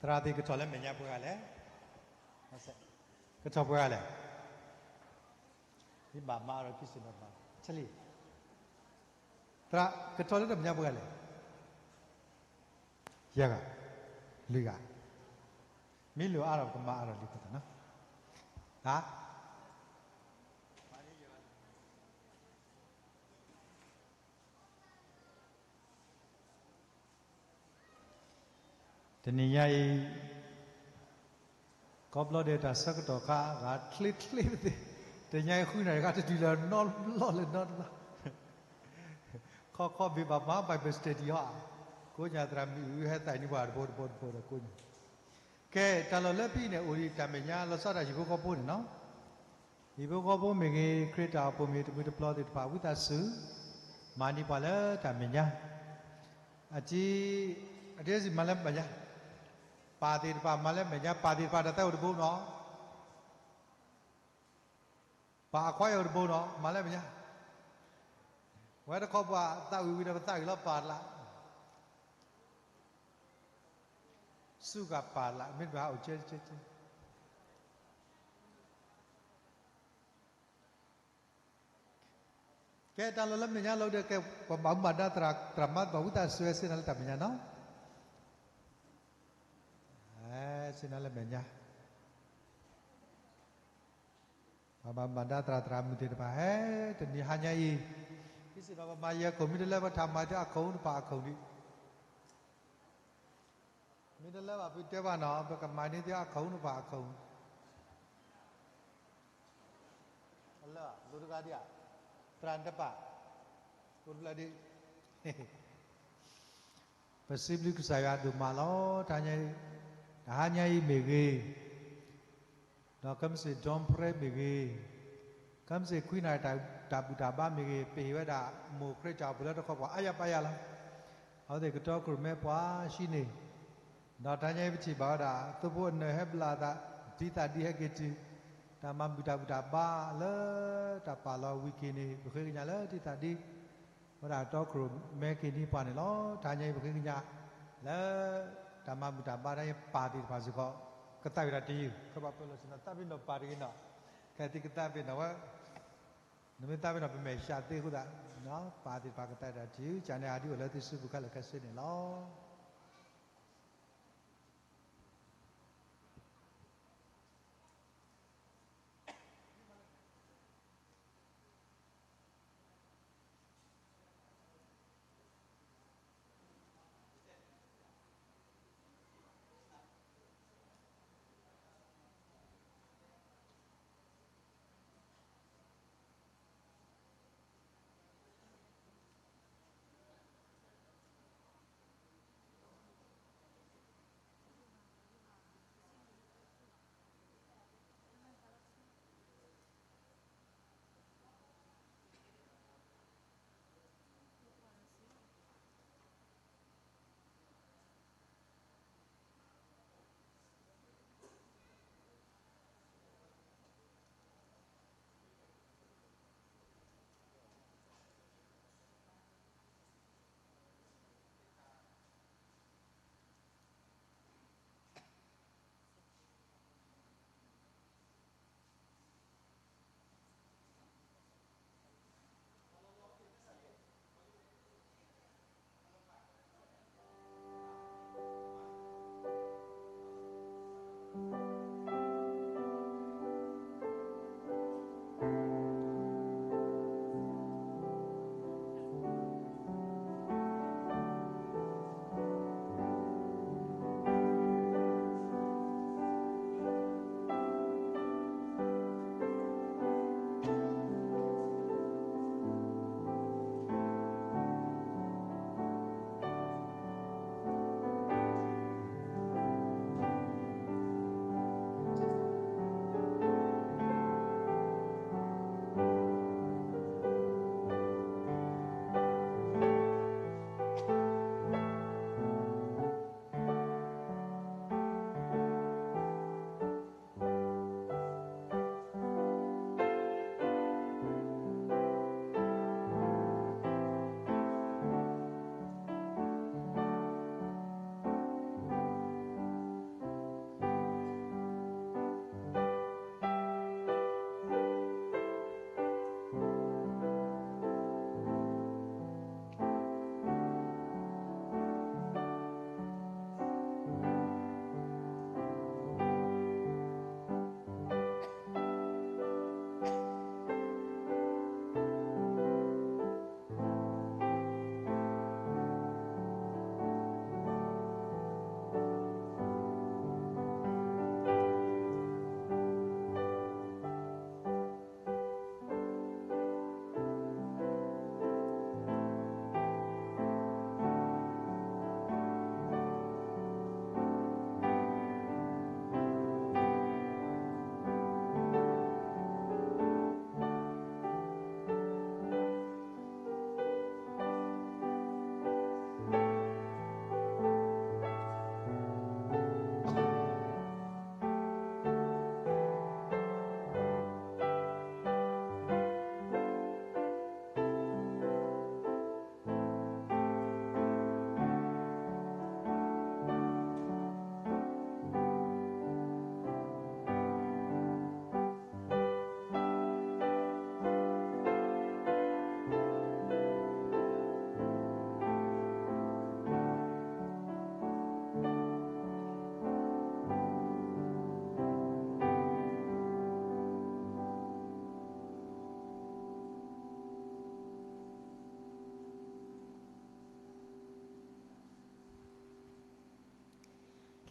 သရၣ်သ့ၣ်ကထီၣ်လၢမဲာ်ညါပှဲၤဂၤလဲၣ်. ကထီၣ်ပှဲၤဂၤလဲၣ်. မ့ၢ်ဘၣ်မၤအါထီၣ်ခံစ့ၣ်နီၤတဘၣ်, သရၣ်ကထီၣ်လၢတၢ်မဲာ်ညါပှဲၤဂၤလဲၣ်. ယဲၢ်ဂၤ, လွံၢ်ဂၤ, မ့ၢ်လိၣ်အါထီၣ်ပကမၤအါထီၣ်လံအဃိသတးနီၤ. တနံၤညါအံၤ ကိးဘျီဒဲးတၢ်ဆၢကတီၢ်ခါ ဂၤချ့ချ့သ့, တနံၤညါအံၤဃုနၣ်ရံၣ်ဂၤတတုၤလၢၤနီတဘျီလၢၤနီတဘျီ, ခီခီဘ့ၣ်ဘၣ်မၤ Bible study ဟီ, ကိးညါသရၣ်မုၣ်အုဟဲသးနံၤပှၤတဘိတဘိတဘိဒီးကိးညါ. ကဲ တၢ်လီၢ်လၢဖဲအံၤန့ၣ် အိၣ်ဒံးတၢ်မဲာ်ညါလီၤဆီဒၣ်တၢ်ဟံၣ်ဖိဃီဖိန့ၣ်နီၤ. ဟံၣ်ဖိဃီဖိမ့ၢ်ဂ့ၤ ခရံာ်တၢ်အိၣ်ဖှိၣ်မ့ၢ်တမုၢ်တပျီသ့ၣ်တဖၣ် ဝံသးစူၤ မၤန့ၢ်ပှၤလၢတၢ်မဲာ်ညါ, အတံ, အတံစံးမၤလၢမဲာ်ညါ, ပၢ်သ့ၣ်တဖၣ်မၤလၢမဲာ်ညါ, ပၢ်သ့ၣ်တဖၣ်တၢ်သးအိၣ်တဘိနီၤ, ပၢ်အခွါအံၤအိၣ်တဘိနီၤ မၤလၢမဲာ်ညါ, ဝဲတခီပှၤသးဝံၣ်ဝံၣ်ဒီးပသးဝံၣ်လီၤပၢ်လၢ် စူၢ်ကပာ်လၢ် မ့ၢ်တဘၣ်အိၣ်ကဲကဲကဲ. ကဲ တၢ်လီၢ်လၢမဲာ်ညါလီၤဒီး ကဲ ပှၤဘၣ်မူဘၣ်ဒါသရၣ် သရၣ်မၤသပှၢ် ဝံသးစူၤ ဆ့ၣ်နီၤလၢတၢ်မဲာ်ညါနီၤ, ဆ့ၣ်နီၤလၢမဲာ်ညါ ပှၤဘၣ်မူဘၣ်ဒါသရၣ် သရၣ်မုၣ်သ့ၣ်တဖၣ် ဟဲ တနံၤဟါညါအံၤ, ပစံးဘၣ်ပမၤယဲၢ်ခိၣ် မ့ၢ်တလၢပထးမၤသ့အခီၣ်နပၢ်အခီၣ်ဒံး, မ့ၢ်တလၢဘၣ်ပတဲဘၣ်နီၤ ပကမၤန့ၢ်သ့အခီၣ်နပၢ်အခီၣ်, လၢ လိၤတဂၤဒံးဧါ, သရၣ်နတပၢ်, ကိးတဖျၢၣ်ဒံး ပစံးဘျုးကစၢ်ယွၤဒိၣ်မးလီၤ. တဟါညါအံၤမ့ၢ်ဂ့ၤ, ဒီးခဲမုၢ်ဆ့ၣ် dawn prayer မ့ၢ်ဂ့ၤ, ခဲမုၢ်ဆ့ၣ်ခွံနၣ်ရံၣ် တၢ်ဘူၣ်တၢ်ဘါမ့ၢ်ဂ့ၤ, ပဟ့ၣ်ဝဲဒၣ်မိၢ်ခရံာ်တၢ်အိၣ်ဖှိၣ်လၢတခီပှၤအါယၤပါယၤလီၤ. အဝဲသ့ၣ်ကတီခိၣ်ရိၣ်မဲပှၤဟံးန့ၢ်, ဒီးတဟါညါအံၤပထံၣ်ဘၣ်ဝဲဒၣ် သိဖိအနၢၤဟဲဘျါအသး, တံသးဒံဟဲက့ၤတုၤ, တၢ်မၤဘူၣ်တၢ်ဘူၣ်တၢ်ဘါလၢတၢ်ပာ်လီၤဝံၤက့ၤန့ၣ် ပဃ့ကညးလၢတံသးဒံ ဝဲဒၣ်တီခိၣ်ရိၣ်မဲက့ၤန့ၢ်ပှၤန့ၣ်လီၤ. တဟါညါအံၤပဃ့ကညး လၢ တၢ်မၤဘူၣ်တၢ်ဘါတဟါညါ ပၢ်သ့ၣ်တဖၣ်စ့ၢ်ကီး ကသးဝံၣ်တၢ်တယုၢ်, ခီဖျိပလီၢ်ဆ့ၣ်နီၤ သးပ့ၤနီၣ်ပၢ်တဂ့ၤနီၤ, ခဲသံကသးပ့ၤနီၣ်ဝဲ, နမ့ၢ်သးပ့ၤနီၣ်ပမဲာ်ဆှးသ့အဃိသတး, ပၢ်သ့ၣ်တဖၣ်ကသးဝံၣ်တၢ်တယုၢ် ကန့ၣ်အဒုးအိၣ်လၢသုစုပူၤခဲလၢာ်ခဲဆ့န့ၣ်လီၤ.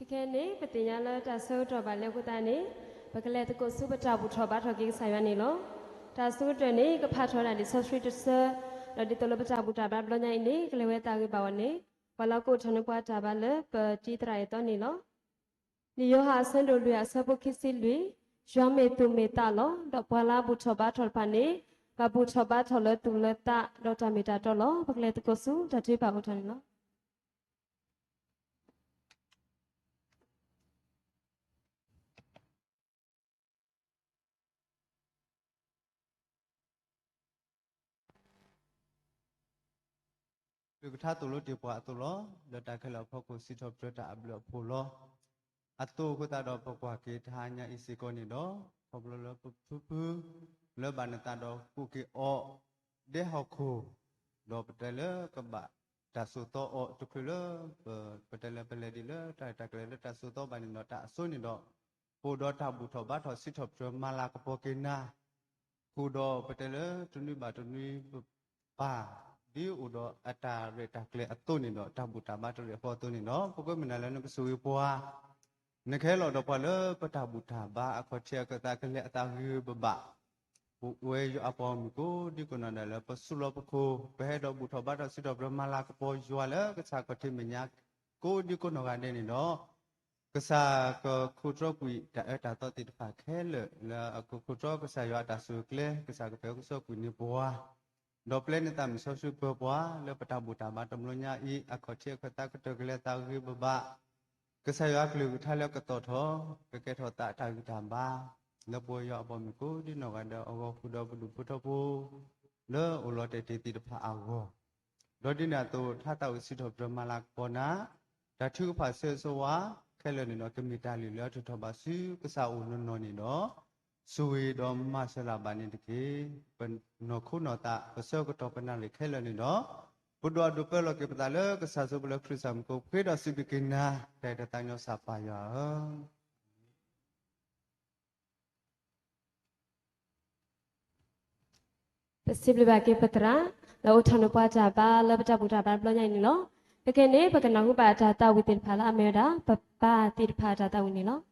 ခဲအံၤန့ၣ် ပသ့ၣ်ညါလၢတၢ်ဆၢကတီၢ်ဘၣ်လံအဃိသတးန့ၣ်, ပကလဲၤသကိးဆူပတၢ်ဘူၣ်ထီၣ်ဘါထီၣ်က့ၤကစၢ်ယွၤန့ၣ်လီၤ. တၢ်ဆၢကတီၢ်န့ၣ် ကဖးထီၣ်ဝဲဒၣ်လံာ်စီဆှံတဆၢ, ဒီးဒ်သိးလၢပတၢ်ဘူၣ်တၢ်ဘါတဘျီညါအံၤန့ၣ် ကလဲၤဝဲသးဂ့ၤဘၣ်အီၤန့ၣ်, ပှၤလၢကအိၣ်ထီၣ်န့ၢ်ပှၤတၢ်ဘါလၢပတံၤသရၣ်အဲၣ်သီန့ၣ်လီၤ. လံာ်ယိၤဟၣ်အဆၢဒိၣ်လွံၢ်အဆၢဖိခံဆံလွံၢ်, ယွၤမ့ၢ်သူၣ်မ့ၢ်သးလီၤ. ဒီးပှၤလၢအဘူၣ်ထီၣ်ဘါထီၣ်တဖၣ်န့ၣ်, ဘၣ်ဘူၣ်ထီၣ်ဘါထီၣ်လၢသူၣ်လၢသး, ဒီးတၢ်မ့ၢ်တၢ်တီလီၤ. ပကလဲၤသကိးဆူတၢ်ထုကဖၣ်အိၣ်ထီၣ်န့ၣ်လီၤ. ဒုးကထါသိၣ်လိတ့ၢ်ပှၤအသိးလီၤ. လၢတၢ်ခဲလၢာ်အဖီခိၣ် စံးထီၣ်ပတြၢၤတၢ်အဘျုးအဖှိၣ်လီၤ. အသိးအဃိသတးဒီး ပကွၢ်က့ၤတဟါညါအံၤစ့ၢ်ကီးန့ၣ်ဒီး, ခီဖျိလၢပဖုဖု လၢဘၣ်နသးဒီးဃုက့ၤအီၤ ဒဲဟီၣ်ခိၣ်, ဒီးပတဲလၢကဘၣ်တၢ်စိာ်သီအီၤတချုးလၢ ပတဲလၢပလဲၤဒံးလၢတၢ်ရဲၣ်တၢ်ကျဲၤလၢတၢ်စိာ်သီဘၣ်န့ၣ်ဒီး တၢ်အစိန့ၣ်ဒီး, ပအိၣ်ဒီးတၢ်ဘူၣ်ထီၣ်ဘါထီၣ်စံးထီၣ်ပတြၢၤမၤလၤကပီၤက့ၤနၤ ဃုာ်ဒီးပတဲလၢတနွံဘၣ်တနွံပပၢ်, ဒ်အိၣ်ဒီးအတၢ်ရဲၣ်တၢ်ကျဲၤအသိးန့ၣ်ဒီး တၢ်ဘူၣ်တၢ်ဘါတရံးအဃိအသိးန့ၣ်ဒီး ပဃ့မုၢ်နၤလၢနကဆိၣ်ဂ့ၤပှၤ, နကဟဲလီၤဒီးပှၤလၢပတၢ်ဘူၣ်တၢ်ဘါအခီၣ်ထံးအခၢၣ်သးကလဲၤအသးဂ့ၤဂ့ၤဘၣ်ဘၣ် ပဝဲယွၤအပှၤဂီၢ်မုၢ်ကိးဒံကိးနီၢ်ဒဲးလၢပဆူလီၤပခိၣ် ပဟဲဒီးဘူၣ်ထီၣ်ဘါထီၣ်စံးထီၣ်ပတြၢၤမၤလၤကပီၤယွၤလၢကစၢ်ခီၣ်ထံးမဲာ်ညါ ကိးဒံကိးနီၢ်ဂၤဒဲးန့ၣ်ဒီး, ကစၢ်ကခိးတြီကွံာ်တၢ်အၢတၢ်သီသ့ၣ်တဖၣ်ခဲလၢာ် လၢအကခိးတြီကစၢ်ယွၤအတၢ်ဆိၣ်ဂ့ၤကျဲ ကစၢ်ကပာ်ကစီကွံာ်န့ၢ်ပှၤ, ဒီးပျဲန့ၢ်သးမုၢ်စီဆှံပၢၤပှၤ လၢပတၢ်ဘူၣ်တၢ်ဘါတဘျီညါအံၤ အခီၣ်ထံးအခၢၣ်သးကတၢၢ်ကလဲၤသးဂ့ၤဂ့ၤဘၣ်ဘၣ် ကစၢ်ယွၤအကလုၢ်ကထါလၢကသီၣ်ထီၣ် ကကဲထီၣ်သးအတၢ်ဂံၢ်တၢ်ဘါ လၢပဝဲယွၤအပှၤမုၢ်ကိးဒံနီၢ်ဂၤဒဲးအဂီၢ် ဃုာ်ဒီးပဒူၣ်ဖိထၢဖိ လၢအိၣ်လီၤတဲာ်တ့ၢ်သ့ၣ်တဖၣ်အဂီၢ်, ဒီးဒ်န့ၣ်အသိး ထါသးဝံၣ်စံးထီၣ်ပတြၢၤမၤလၤကပီၤနၤ, တၢ်ထုကဖၣ်ဆၢဂ့ၤဆၢဝါ ခဲလၢာ်န့ၣ်ဒီး ကမ့ၢ်တၢ်လုၢ်လၢအထုးထီၣ်ဘၣ်ဆူကစၢ်အအိၣ်နီၢ်နီၢ်န့ၣ်ဒီး, ဆိၣ်ဂ့ၤဒီးမၤစၢၤလၢ်ဘၣ်န့ၣ်တက့ၢ်. ပနီၢ်ခိနီၢ်သး ပဆၢကတီၢ်ပနၣ်ရံၣ်ခဲလၢာ်န့ၣ်ဒီး, ပဒိၣ်အဒိၣ်ပၢလီၤက့ၤပသးလၢကစၢ်စိပလၢခရံာ်စၢ်မုၢ်ကိၣ် ပဃ့ဒီးစံးဘျုးက့ၤနၤ တၢ်အဲၣ်တၢ်သးညီစၢ်ပၢ်ယွၤဧၢ ပစံးဘျုးဘၣ်က့ၤပသရၣ် လၢအိးထီၣ်န့ၢ်ပှၤတၢ်ဘါလၢပတၢ်ဘူၣ်တၢ်ဘါတဘျီညါအံၤန့ၣ်လီၤ. ခဲကနံၣ်န့ၣ် ပကနၢ်ဟူဘၣ်တၢ်သးဝံၣ်သ့ၣ်တဖၣ်လၢအမ့ၢ်ဝဲဒၣ် ပပၢ်သ့ၣ်တဖၣ်အတၢ်သးဝံၣ်န့ၣ်လီၤ.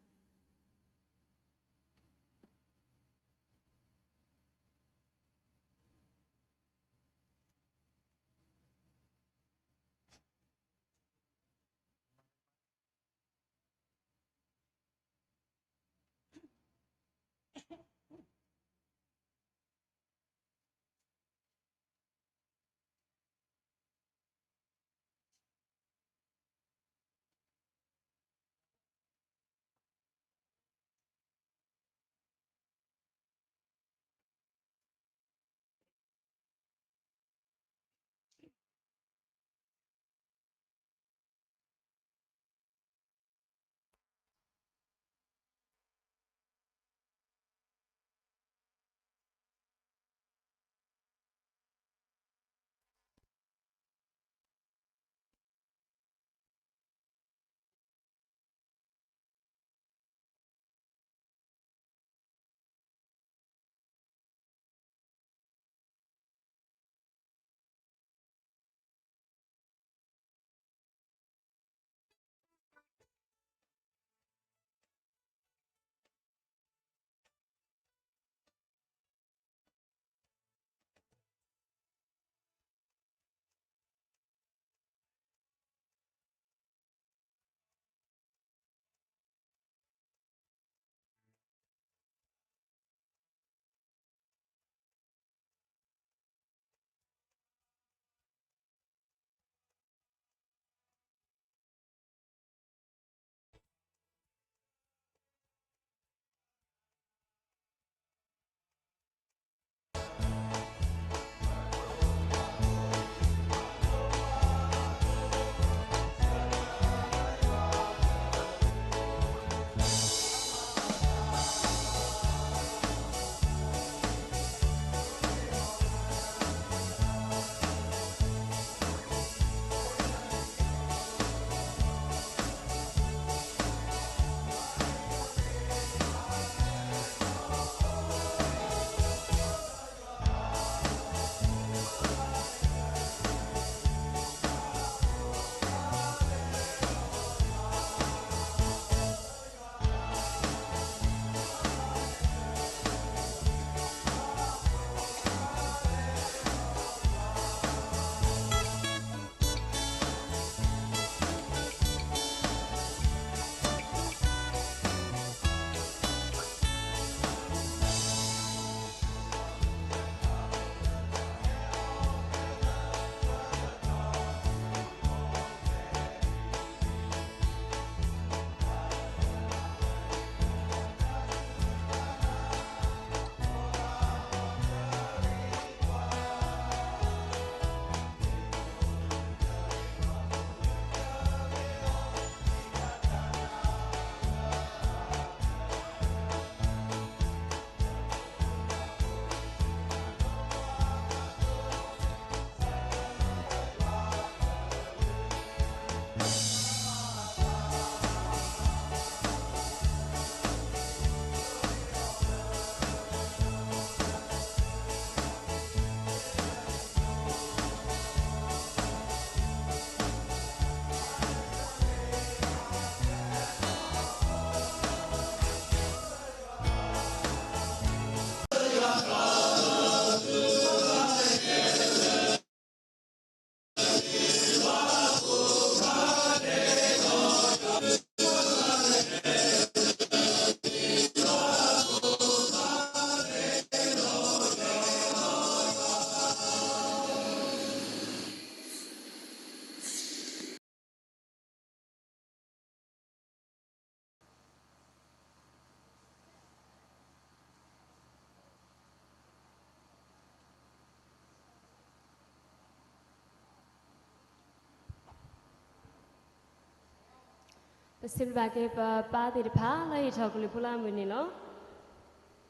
ပစံးဘျုးဘၣ်က့ၤပပၢ်သ့ၣ်တဖၣ် လၢဟံၣ်ထီၣ်ကလုၢ်ဖိလၢအမုၢ်နံၤလီၤ.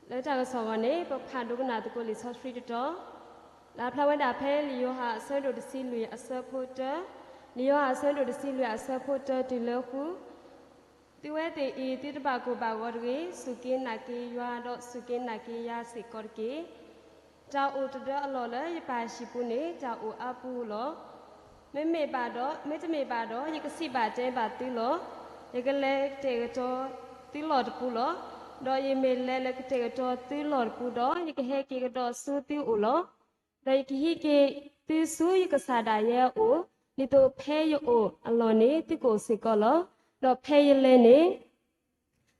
လၢတၢ်ကစီၣ်အဂီၢ်န့ၣ် ပဖးဒိကနၣ်သကိးလံာ်စီဆှံတတီၤ, လၢအဖျါဝဲဒၣ်ဖဲလံာ်ယိၤဟၣ်အဆၢဒိၣ်တဆံလွံၢ်အဆၢဖိတၢ, လံာ်ယိၤဟၣ်အဆၢဒိၣ်တဆံလွံၢ်အဆၢဖိတၢတုၤလၢဃု, သုဝဲသ့ၣ်အံၤ သုတဘၣ်ကိၢ်ဘၣ်ဂီၤတဂ့ၤ, စူၢ်က့ၤနာ်က့ၤယွၤ ဒီးစူၢ်က့ၤနာ်က့ၤယၤစ့ၢ်ကီးတက့ၢ်. တၢ်အိၣ်တဒၢအလီၢ်လၢယပၢ်ဟံၣ်ပူၤန့ၣ် တၢ်အိၣ်အါပူၤလီၤ. မ့မ့ၢ်ဘၣ်ဒီး, မ့တမ့ၢ်ဘၣ်ဒီး ယကစံးဘၣ်တဲဘၣ်သုလီၤ. ယကလဲၤကတဲာ်ကတီၤသုလီၢ်တပူၤလီၤ. ဒီးယမ့ၢ်လဲၤလၢကတဲာ်ကတီၤသုလီၢ်တပူၤဒီး, ယကဟဲက့ၤကဒီးဆူသုအိၣ်လီၤ. ဒီးယကဟံးက့ၤသုဆူယကစၢ်ဒၣ်ယဲအအိၣ်, ဒ်သိးဖဲယအိၣ်အလီၢ်န့ၣ် သုကအိၣ်စ့ၢ်ကီးလီၤ. ဒီးဖဲယလဲၤန့ၣ်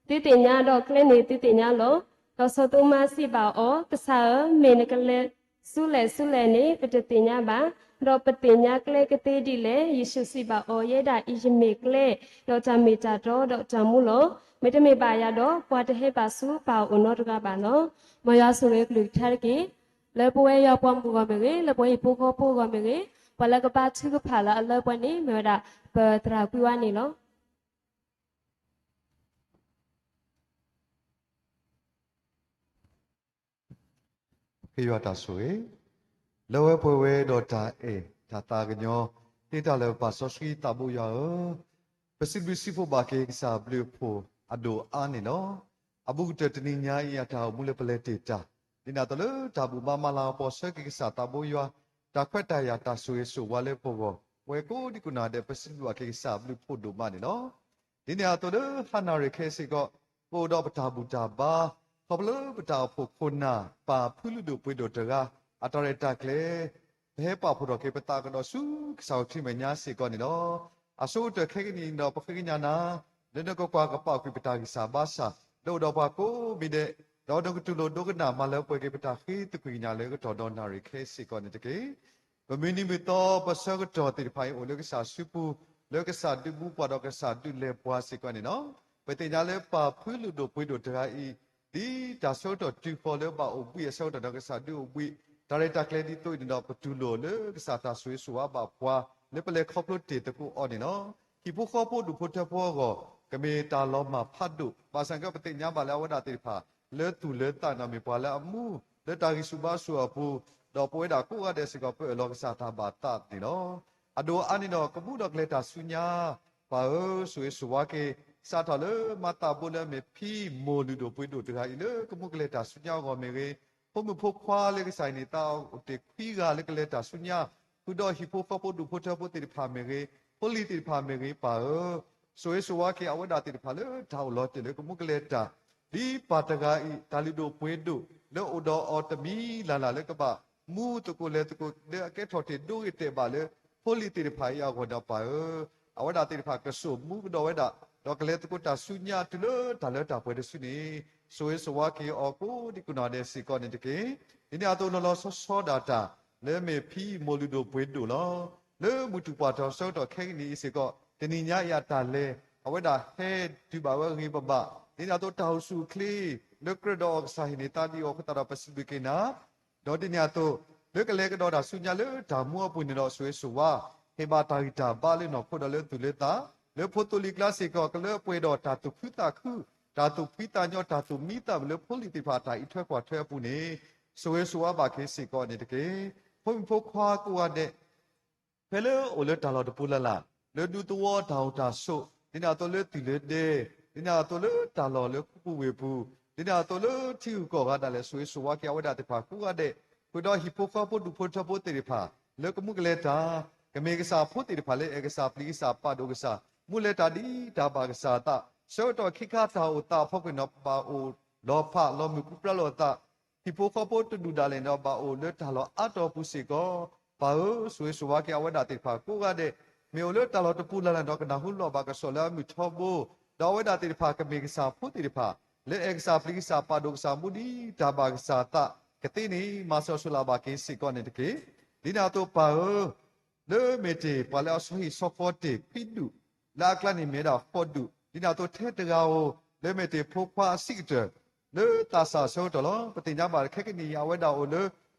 သုသ့ၣ်ညါ, ဒီးကျဲန့ၣ်သုသ့ၣ်ညါလီၤ. ဒီးစီၤသိမါစံးဘၣ်အီၤ, ကစၢ်ဧၢ, မ့ၢ်နကလဲၤဆူလဲၣ်ဆူလဲၣ်န့ၣ် ပတသ့ၣ်ညါဘၣ်, ဒီးပသ့ၣ်ညါကျဲကသ့ဒ်လဲၣ်. ယ့ၣ်ၡူးစံးဘၣ်အီၤ, ယဲဒၣ်အံၤယမ့ၢ်ကျဲ, ဒီးတၢ်မ့ၢ်တၢ်တီ, ဒီးတၢ်မူလီၤ. မ့တမ့ၢ်ဘၣ်ယၤဒီး ပှၤတဟဲဘၣ်ဆူပၢ်အအိၣ်နီတဂၤဘၣ်လီၤ. မ်ယွၤဆိၣ်ဂ့ၤကလုၢ်ကထါတက့ၢ်. လၢပဝဲယွၤပှၤမုၣ်အဂီၢ်မ့ၢ်ဂ့ၤ, လၢပဝဲဟံၣ်ဖိဃီဖိအဂီၢ်မ့ၢ်ဂ့ၤ, ပှၤလၢကဘါထုကဖၣ်လၢအလၢပှဲၤန့ၣ် မ့ၢ်ဝဲဒၣ် ပသရၣ်ကွံဝါန့ၣ်လီၤ. ကစၢ်ယွၤတၢ်ဆိၣ်ဂ့ၤ, လၢဝဲပှဲၤဝဲဒီးတၢ်အဲၣ်တၢ်သးကညီၤ, သ့တၢ်လၢာ်ပာ်စီဆှံသးဘိယွၤဧၢ, ပစံးဘျုးစံးဖှိၣ်ဘၣ်က့ၤကစၢ်အဘျုးအဖှိၣ်အဒိၣ်အါန့ၣ်လီၤ. အဘူးကတၢၢ်တနံၤညါအံၤအတၢ်အိၣ်မူလၢပလဲၤတ့ၢ်တၢ်, ဒ်န့ၣ်အသိးလၢတၢ်ဘူၣ်ဘါမၤလၤကပီၤဆၢက့ၤကစၢ်သးဘိယွၤ, တၢ်ခွဲးတၢ်ယာ်တၢ်ဆိၣ်ဂ့ၤဆိၣ်ဝါလၢပဂီၢ်, ပဝဲကိးဒံကိးနၤဒဲး ပစံးဘျုးဘၣ်က့ၤကစၢ်အဘျုးအဖှိၣ်ဒိၣ်မးန့ၣ်လီၤ. ဒ်န့ၣ်အသိးလၢဟါနၣ်ရံၣ်ခဲအံၤစ့ၢ်ကီး, ပအိၣ်ဒီးပတၢ်ဘူၣ်တၢ်ဘါ, ခီဖျိလၢပတၢ်အိၣ်ဖှိၣ်ခိၣ်နၢ် ပၢ်ဖုလုၢ်ဒိၣ်ပှ့ၤဒိၣ်တဂၤ အတၢ်ရဲၣ်တၢ်ကျဲၤ ပဟဲပာ်ဖှိၣ်ထီၣ်က့ၤပသးကဒီးဆူကစၢ်အအိၣ်ချံမဲာ်ညါစ့ၢ်ကီးန့ၣ်လီၤ. အဆိကတၢၢ်ခဲကနံၣ်အံၤဒီး ပဃ့ကညးနၤ လၢနကကွၢ်ကပာ်ကွံာ်ပတၢ်ဂံၢ်စၢ်ဘါစၢ် လၢအိၣ်ဒီးပှၤကိးမံၤဒဲး, ဒီးနကတူၢ်လိာ်ဒိကနၣ်မၤလၢပှဲၤက့ၤပတၢ်ဃ့သကွံာ်ကညးလၢကတီၢ်ဒီနၣ်ရံၣ်ခဲစ့ၢ်ကီးန့ၣ်တက့ၢ်. ပမုၢ်နံၤမုၢ်သီပဆၢကတီၢ်သ့ၣ်တဖၣ်အံၤ အိၣ်လၢကစၢ်စုပူၤ, လၢကစၢ်ဒုးဘူးပှၤဒီးကစၢ်ဒုးလဲၤပှၤစ့ၢ်ကီးန့ၣ်လီၤ. ပသ့ၣ်ညါလၢပၢ်ဖုလုၢ်ဒိၣ်ပှ့ၤဒိၣ်တဂၤအံၤ ဒ်တၢ်ဆၢကတီၢ်တုၤဃီၤလၢဘၣ်အိၣ်ဘှံးအဆၢကတီၢ်ဒီးကစၢ်ဒုးအိၣ်ဘှံး, တၢ်ရဲၣ်တၢ်ကျဲၤဒ်သိးအံၤန့ၣ်ဒီး ပတူၢ်လိာ်လၢကစၢ်တၢ်ဆိၣ်ဂ့ၤဆိၣ်ဝါဘၣ်ပှၤ လၢပလဲၤခီဖျိတ့ၢ်သကိးအီၤန့ၣ်လီၤ. ဟံၣ်ဖိဃီဖိဒူၣ်ဖိထၢဖိအဂီၢ် ကမ့ၢ်တၢ်လီၤမၢ်ဖးဒိၣ်, ဘၣ်ဆၣ်က့ ပသ့ၣ်ညါဘၣ်လၢအဝဲဒၣ်သ့ၣ်တဖၣ် လၢသူၣ်လၢသးန့ၣ်မ့ၢ်ပှၤလၢအမူ လၢတၢ်ဂံၢ်ဆူၣ်ဘါဆူၣ်အပူၤ, ဒီးပဝဲဒၣ်ကိးဂၤဒဲးစ့ၢ်ကီး ပအၢၣ်လီၤကစၢ်တၢ်ဘၣ်သးန့ၣ်လီၤ. အဒိၣ်အါန့ၣ်ဒီး ကမူဒီးကလဲၤတၢ်ဆူညါ, ပၢ်ဧၢ, ဆိၣ်ဂ့ၤဆိၣ်ဝါက့ၤ စးထီၣ်လၢမၤသးဘိလၢအမ့ၢ်ဖံမိၢ်လုၢ်ဒိၣ်ပှ့ၤဒိၣ်တဂၤအံၤ လၢကမူကလဲၤတၢ်ဆူညါအဂီၢ်မ့ၢ်ဂ့ၤ, ဖိမုၣ်ဖိခွါလၢကစၢ်ဟ့ၣ်န့ၢ်သးအိၣ်တ့ၢ်ခွံဂၤလၢကလဲၤတၢ်ဆူညါ, ဃုာ်ဒီးဟံၣ်ဖိဃီဖိဒူၣ်ဖိထၢဖိသ့ၣ်တဖၣ်မ့ၢ်ဂ့ၤ, ဖိလံၤသ့ၣ်တဖၣ်မ့ၢ်ဂ့ၤ, ပၢ်ဧၢ, ဆိၣ်ဂ့ၤဆိၣ်ဝါက့ၤအဝဲဒၣ်သ့ၣ်တဖၣ်လၢတၢ်အိၣ်လီၤတ့ၢ်လၢကမူကလဲၤတၢ်, ဒ်ပၢ်တဂၤအံၤ တၢ်လုၢ်ဒိၣ်ပှ့ၤဒိၣ် လၢအိၣ်ဒီးအီၤတမံၤလၢ်လၢ်လၢကဘၣ်မူသကိးလဲၤသကိး လၢအကဲထီၣ်တ့ၢ်ဒိဂ့ၤတဲာ်ဘၣ်လၢ ဖိလံၤသ့ၣ်တဖၣ်အံၤအဂီၢ်ဒီးပၢ်ဧၢ, အဝဲဒၣ်သ့ၣ်တဖၣ်ကစိာ်မူကဒီးဝဲဒၣ်, ဒီးကလဲၤသကိးတၢ်ဆူညါတုၤလၢတၢ်လၢတၢ်ပှဲၤတစုန့ၣ်, ဆိၣ်ဂ့ၤဆိၣ်ဝါက့ၤအီၤကိးဒံကိးနီၢ်ဒဲးစ့ၢ်ကီးန့ၣ်တက့ၢ်. ဒ်န့ၣ်အသိးလီၤလီၤဆီဆီဒၣ်တၢ် လၢမ့ၢ်ဖံမိၢ်လုၢ်ဒိၣ်ပှ့ၤဒိၣ်လီၤ. လၢမုၢ်တူၢ်ပှၢ်ထီၣ်ဆၢကတီၢ်ခဲကနံၣ်အံၤစ့ၢ်ကီး တနံၤညါအံၤအတၢ်လဲၤ အဝဲဒၣ်ဟဲတုၤဘၣ်ဝဲဂ့ၤဂ့ၤဘၣ်ဘၣ်, ဒ်န့ၣ်အသိးတၢ်အိၣ်ဆူၣ်အိၣ်ချ့ လၢကြၢးဒီးအီၤကစၢ်ဟ့ၣ်န့ၢ်သးဒ်အံၤအဃိသတးဒီးပစံးဘျုးက့ၤနၤ ဒီးဒ်န့ၣ်အသိး လၢကလဲၤကဒီးတၢ်ဆူညါလၢတၢ်မူအပူၤန့ၣ်ဒီး ဆိၣ်ဂ့ၤဆိၣ်ဝါ ဟ့ၣ်ဘၣ်တၢ်ဂံၢ်တၢ်ဘါလၢနီၢ်ခိဒီးလၢသူၣ်လၢသး, လၢဖိသိလံၤကျါစ့ၢ်ကီး ကလၢပှဲၤဒီးတၢ်သူၣ်ခုသးခု, တၢ်သူၣ်ဖှံသးညီ တၢ်သူၣ်မံသးမုာ်လၢဖိလံၤသ့ၣ်တဖၣ်တၢ်အံးထွဲကွၢ်ထွဲအပူၤန့ၣ်, ဆိၣ်ဂ့ၤဆိၣ်ဝါဘၣ်က့ၤစ့ၢ်ကီးန့ၣ်တက့ၢ်. ဖိမုၣ်ဖိခွါကိးဂၤဒဲး ဖဲလၢအိၣ်လၢတၢ်လီၢ်တပူၤလၢ်လၢ်, လၢဒူသဝီတၢ်အိၣ်တၢ်ဆိး, ဒ်န့ၣ်အသိးလၢတုၤလၢဒဲ, ဒ်န့ၣ်အသိးလၢတၢ်လီၢ်လၢခူပူၤဝ့ၢ်ပူၤ, ဒ်န့ၣ်အသိးလၢထံဂုၤကီၢ်ဂၤဒၣ်လဲာ် ဆိၣ်ဂ့ၤဆိၣ်ဝါက့ၤအဝဲဒၣ်သ့ၣ်တဖၣ်ကိးဂၤဒဲး, ဃုာ်ဒီးဟံၣ်ဖိဃီဖိဒူၣ်ဖိထၢဖိသ့ၣ်တဖၣ် လၢကမူကလဲၤတၢ်, ကမ့ၢ်ကစၢ်အဖိသ့ၣ်တဖၣ်လၢအဲၣ်ကစၢ်ပျံၤကစၢ်ပာ်ဒိၣ်ကစၢ်, မူလဲၤတၢ်ဒ်တၢ်ဘၣ်ကစၢ်အသး, ဆၢကတီၢ်ခဲခါတၢ်အိၣ်သးအဖီခိၣ်န့ၣ်ဒီး ဘၣ်အိၣ်လီၤဖးလီၤမုၢ်ပူၤပြးလိာ်အသး ဟံၣ်ဖိဃီဖိတဒူၣ်ဒၣ်လဲာ်န့ၣ်ဒီး ဘၣ်အိၣ်လၢတၢ်လီၢ်အါတီၤအပူၤစ့ၢ်ကီး, ပၢ်ဧၢ, ဆိၣ်ဂ့ၤဆိၣ်ဝါက့ၤအဝဲဒၣ်သ့ၣ်တဖၣ်ကိးဂၤဒဲး, မ့ၢ်အိၣ်လၢတၢ်လီၢ်တပူၤလၢ်လၢ်ဒီး ကနၢ်ဟူလိၣ်ဘၣ်ကစီၣ်လၢအမုၢ်ထီဘိ, ဒီးအဝဲဒၣ်သ့ၣ်တဖၣ်ကမ့ၢ်ကစၢ်ဖိသ့ၣ်တဖၣ် လၢအဲၣ်ကစၢ်ပျံၤကစၢ်ပာ်ဒိၣ်ကစၢ် မူဒ်တၢ်ဘၣ်ကစၢ်အသးကသ့န့ၣ် မၤစၢၤဆိၣ်လၢ်ဘၣ်က့ၤစ့ၢ်ကီးန့ၣ်တက့ၢ်. ဒ်န့ၣ်အသိးပၢ်ဧၢ လၢမ့ၢ်တ့ၢ်ပှၤလၢအဆီဟံၣ်ဆီဃီတ့ၢ်ခွံဒူၣ်, လၢအကျါန့ၣ်မ့ၢ်ဝဲဒၣ်ဃိးဒူၣ်, ဒ်န့ၣ်အသိးထဲတဂၤဧိၤ လၢမ့ၢ်တ့ၢ်ဖိခွါအဆံးကတၢၢ် လၢသးစၢ်အဆၢကတီၢ်လီၤ. ပသ့ၣ်ညါဘၣ်ခဲကနံၣ်အံၤ အဝဲဒၣ်အိၣ်လၢ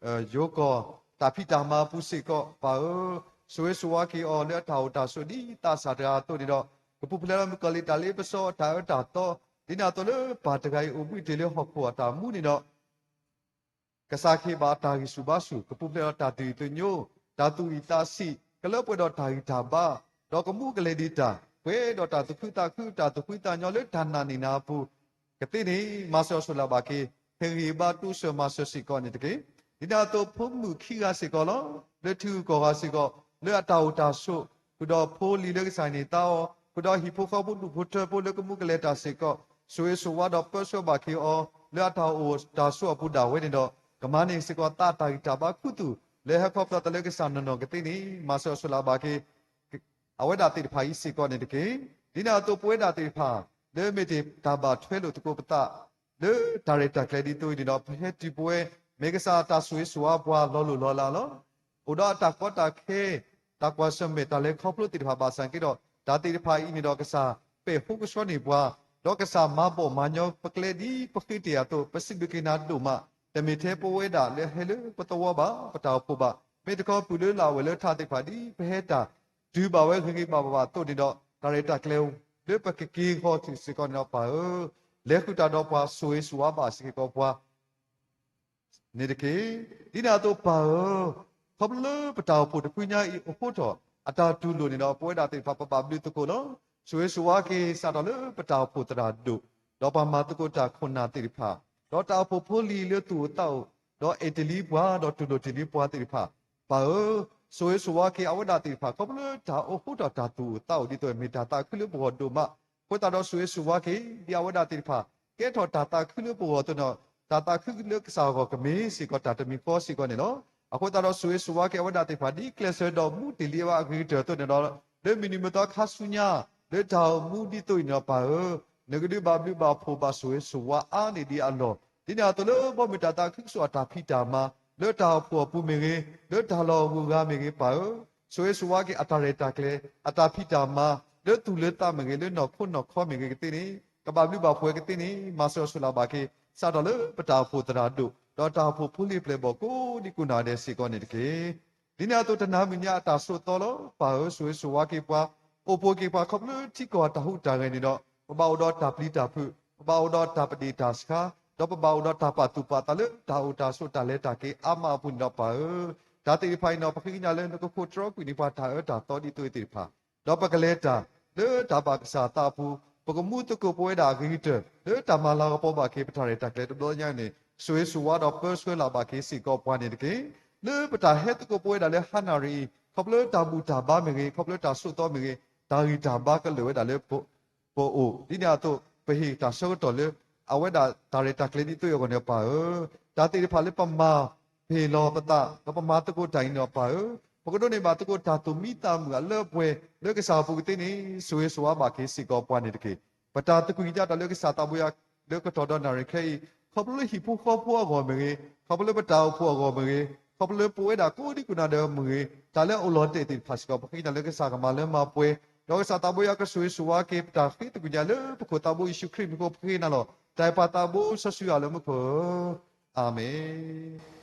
ယိၤကီၢ်တၢ်ဖံးတၢ်မၤအပူၤစ့ၢ်ကီး, ပၢ်ဧၢ, ဆိၣ်ဂ့ၤဆိၣ်ဝါက့ၤအီၤလၢအတၢ်အိၣ်တၢ်ဆိးဒ်သးစၢ်တဂၤအသိးန့ၣ်ဒီး ကပူၤဖျဲးဒီးမုၣ်ကီၤလံၢ်တၢ်လ့ပစီအတၢ်အၢတၢ်သီ, ဒ်န့ၣ်အသိးလၢပၢ်တဂၤအံၤအိၣ်ဘှံးတ့ၢ်လၢဟီၣ်ခိၣ်အတၢ်မူန့ၣ်ဒီး ကစၢ်ခ့ဘၣ်တၢ်ဂံၢ်ဆူၣ်ဘါဆူၣ်, ကပူၤဖျဲးဒီးတၢ်သူၣ်အုးသးညီ, တၢ်သူၣ်အုးသးဆံး, ကလၢပှဲၤဒီးတၢ်ဂံၢ်တၢ်ဘါ, ဒီးကမူကလဲၤဒံးတၢ်, ပှဲၤဒီးတၢ်သူၣ်ခုသးခု, တၢ်သူၣ်ဖှံသးညီလၢတၢ်နာ်န့ၢ်နၤအပူၤကသ့န့ၣ်, မၤစၢၤအီၤဆိၣ်လၢ်ဘၣ်က့ၤ, ဟ့ၣ်ဂံၢ်ဟ့ၣ်ဘါတိစၢၤမၤစၢၤစ့ၢ်ကီးန့ၣ်တက့ၢ်. ဒ်န့ၣ်အသိးဖိမုၣ်ခံဂၤစ့ၢ်ကီးလီၤ. လၢထံဂုၤကီၢ်ဂၤစ့ၢ်ကီး, လၢအတၢ်အိၣ်တၢ်ဆိး, ဃုာ်ဒီးဖိလံၤလၢကစၢ်န့ၢ်သါအီၤ, ဃုာ်ဒီးဟံၣ်ဖိဃီဖိဒူၣ်ဖိထၢဖိလၢကမူကလဲၤတၢ်စ့ၢ်ကီး, ဆိၣ်ဂ့ၤဆိၣ်ဝါဒီးပၢဆှၢဘၣ်က့ၤအီၤ, လၢအတၢ်အိၣ်တၢ်ဆိးအပူၤဒၣ်ဝဲန့ၣ်ဒီး, ကမၤန့ၢ်စ့ၢ်ကီးသးအတၢ်ဂံၢ်တၢ်ဘါခူသူၣ်, လၢဟဲခီဖျိသးလၢကစၢ်နီၢ်နီၢ်ကသ့န့ၣ်, မၤစၢၤအီၤဆိၣ်လၢ်ဘၣ်က့ၤ အဝဲဒၣ်သ့ၣ်တဖၣ်အံၤစ့ၢ်ကီးန့ၣ်တက့ၢ်. ဒ်န့ၣ်အသိးပဝဲဒၣ်သ့ၣ်တဖၣ်, လၢမ့ၢ်တၢ်ဘၣ်ထွဲလိာ်သကိးပသး, လၢတၢ်ရဲၣ်တၢ်ကျဲၤဒ်သိးအံၤန့ၣ်ဒီး ပဟဲတုၤပဝဲ, မ့ၢ်ကစၢ်အတၢ်ဆိၣ်ဂ့ၤဆိၣ်ဝါပှၤလီၤလိၢ်လီၤလးလီၤ. အိၣ်ဒီးအတၢ်ကီတၢ်ခဲ, တၢ်ကွၢ်ဆၢၣ်မဲာ်တၢ်လဲၤခီဖျိသ့ၣ်တဖၣ်ဘၣ်ဆၣ်က့ဒီး, တၢ်သ့ၣ်တဖၣ်အံၤန့ၣ်ဒီးကစၢ်ပဲာ်ဟိကဆှီန့ၢ်ပှၤ, ဒီးကစၢ်မၤဘီၣ်မၤညီပကျဲဒ်ပဃ့တ့ၢ်အသိး, ပစံးဘျုးက့ၤနၤဒိၣ်မး, တမ့ၢ်ထဲပဝဲဒၣ်လၢဟဲလၢပသဝီဘၣ်, ပတၢ်အိၣ်ဖှိၣ်ဘၣ်, မ့ၢ်တခီပုၢ်လၢလၢ်ဝဲလၢထးသ့ၣ်တဖၣ်ဒ်ပဟဲတၢ် တုၤဘၣ်ဝဲဂ့ၤဂ့ၤဘၣ်ဘၣ်ဘၣ်အသိးန့ၣ်ဒီး, တၢ်ရဲၣ်တၢ်ကျဲၤလၢပကက့ၤဃီၤထံးစ့ၢ်ကီးန့ၣ်ဒီးပၢ်ဧၢ, လဲၤဃုာ်တၢ်ဒီးပှၤဆိၣ်ဂ့ၤဆိၣ်ဝါဘၣ်စ့ၢ်ကီးပှၤ န့ၣ်တက့ၢ်. ဒ်န့ၣ်အသိးပၢ်ဧၢ, ခီဖျိလၢပတၢ်အိၣ်ဖှိၣ်တဖုညါအံၤအိၣ်ဃိထီၣ်, အတၢ်တူၢ်လိာ်န့ၣ်ဒီး ပဝဲဒၣ်သ့ၣ်တဖၣ်ပဘၣ်ဘျုးသကိးလီၤ. ဆိၣ်ဂ့ၤဆိၣ်ဝါက့ၤစးထီၣ်လၢပတၢ်အိၣ်ဖှိၣ်သရၣ်ဒိၣ်, ဒီးပှၤမၤသကိးတၢ်ခိၣ်နၢ်သ့ၣ်တဖၣ်, ဒီးတၢ်အိၣ်ဖှိၣ်ဖိလံၤလၢသူၣ်အိၣ်သးအိၣ်, ဒီးအဲၣ်တ့ၢ်လံပှၤ, ဒီးတူၢ်လိာ်တ့ၢ်လံပှၤသ့ၣ်တဖၣ်, ပၢ်ဧၢ, ဆိၣ်ဂ့ၤဆိၣ်ဝါက့ၤအဝဲဒၣ်သ့ၣ်တဖၣ် ခီဖျိလၢတၢ်အိၣ်ဃိထီၣ်တၢ်သူၣ်အိၣ်သးအိၣ်ဒ်သိးမ့ၢ်တၢ်သးခုလၢပဂီၢ်ဒိၣ်မး, အဃိသတးဒီးဆိၣ်ဂ့ၤဆိၣ်ဝါက့ၤ ဒ်အဝဲဒၣ်သ့ၣ်တဖၣ် ကဲထီၣ်တၢ်သးခုလၢပဂီၢ်အသိးန့ၣ်, တၢ်သးခုလၢကစၢ်အဂီၢ်ကမ့ၢ်စ့ၢ်ကီးတၢ်တမံၤဃီစ့ၢ်ကီးန့ၣ်လီၤ. အဃိသတးဒီးဆိၣ်ဂ့ၤဆိၣ်ဝါက့ၤအဝဲဒၣ်သ့ၣ်တဖၣ် ဒ်ကျဲးစၢးဒီးမူတ့ၢ်လံအဂ့ၤကတၢၢ်အသိးန့ၣ်ဒီး, လၢမုၢ်နံၤမုၢ်သီခါဆူညါ, လၢတၢ်အိၣ်မူဒ်သိးအံၤန့ၣ်ဒီးပၢ်ဧၢ, နကဒုးဘၣ်ဘျုးဘၣ်ဖှိၣ်ဘၣ်ဆိၣ်ဂ့ၤဆိၣ်ဝါအါန့ၢ်ဒံးအလီၢ်, ဒ်န့ၣ်အသိးလၢဘီမုၢ်တၢ်သးခုကစီၣ်အတၢ်ဖံးတၢ်မၤ, လၢတၢ်အိၣ်ဖှိၣ်အပူၤမ့ၢ်ဂ့ၤ, လၢတၢ်လီၢ်အဂုၤအဂၤမ့ၢ်ဂ့ၤပၢ်ဧၢ, ဆိၣ်ဂ့ၤဆိၣ်ဝါက့ၤအတၢ်ရဲၣ်တၢ်ကျဲၤ, အတၢ်ဖံးတၢ်မၤ, လၢသူၣ်လၢသးမ့ၢ်ဂ့ၤ, လၢနီၢ်ခိနီၢ်ခီမ့ၢ်ဂ့ၤကသ့န့ၣ်, ကဘၣ်ဘျုးဘၣ်ဖှိၣ်ဝဲကသ့န့ၣ်, မၤစၢၤအီၤဆိၣ်လၢ်ဘၣ်က့ၤ, စးထီၣ်လၢပတၢ်အိၣ်ဖှိၣ်သရၣ်ဒိၣ်, ဒီးတၢ်အိၣ်ဖှိၣ်ဖိလံၤပျဲၢ်ဘီၣ်ကိးဒံကိးနၤဒဲးစ့ၢ်ကီးန့ၣ်တက့ၢ်. ဒ်န့ၣ်အသိးတနၤမုၢ်ညါအတၢ်ဆိးသီလီၤ. ပၢ်ဧၢ, ဆိၣ်ဂ့ၤဆိၣ်ဝါက့ၤပှၤ, အိၣ်ပိာ်က့ၤပှၤခီဖျိလၢထံကီၢ်အတၢ်ဟူးတၢ်ဂဲၤန့ၣ်ဒီး, ပဘၣ်အိၣ်ဒီးတၢ်ပျံၤတၢ်ဖုး, ပဘၣ်အိၣ်ဒီးတၢ်ပဒ့ၣ်တၢ်ဆှါ, ဒီးပဘၣ်အိၣ်ဒီးတၢ်ပာ်သူၣ်ပာ်သးလၢတၢ်အိၣ်တၢ်ဆိးတၢ်လဲၤတၢ်က့ၤအါမးအပူၤန့ၣ်ဒီးပၢ်ဧၢ, တၢ်သ့ၣ်တဖၣ်အံၤန့ၣ်ဒီး ပဃ့ကညးလၢနကခိးတြီကွံာ်န့ၢ်ပှၤတၢ်အၢတၢ်သီဒ်သိးအံၤသ့ၣ်တဖၣ် ဒီးပကလဲၤတၢ်လၢတၢ်ဘၣ်ကစၢ်အသးအပူၤ, ပကမူသကိးပဝဲဒၣ်အဂ့ၤကတၢၢ် လၢတၢ်မၤလၤကပီၤဘၣ်က့ၤပတၢ်ရဲၣ်တၢ်ကျဲၤတဘျီညါန့ၣ်, ဆိၣ်ဂ့ၤဆိၣ်ဝါဒီးပၢဆှၢလၢ်ဘၣ်က့ၤစ့ၢ်ကီးပှၤန့ၣ်တက့ၢ်. လၢပတၢ်ဟဲသကိးပဝဲဒၣ်လၢဟါနၣ်ရံၣ်အံၤ, ခီဖျိလၢတၢ်ဘူၣ်တၢ်ဘါမ့ၢ်ဂ့ၤ, ခီဖျိလၢတၢ်ဆိးသီမ့ၢ်ဂ့ၤ, တၢ်ဂံၢ်တၢ်ဘါကလၢာ်ဝဲဒၣ်လၢ ပအိၣ်, ဒ်န့ၣ်အသိး ပဟ့ၣ်တၢ်ဆၢကတီၢ်လၢ အဝဲဒၣ်တၢ်ရဲၣ်တၢ်ကျဲၤဒ်သိးအံၤအဂီၢ်န့ၣ်ပၢ်ဧၢ, တၢ်သ့ၣ်တဖၣ်လၢပမၤပ့ၤလီၤပသး ဒီးပမၤသကိးတၢ်အံၤန့ၣ်ပၢ်ဧၢ, ပကဒိးန့ၢ်ဘၣ်သကိးတၢ်သူၣ်မံသးမုာ်အလၢအပှဲၤလၢကစၢ်အပူၤကသ့န့ၣ်, ဆိၣ်ဂ့ၤဆိၣ်ဝါဘၣ်က့ၤစ့ၢ်ကီးပှၤန့ၣ်တက့ၢ်. ပတၢ်သကွံၢ်ကညးတၢ်လၢကစၢ်သးဘိယွၤလၢကတီၢ်ဒီးနၣ်ရံၣ်ခဲအံၤ, ခီဖျိလၢဟံၣ်ဖိဃီဖိအဂီၢ်မ့ၢ်ဂ့ၤ, ခီဖျိလၢပတၢ်အိၣ်ဖှိၣ်အဂီၢ်မ့ၢ်ဂ့ၤ, ခီဖျိလၢပဝဲဒၣ်ကိးဒံကိးနၤဒဲးမ့ၢ်ဂ့ၤ, တၢ်လၢအအိၣ်လီၤတဲာ်သ့ၣ်တဖၣ်စ့ၢ်ကီး ပဃ့ကညးလၢကစၢ်ကမၤလၢမၤပှဲၤ, ဒီးကစၢ်သးဘိယွၤကဆိၣ်ဂ့ၤဆိၣ်ဝါက့ၤ ပတၢ်ဃ့သကွံၢ်ကညးလၢပခိၣ်သးဘိယ့ၣ်ၡူးခရံာ်မံၤအဃိပဃ့နၤလီၤ. တၢ်အဲၣ်ပၢ်သးဘိစီဆှံယွၤလၢမူခိၣ်ဧၢ, အၤမ့ၣ်.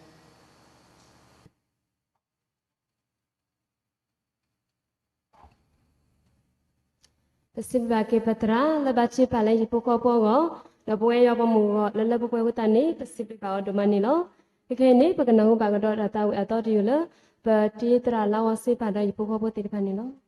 ပစံးဘျုးဘၣ်က့ၤပသရၣ်လၢဘၣ်ဆ့ပာ်လၢဟံၣ်ဖိဃီဖိအဂီၢ်, ဒီးပဝဲယွၤပမိၢ်အဂီၢ်လၢလၢပှဲၤပှဲၤအဃိသတးန့ၣ် ပစံးဘျုးဘၣ်အီၤဒိၣ်မးန့ၣ်လီၤ. ခဲခဲအံၤန့ၣ် ပကနၢ်ဟူဘၣ်ကဒီးတၢ်သးဝံၣ်အသီတယုၢ်လၢ ပတံၤသရၣ်လါဝီၤစ့ပာ်ဒီးဟံၣ်ဖိဃီဖိသ့ၣ်တဖၣ်န့ၣ်လီၤ.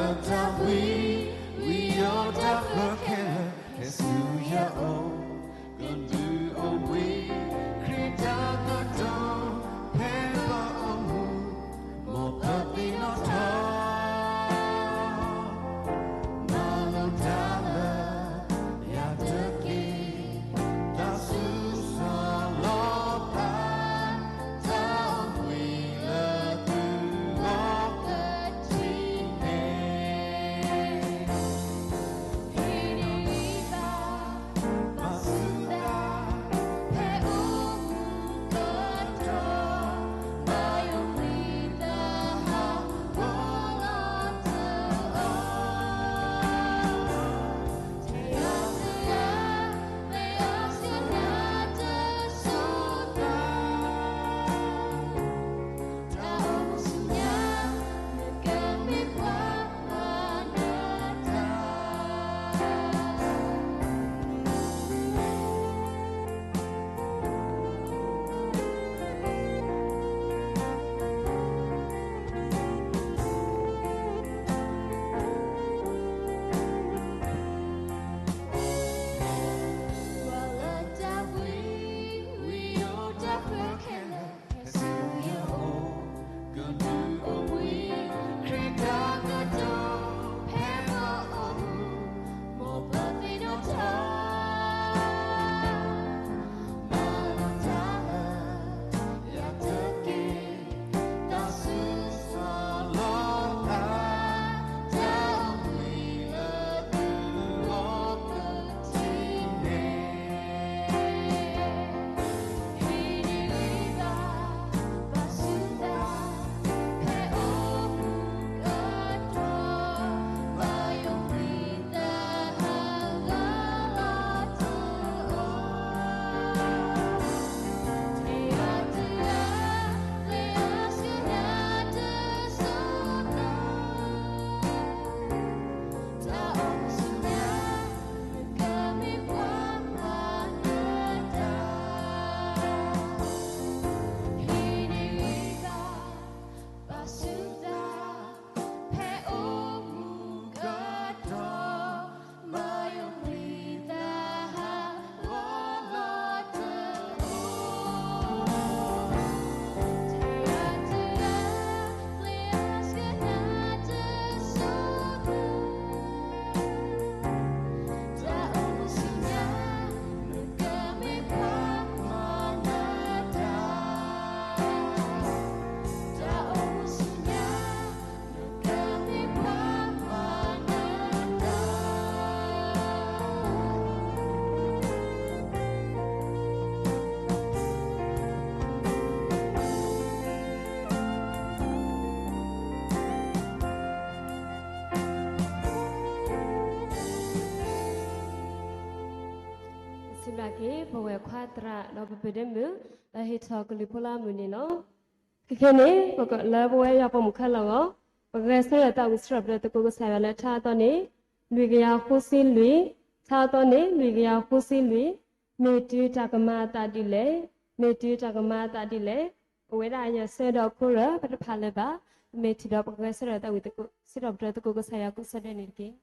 တၢ်ဝံ, ဝံယိတၢ်ဃၢခဲလၢာ် ဟဲဆူယအိၣ်, ကဒုးအိၣ်ဘှံး ခရံာ်တၢ်ကတိၤ ဖဲပအိၣ်မူ မ်ပသ့ၣ်နီၣ်ထီၣ် မၤလိတၢ်လၢ ယၤတက့ၢ်, တၢ်ဆူၣ်ဆီလီၤသး, တၢ်အိၣ်ဘှံးလၢသုဂီၢ်ကထံၣ်န့ၣ် ဟ့ၣ်န့ၢ်ဘၣ် ဘၣ်ဆူၣ်သး ဖဲအိၣ်မူကတီၢ် ဘၣ်ယိၣ်ဘှံးတၢ်ဟးဂီၤလီၤတအိၣ် စံးဘျုးက့ၤ ပဝဲခွါသရၣ်ဒီးပပုၢ်ဒ့မုၣ် လၢဟ့ၣ်ထီၣ်ကလုၢ်ဖိလၢအမုာ်န့ၣ်လီၤ. ခဲခဲန့ၣ် လၢပဝဲယွၤပိာ်မုၣ်ခဲလၢာ်အဂီၢ် ပဂဲၤဆၢထၢၣ်သးဝံၣ်စံးထီၣ်ပတြၢၤသကိးကစၢ်ယွၤလၢထါအသီန့ၣ် လွံၢ်ကယၤဃုဆံလွံၢ်, ထါအသီန့ၣ် လွံၢ်ကယၤဃုဆံလွံၢ်, မ့ၢ်တုၤတၢ်ကမၤအသးဒ်လဲၣ်, မ့ၢ်တုၤတၢ်ကမၤအသးဒ်လဲၣ်, ပဝဲဒၣ်ယွၤဆၢဒီးအခိၣ်ရၢ ပတဖးလၢၤဘၣ်, ပမ့ၢ်ထံၣ်ဒီးပကဂဲၤဆၢထၢၣ်သးဝံၣ်စံးထီၣ်ပတြၢၤသကိးကစၢ်ယွၤကိးဆၢဒဲးန့ၣ်တက့ၢ်.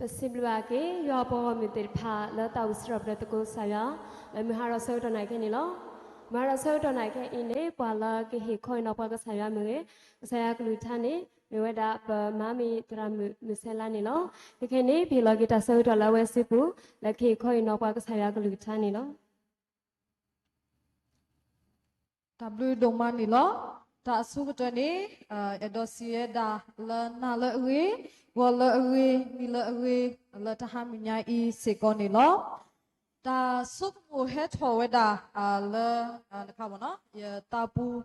ပစံးဘျုးဘၣ်က့ၤ ယွၤအပှၤဂီၢ်မုၢ်သ့ၣ်တဖၣ် လၢတၢ်အိၣ်စံးထီၣ်ပတြၢၤသကိးကစၢ်ယွၤ လၢမုၢ်ဟါဒီးဆၢကတီၢ်နၣ်ခဲအံၤန့ၣ်လီၤ. မုၢ်ဟါဒီးဆၢကတီၢ်နၣ်ခဲအံၤန့ၣ် ပှၤလၢကဟ့ၣ်ခီအံၤနီၤပှၤကစၢ်ယွၤမ့ၢ်ဂ့ၤ, ကစၢ်ယွၤကလုၢ်ကထါန့ၣ် မ့ၢ်ဝဲဒၣ်ပမၤမ့ၢ်သရၣ်မုၣ်မုၢ်ဆဲလါန့ၣ်လီၤ. ခဲခဲန့ၣ် ပဟ့ၣ်လီၤက့ၤတၢ်ဆၢကတီၢ်လၢအဝဲစုပူၤ လၢကဟ့ၣ်ခီအံၤနီၤပှၤကစၢ်ယွၤကလုၢ်ကထါန့ၣ်လီၤ. တၢ်ဘျုးဒိၣ်မးန့ၣ်လီၤ. တၢ်အဆိကတၢၢ်န့ၣ် အဲၣ်ဒိးစံးဝဲဒၣ်လၢနၤလၢအဂ့ၤ, ဂီၤလၢအဂ့ၤ, နံၤလၢအဂ့ၤ, လၢတဟါမုၢ်ညါအံၤစ့ၢ်ကီးန့ၣ်လီၤ. တၢ်ဆိကမိၣ်ဟဲထီၣ်ဝဲဒၣ်လၢ ယသးပူၤ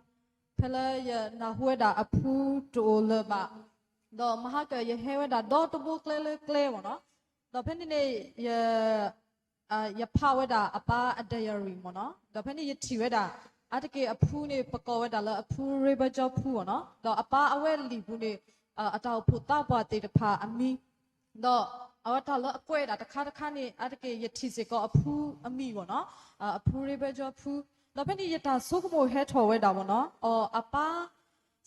ဖဲလၢယနၢ်ဟူဝဲဒၣ်အဖုတအိၣ်လၢၤဘၣ်, ဒီးမဟါကၢၣ်ယဟဲဝဲဒၣ်ဒီတဘိကျဲလၢကျဲမ့ၢ်နီၤ, ဒီးဖဲန့ၣ်န့ၣ် ယ ယဖးဝဲဒၣ်အပၢ်အdiaryမ့ၢ်နီၤ, ဒီးဖဲန့ၣ်ယထံၣ်ဝဲဒၣ် အါတက့ၢ်အဖုန့ၣ် ပကိးဝဲဒၣ်လၢအဖုရ့ဘၢကၠီဖုမ့ၢ်နီၤ, ဒီးအပၢ်အဝဲလံာ်ပူၤန့ၣ် အတၢ်အိၣ်ဖှိၣ်သးပှၢ်သ့ၣ်တဖၣ်အမံၤ, ဒီးအဝဲတၢ်လၢအကွဲးဒၣ်တခါတခါန့ၣ် အါတက့ၢ်ယထံၣ်စ့ၢ်ကီးအဖုအမံၤမ့ၢ်နီၤ, အဖုရ့ဘၢကၠီဖု, ဒီးဖဲန့ၣ်ယတၢ်ဆိကမိၣ်ဟဲထီၣ်ဝဲဒၣ်မ့ၢ်နီၤ, အပၢ်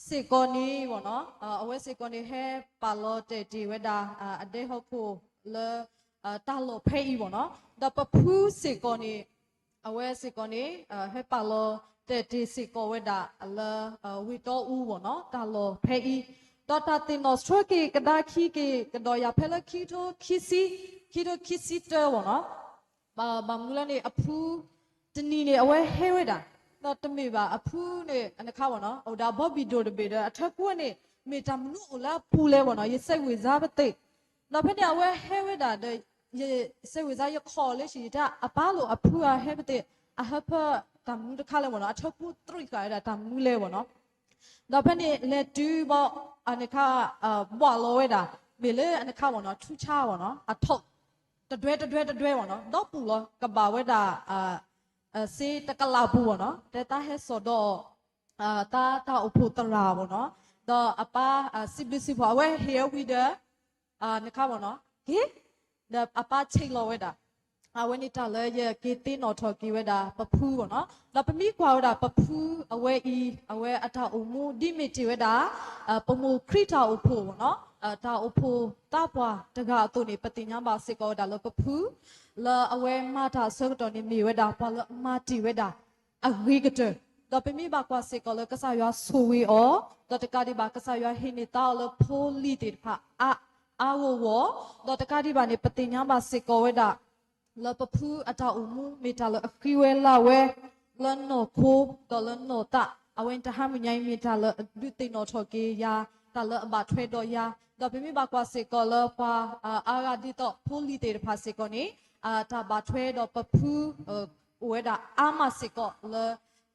စ့ၢ်ကီးန့ၣ်မ့ၢ်နီၤ, အဝဲစ့ၢ်ကီးန့ၣ် ဟဲပာ်လီၤတဲာ်တ့ၢ်ဝဲဒၣ် အဒဲဟီၣ်ခိၣ်လၢ တၢ်လီၢ်ဖဲအံၤမ့ၢ်နီၤ, ဒီးပဖုစ့ၢ်ကီးန့ၣ် အဝဲစ့ၢ်ကီးန့ၣ် ဟဲပာ်လီၤတဲာ်တ့ၢ်စ့ၢ်ကီးဝဲဒၣ်လၢ ဝ့ၢ်တီအူမ့ၢ်နီၤ, တၢ်လီၢ်ဖဲအံၤ, ဒီးတၢ်သ့ၣ်နီၣ်ဆိက့ၤကဒါခံက့ၤကဒီးယၤ ဖဲလၢခံကထိခံဆံ, ခံကထိခံဆံတၢမ့ၢ်နီၤ, ဘၣ်မနုၤလဲၣ်န့ၣ် အဖု တနံၤန့ၣ် အဝဲဟဲဝဲဒၣ်, ဒီးတမ့ၢ်ဘၣ်အဖုန့ၣ် အခါမ့ၢ်နီၤ အိၣ်ဒီးအဘီဘံၣ်ဒိၣ်တဘ့ၣ်ဒီး အထၢၣ်ကူန့ၣ် မ့ၢ်တၢ်မနုၤအိၣ်လၢအပူၤလဲၣ်မ့ၢ်နီၤ, ယစဲးဝ့ၤစါပသ့ၣ်, ဒီးဖဲန့ၣ်အဝဲဟဲဝဲဒၣ်ဒီး ယစဲးဝ့ၤစါယခီၣ်လၢဆံး ယတဲ အပၢ်လိာ်အဖုအဟဲပသ့ၣ် အဟၢဖၢတၢ်မနုၤတခါလဲၣ်မ့ၢ်နီၤ, အထၢၣ်ကူသရံးဃာ်ဝဲဒၣ်တၢ်မနုၤလဲၣ်မ့ၢ်နီၤ, ဒီးဖဲန့ၣ်လဲၤတုၤဘၣ် အခါ ဘှၣ်လီၤဝဲဒၣ် မ့ၢ်လၢအခါမ့ၢ်နီၤ ထူဆါမ့ၢ်နီၤ အထီၣ် တဒွဲတဒွဲတဒွဲမ့ၢ်နီၤ ဒီပူၤလီၤ ကဘၣ်ဝဲဒၣ် စ့တကလးပူၤမ့ၢ်နီၤ တဲတၢ်ဟဲစိာ်ဒီး တၢ်တၢ်အိၣ်ဖှိၣ်သရၣ်မ့ၢ်နီၤ ဒီးအပၢ်စံးဘျုးစံးဖှိၣ် အဝဲဟ့ၣ်အဝံၤဒီး နခါမ့ၢ်နီၤ က့ၤ ဒီးအပၢ်ဆဲးလီၤဝဲဒၣ် အဝဲန့ၣ်တၢ်လၢယက့ၤသ့ၣ်နီၣ်ထီၣ်က့ၤဝဲဒၣ်ပဖုမ့ၢ်နီၤ ဒီးပမ့ၢ်ကွၢ်ဝဲဒၣ်ပဖုအဝဲအံၤ အဝဲအတၢ်အိၣ်မူ ဒ်မ့ၢ်တ့ၢ်ဝဲဒၣ် ပမိၢ်ခရံာ်တၢ်အိၣ်ဖှိၣ်မ့ၢ်နီၤ တၢ်အိၣ်ဖှိၣ်သးပှၢ်တဂၤအသိးန့ၣ် ပသ့ၣ်ညါဘၣ်စ့ၢ်ကီးဝဲဒၣ်လၢပဖု လၢအဝဲမၤတၢ်အဆၢကတီၢ်န့ၣ် မ့ၢ်ဝဲဒၣ်ပှၤလၢအမၤတ့ၢ်ဝဲဒၣ် အဂ့ၤကတၢၢ်, ဒီးပမ့ၢ်ဘၣ်ကွၢ်စ့ၢ်ကီးလၢကစၢ်ယွၤဆိၣ်ဂ့ၤအီၤ, ဒီးတကးဒံးဘၣ် ကစၢ်ယွၤဟ့ၣ်န့ၢ်သါအီၤလၢဖိလံၤသ့ၣ်တဖၣ်အါအါဂီၢ်ဂီၢ်, ဒီးတကးဒံးဘၣ်န့ၣ် ပသ့ၣ်ညါဘၣ်စ့ၢ်ကီးဝဲဒၣ် လၢပဖုအတၢ်အိၣ်မူမ့ၢ်တၢ်လၢအဃံဝဲလၢ်ဝဲ လၢနီၢ်ခိ ဒီးလၢနီၢ်သး, အဝဲန့ၣ်တဟါမုၢ်ညါအံၤမ့ၢ်တၢ်လၢအဒုးသ့ၣ်နီၣ်ထီၣ်က့ၤယၤ, တၢ်လၢအဘၣ်ထွဲဒီးယၤ, ဒီးပမ့ၢ်ဘၣ်ကွၢ်စ့ၢ်ကီးလၢပှၤအါဂၤဒ်သိးဖိလံၤသ့ၣ်တဖၣ်စ့ၢ်ကီးန့ၣ် တၢ်ဘၣ်ထွဲဒီးပဖု အိၣ်ဝဲဒၣ်အါမးစ့ၢ်ကီးလၢ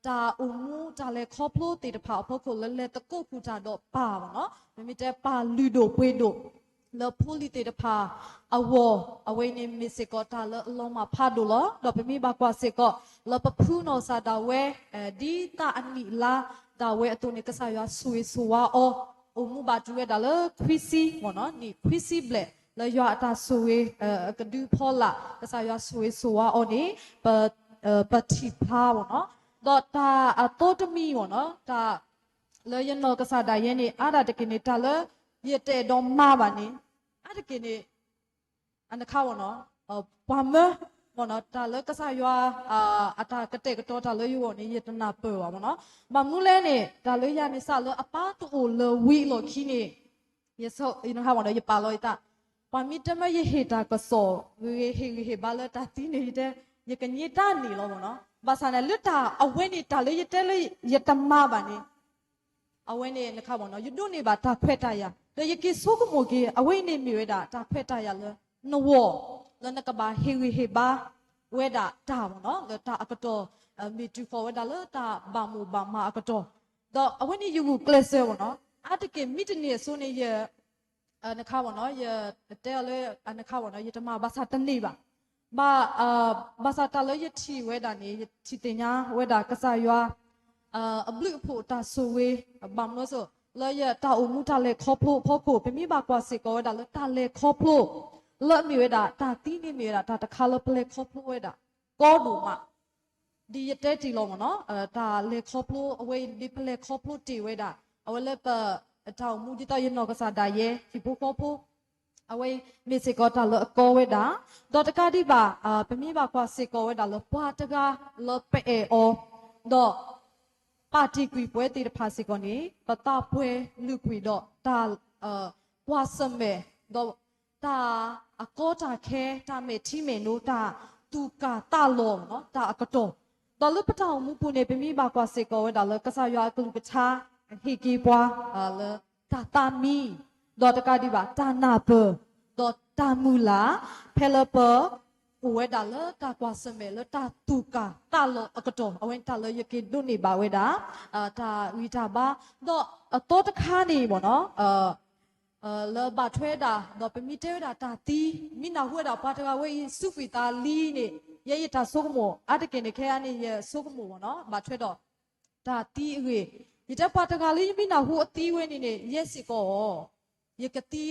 တၢ်အိၣ်မူတၢ်လဲၤခီဖျိသ့ၣ်တဖၣ်အဖီခိၣ်လၢလဲၤသကိးဃုာ်တၢ်ဒီးပၢ်မ့ၢ်နီၤ, ပမ့ၢ်တဲပၢ်လုၢ်ဒိၣ်ပှ့ၤဒိၣ် လၢဖိလံၤသ့ၣ်တဖၣ်အဂီၢ်, အဝဲအံၤန့ၣ်မ့ၢ်စ့ၢ်ကီးတၢ်လၢအလီၤမၢ်ဖးဒိၣ်လီၤ. ဒီးပမ့ၢ်ဘၣ်ကွၢ်စ့ၢ်ကီး လၢပဖုနီၢ်ကစၢ်ဒၣ်ဝဲ ဒ်တၢ်အနံၣ်အလါဒၣ်ဝဲအသိးန့ၣ် ကစၢ်ယွၤဆိၣ်ဂ့ၤဆိၣ်ဝါအီၤ, အိၣ်မူဘၣ်တုၤဝဲဒၣ်လၢခွံဆံမ့ၢ်နီၤ, နံၣ်ခွံဆံဘျဲၣ် လၢယွၤအတၢ်ဆိၣ်ဂ့ၤ ကဒုဖီလာ် ကစၢ်ယွၤဆိၣ်ဂ့ၤဆိၣ်ဝါအီၤန့ၣ် ပ ပထံၣ်ဖျါမ့ၢ်နီၤ, ဒီးတၢ်အသိတမံၤမ့ၢ်နီၤ, တၢ်လၢယနီၢ်ကစၢ်ဒၣ်ယဲန့ၣ် အါဒၣ်တက့ၢ်န့ၣ် တၢ်လၢယတအဲၣ်ဒိးမၤဘၣ်န့ၣ် အါတက့ၢ်န့ၣ် အခါမ့ၢ်နီၤ, ပှၤမၢမ့ၢ်နီၤ, တၢ်လၢကစၢ်ယွၤ အတၢ်ကတဲာ်ကတီၤတၢ်လၢယဂီၢ်န့ၣ် ယတနၢ်ပၢၢ်ဘၣ်မ့ၢ်နီၤ, ဘၣ်မနုၤလဲၣ်န့ၣ် တၢ်လၢယၤန့ၣ် စးလၢအပၢ်တအိၣ်လၢၤဝံၤအလီၢ်ခံန့ၣ် ယ ယပာ်လီၤယသး, ပှၤမ့ၢ်တဲမၢယဟ့ၣ်တၢ်ကစီၣ်ဂ့ၤဂ့ၤ ဟ့ၣ်ဂံၢ်ဟ့ၣ်ဘါလၢတၢ်သံန့ၣ် ယတဲ ယကညးတၢ်န့ၣ်လီၤမ့ၢ်နီၤ, ဘၣ်ဆၣ်န့ၣ် လၢတၢ်အဝဲန့ၣ် တၢ်လၢယတဲလၢယတမၤဘၣ်န့ၣ် အဝဲန့ၣ်နခါမ့ၢ်နီၤ ယဒိးန့ၢ်ဘၣ်တၢ်ခွဲးတၢ်ယာ် ဒီးယက့ၤဆိကမိၣ်က့ၤ အဝဲအံၤန့ၣ်မ့ၢ်ဝဲဒၣ်တၢ်ခွဲးတၢ်ယာ်လၢနဂီၢ် လၢနကဘၣ်ဟ့ၣ်ဂံၢ်ဟ့ၣ်ဘါဝဲဒၣ်တၢ်မ့ၢ်နီၤ လၢတၢ်အကတီၢ် မ့ၢ်တုၤဃီၤဝဲဒၣ်လၢတၢ်ဘၣ်မိၣ်ဘၣ်မးအကတီၢ်, ဒီးအဝဲန့ၣ်ယဂုာ်ကျဲးစၢးမ့ၢ်နီၤ အါတက့ၢ်မ့ၢ်တန့ၢ်အစိန့ၣ် ယ နခါမ့ၢ်နီၤ ယတဲအီၤလၢ နခါမ့ၢ်နီၤ ယတမၤဘၣ်ဆၣ်တန့ၢ်ဘၣ်, ဘၣ် ဘၣ်ဆၣ်တၢ်လၢယထံၣ်ဝဲဒၣ်န့ၣ် ယထံၣ်သ့ၣ်ညါဝဲဒၣ်ကစၢ်ယွၤ အဘျုးအဖှိၣ်တၢ်ဆိၣ်ဂ့ၤ ဘၣ်မနုၤအဃိ လၢယတၢ်အိၣ်မူတၢ်လဲၤခီဖျိအဖီခိၣ် ပမ့ၢ်ဘၣ်ကွၢ်စ့ၢ်ကီးဝဲဒၣ်လၢတၢ်လဲၤခီဖျိ လၢအမ့ၢ်ဝဲဒၣ်တၢ်သံန့ၣ်မ့ၢ်ဝဲဒၣ်တၢ်တခါလၢပလဲၤခီဖျိဝဲဒၣ် ကီဒိၣ်မး ဒ်ယတဲတ့ၢ်လီၤမ့ၢ်နီၤ တၢ်လဲၤခီဖျိအဝဲအံၤ ဒ်ပလဲၤခီဖျိတ့ၢ်ဝဲဒၣ် အဝဲလၢပ တၢ်အိၣ်မူဒ်သိးယနီၢ်ကစၢ်ဒၣ်ယဲ ဟံၣ်ဖိဃီဖိ အဝဲအံၤမ့ၢ်စ့ၢ်ကီးတၢ်လၢအကီဝဲဒၣ်, ဒီးတကးဒံးဘၣ် ပမ့ၢ်ဘၣ်ကွၢ်စ့ၢ်ကီးဝဲဒၣ်လၢပှၤတဂၤလၢပအဲၣ်အီၤ, ဒီး ပာ်တ့ၢ်ကွံာ်ပဝဲသ့ၣ်တဖၣ်စ့ၢ်ကီးန့ၣ် ပသးပှဲၤလုာ်ကွံာ်ဒီးတၢ် ကွၢ်ဆၢၣ်မဲာ်, ဒီးတၢ်အကီတၢ်ခဲ, တၢ်မဲာ်ထံမဲာ်နိ, တၢ်သူၣ်ကၢ်သးလီၤ, တၢ်အကတီၢ်, ဒီးလၢပတၢ်အိၣ်မူပူၤန့ၣ် ပမ့ၢ်ဘၣ်ကွၢ်စ့ၢ်ကီးဝဲဒၣ်လၢကစၢ်ယွၤအကလုၢ်ကထါ ဟ့ၣ်က့ၤပှၤ လၢတၢ်သးမံ, ဒီးတကးဒံးဘၣ် တၢ်နၢ်ပၢၢ်, ဒီးတၢ်မုၢ်လၢ်, ဖဲလၢပ အိၣ်ဝဲဒၣ်လၢတၢ်ကွၢ်ဆၢၣ်မဲာ်လၢတၢ်သူၣ်ကၢ်သးလီၤအကတီၢ်, အဝဲန့ၣ်တၢ်လၢယက့ၤဒိးန့ၢ်ဘၣ်ဝဲဒၣ် တၢ်ဂံၢ်တၢ်ဘါ, ဒီးအသီတခါန့ၣ်မ့ၢ်နီၤ လၢဘၣ်ထွဲဒၣ် ဒီးပမ့ၢ်တဲဝဲဒၣ်တၢ်သံ, မ့ၢ်နၢ်ဟူဝဲဒၣ်ပှၤတဂၤဝဲအံၤ စူးကွံာ်သးလံန့ၣ် ယဲယတၢ်ဆိကမိၣ် အါတက့ၢ်န့ၣ် ခဲအံၤန့ၣ် ယဆိကမိၣ်မ့ၢ်နီၤ ဘၣ်ထွဲဒီး တၢ်သံအဂ့ၢ်, ယတဲပှၤတဂၤလၢယမ့ၢ်နၢ်ဟူအသံဝဲန့ၣ်န့ၣ် ယဲစ့ၢ်ကီးအီၤ ယကသံ,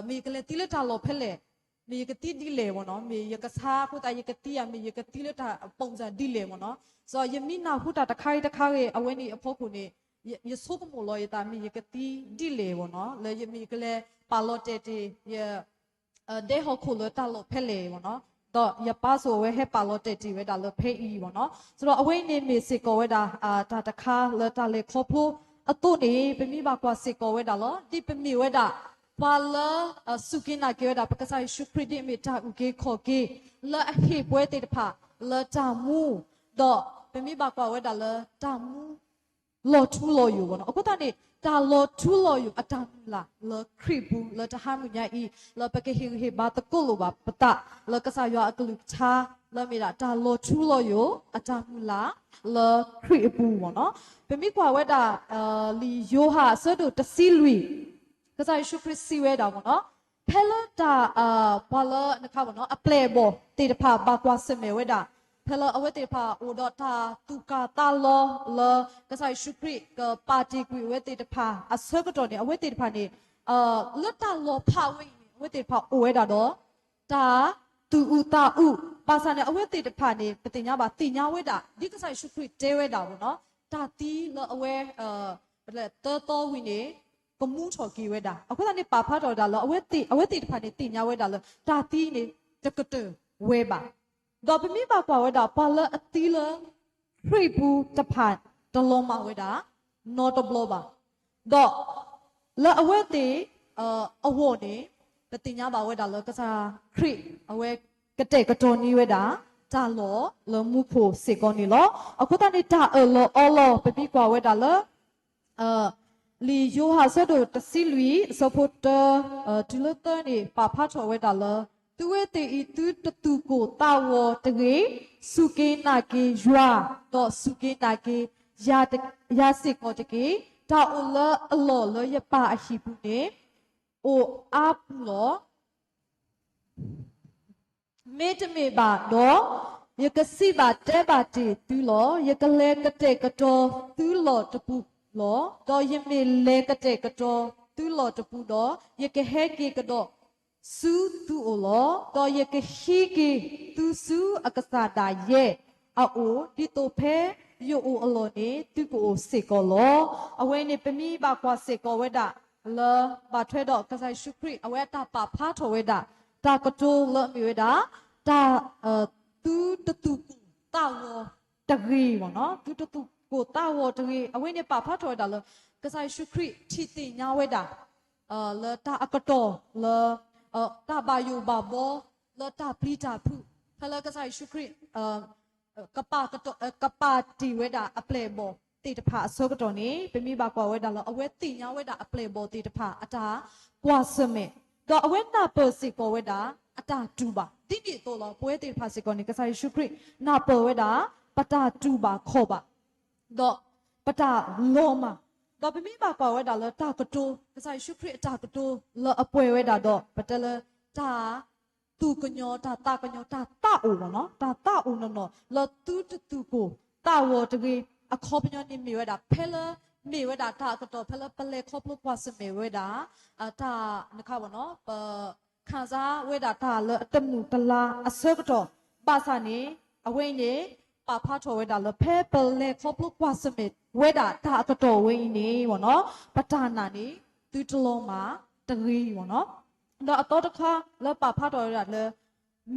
မ့ၢ်ယကလဲၤသံလၢတၢ်လီၢ်ဖဲလဲၣ်, မ့ၢ်ယကသံဒ်လဲၣ်မ့ၢ်နီၤ, မ့ၢ်ယကဆါအဃိသတးယကသံဧါ, မ့ၢ်ယကသံလၢတၢ်ပိာ်စၢ်ဒ်လဲၣ်မ့ၢ်နီၤ, စီၤယမ့ၢ်နၢ်ဟူတၢ်တခါဂ့ၤတခါဂ့ၤ အဝဲန့ၣ်အဖီခိၣ်န့ၣ် ယဆိကမိၣ်လီၤယသး မ့ၢ်ယကသံဒ်လဲၣ်မ့ၢ်နီၤ, လၢယမ့ၢ်ကလဲၤပာ်လီၤတဲာ်တ့ၢ် ယ ဒဲဟီၣ်ခိၣ်လၢတၢ်လီၢ်ဖဲလဲၣ်မ့ၢ်နီၤ, ဒီးယပၢ်စိာ်အဝဲဟဲပာ်လီၤတဲာ်တ့ၢ်ဝဲဒၣ်လၢဖဲအံၤမ့ၢ်နီၤ, ဆိုတော့ အဝဲအံၤန့ၣ်မ့ၢ်စ့ၢ်ကီးဝဲဒၣ် တၢ်တခါလၢတၢ်လဲၤခီဖျိအသိးန့ၣ် ပမ့ၢ်ဘၣ်ကွၢ်စ့ၢ်ကီးဝဲဒၣ်လီၤ. ဒ်ပမ့ၢ်ဝဲဒၣ် ပှၤလၢ စူၢ်က့ၤနာ်က့ၤဝဲဒၣ် ပကစၢ်ယ့ၣ်ၡူးခရံာ်ဒ်အမ့ၢ်တၢ်အုၣ်က့ၤခီၣ်က့ၤ လၢအဟ့ၣ်ပဝဲသ့ၣ်တဖၣ်လၢတၢ်မူ, ဒီးပမ့ၢ်ဘၣ်ကွၢ်ဝဲဒၣ်လၢတၢ်မူ လီၤထူလီၤယိာ်မ့ၢ်နီၤ, အဃိသတးန့ၣ် တၢ်လီၤထူလီၤယိာ်အတၢ်မုၢ်လၢ်လၢခရံာ်ပူၤ လၢတဟါမုၢ်ညါအံၤ လၢပကဟ့ၣ်ဂံၢ်ဟ့ၣ်ဘါသကိးလိာ်ဘၣ်ပသး လၢကစၢ်ယွၤအကလုၢ်ကထါ လၢမ့ၢ်ဒၣ်တၢ်လီၤထူလီၤယိာ် အတၢ်မုၢ်လၢ်လၢခရံာ်အပူၤမ့ၢ်နီၤ, ပမ့ၢ်ကွၢ်ဝဲဒၣ် လံာ်ယိၤဟၣ်အဆၢဒိၣ်တဆံလွံၢ် ကစၢ်ယ့ၣ်ၡူးခရံာ်စံးဝဲဒၣ်မ့ၢ်နီၤ, ဖဲလၢတၢ် ပှၤလၢ အပျဲၢ်အဘီၣ်သ့ၣ်တဖၣ်ဘၣ်ကွၢ်ဆၢၣ်မဲာ်ဝဲဒၣ်, ဖဲလၢအဝဲသ့ၣ်တဖၣ်အိၣ်ဒီးတၢ်သူၣ်ကၢ်သးလီၤလၢ ကစၢ်ယ့ၣ်ၡူးခရံာ်ကပာ်တ့ၢ်ကွံာ်အဝဲသ့ၣ်တဖၣ်အဆၢကတီၢ်န့ၣ် အဝဲသ့ၣ်တဖၣ်န့ၣ် လၢတၢ်လီၤဖးဝဲအံၤန့ၣ် အဝဲသ့ၣ်တဖၣ်အိၣ်ဝဲဒၣ်ဒီး တၢ်သူၣ်အုးသးအုး, ဘၣ်ဆၣ်န့ၣ် အဝဲသ့ၣ်တဖၣ်န့ၣ် ပသ့ၣ်ညါဘၣ် သ့ၣ်ညါဝဲဒၣ် ဒ်ကစၢ်ယ့ၣ်ၡူးခရံာ်တဲဝဲဒၣ်မ့ၢ်နီၤ, တၢ်သံလၢအဝဲ သၢသီဝံၤန့ၣ် ကမူထီၣ်က့ၤဝဲဒၣ်. အဃိသတးန့ၣ် ပာ်ဖျါထီၣ်ဝဲဒၣ်လၢ အဝဲသ့ၣ်တဖၣ်န့ၣ် သ့ၣ်ညါဝဲဒၣ်လၢ တၢ်သံန့ၣ် တကတၢၢ်ဝဲဘၣ်. ဒီးပမ့ၢ်ဘၣ်ကွၢ်ဝဲဒၣ် ပှၤလၢအသံလၢ ခရံာ်ပူၤတဖၣ် တလီၤမၢ်ဝဲဒၣ် နီတဘျီဘၣ်. ဒီးလၢအဝဲသ့ၣ် အဂီၢ်န့ၣ် ပသ့ၣ်ညါဘၣ်ဝဲဒၣ်လၢ ကစၢ်ခရံာ် အဝဲကတဲာ်ကတီၤန့ၢ်ဝဲဒၣ် တၢ်လီၢ်လၢမူခိၣ်စ့ၢ်ကီးန့ၣ်လီၤ. အဃိသတးန့ၣ် တၢ်အၢၣ်လီၤအီလီၤ ပမ့ၢ်ကွၢ်ဝဲဒၣ်လၢ လံာ်ယိၤဟၣ်အဆၢဒိၣ်တဆံလွံၢ် အဆၢဖိတၢ တုၤလၢသၢန့ၣ် ပာ်ဖျါထီၣ်ဝဲဒၣ်လၢ သုဝဲသ့ၣ်အံၤ သုတသူၣ်ကိၢ်သးဂီၤတဂ့ၤ, စူၢ်က့ၤနာ်က့ၤယွၤ, ဒီးစူၢ်က့ၤနာ်က့ၤ ယၤစ့ၢ်ကီးတက့ၢ်. တၢ်အိၣ်လၢအလီၢ်လၢယပၢ်အဟံၣ်ပူၤန့ၣ် အိၣ်အါပူၤလီၤ. မ့တမ့ၢ်ဘၣ်ဒီး ယကစံးဘၣ်တဲဘၣ်တ့ၢ်သုလီၤ. ယကလဲၤကတဲာ်ကတီၤသုလီၢ်တပူၤလီၤ. ဒီးယမ့ၢ်လဲၤကတဲာ်ကတီၤသုလီၢ်တပူၤဒီး, ယကဟဲက့ၤကဒီးဆူသုအိၣ်လီၤ. ဒီးယကဟံးက့ၤသုဆူအကစၢ်ဒၣ်ယဲအအိၣ်, ဒ်သိးဖဲယအိၣ်အလီၢ်န့ၣ် သုကအိၣ်စ့ၢ်ကီးလီၤ. အဝဲန့ၣ် ပမ့ၢ်ဘၣ်ကွၢ်စ့ၢ်ကီးဝဲဒၣ် လၢဘၣ်ထွဲဒီးကစၢ်ယ့ၣ်ၡူးခရံာ် အဝဲအတၢ်ပာ်ဖျါထီၣ်ဝဲဒၣ် တၢ်ကတိၤလၢအမ့ၢ်ဝဲဒၣ် တၢ် သုတသူၣ်ကိၢ်သးဂီၤတဂ့ၤမ့ၢ်နီၤ, သုတသူၣ်ကိၢ်သးဂီၤတဂ့ၤ. အဝဲန့ၣ်ပာ်ဖျါထီၣ်ဝဲဒၣ်လၢ ကစၢ်ယ့ၣ်ၡူးခရံာ်ထံၣ်သ့ၣ်ညါဝဲဒၣ် လၢတၢ်အကတီၢ်လၢ တၢ်ဘၣ်ယိၣ်ဘၣ်ဘီ လၢတၢ်ပျံၤတၢ်ဖုး ဖဲလၢကစၢ်ယ့ၣ်ၡူးခရံာ် ကပာ်ကတီၢ် ကပာ်တ့ၢ်ဝဲဒၣ်အပျဲၢ်အဘီၣ်သ့ၣ်တဖၣ်အဆၢကတီၢ်န့ၣ် ပမ့ၢ်ဘၣ်ကွၢ်ဝဲဒၣ်လၢ အဝဲသ့ၣ်ညါဝဲဒၣ်အပျဲၢ်အဘီၣ်သ့ၣ်တဖၣ်အတၢ်ကွၢ်ဆၢၣ်မဲာ်, ဒီးအဝဲနၢ်ပၢၢ်စ့ၢ်ကီးဝဲဒၣ်အတၢ်တူၢ်ဘၣ်. ဒ်န့ၣ်အသိးလီၤ ပဝဲသ့ၣ်တဖၣ်စ့ၢ်ကီးန့ၣ် ကစၢ်ယ့ၣ်ၡူးခရံာ်နၢ်ပၢၢ်ဝဲဒၣ် ပတၢ်တူၢ်ဘၣ်ခီၣ်ဘၣ် ဒီးပတၢ်လီၤမၢ်, ဒီးပမ့ၢ်ဘၣ်ကွၢ်ဝဲဒၣ်လၢတၢ်ကတိၤ ကစၢ်ယ့ၣ်ၡူးခရံာ်အတၢ်ကတိၤလၢအပှဲၤဝဲဒၣ်ဒီး ပတဲလၢတၢ် သူၣ်ကညီၤ တၢ်သးကညီၤ တၢ်သးအိၣ်မ့ၢ်နီၤ, တၢ်သးအိၣ်နီၢ်နီၢ် လၢသုတသူၣ်ကိၢ်သးဂီၤတဂ့ၤ. အခီပညီန့ၣ်မ့ၢ်ဝဲဒၣ် ဖဲလၢမ့ၢ်ဝဲဒၣ်တၢ်အကတီၢ် ဖဲလၢပလဲၤခီဖျိကွၢ်ဆၢၣ်မဲာ်ဝဲဒၣ် တၢ်နခါမ့ၢ်နီၤ ပ ခံစားဝဲဒၣ်တၢ်လၢအတမုာ်တလၤအဆၢကတီၢ်, ဘၣ်ဆၣ်န့ၣ် အဝဲအံၤန့ၣ် ပာ်ဖျါထီၣ်ဝဲဒၣ်လၢ ဖဲပလဲၤခီဖျိကွၢ်ဆၢၣ်မဲာ်ဝဲဒၣ်တၢ်အကတီၢ်ဝဲအံၤန့ၣ်မ့ၢ်နီၤ ပတၢ်နာ်န့ၣ် သုတလီၤမၢ်တဂ့ၤမ့ၢ်နီၤ. ဒီးအသီတခါလၢပာ်ဖျါထီၣ်ဝဲဒၣ်လၢ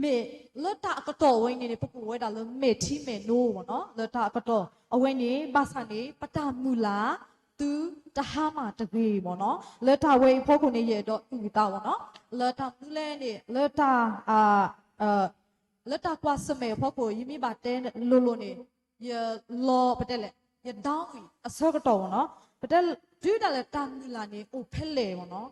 မ့ၢ်လၢတၢ်အကတီၢ်အဝဲအံၤန့ၣ်န့ၣ် ပကအိၣ်ဝဲဒၣ်လၢမဲာ်ထံမဲာ်နိမ့ၢ်နီၤ, လၢတၢ်အကတီၢ်အဝဲန့ၣ် ဘၣ်ဆၣ်န့ၣ် ပတၢ်မုၢ်လၢ်သုတဟါမၢ်တဂ့ၤမ့ၢ်နီၤ. လၢတၢ်ဝဲအံၤအဖီခိၣ်န့ၣ် ယအဲၣ်ဒိးအုၣ်အသးမ့ၢ်နီၤ, လၢတၢ်မနုၤလဲၣ်န့ၣ် လၢတၢ် လၢတၢ်ကွၢ်ဆၢၣ်မဲာ်အဖီခိၣ် ယမ့ၢ်ဘၣ်တဲလိၤလိၤန့ၣ် ယလီၤ ပတဲလဲၣ် ယ down ဝံၤအဆၢကတီၢ်မ့ၢ်နီၤ, ပတဲတုၤဒၣ်လဲာ်တၢ်မုၢ်လၢ်န့ၣ် အိၣ်ဖဲလဲၣ်မ့ၢ်နီၤ,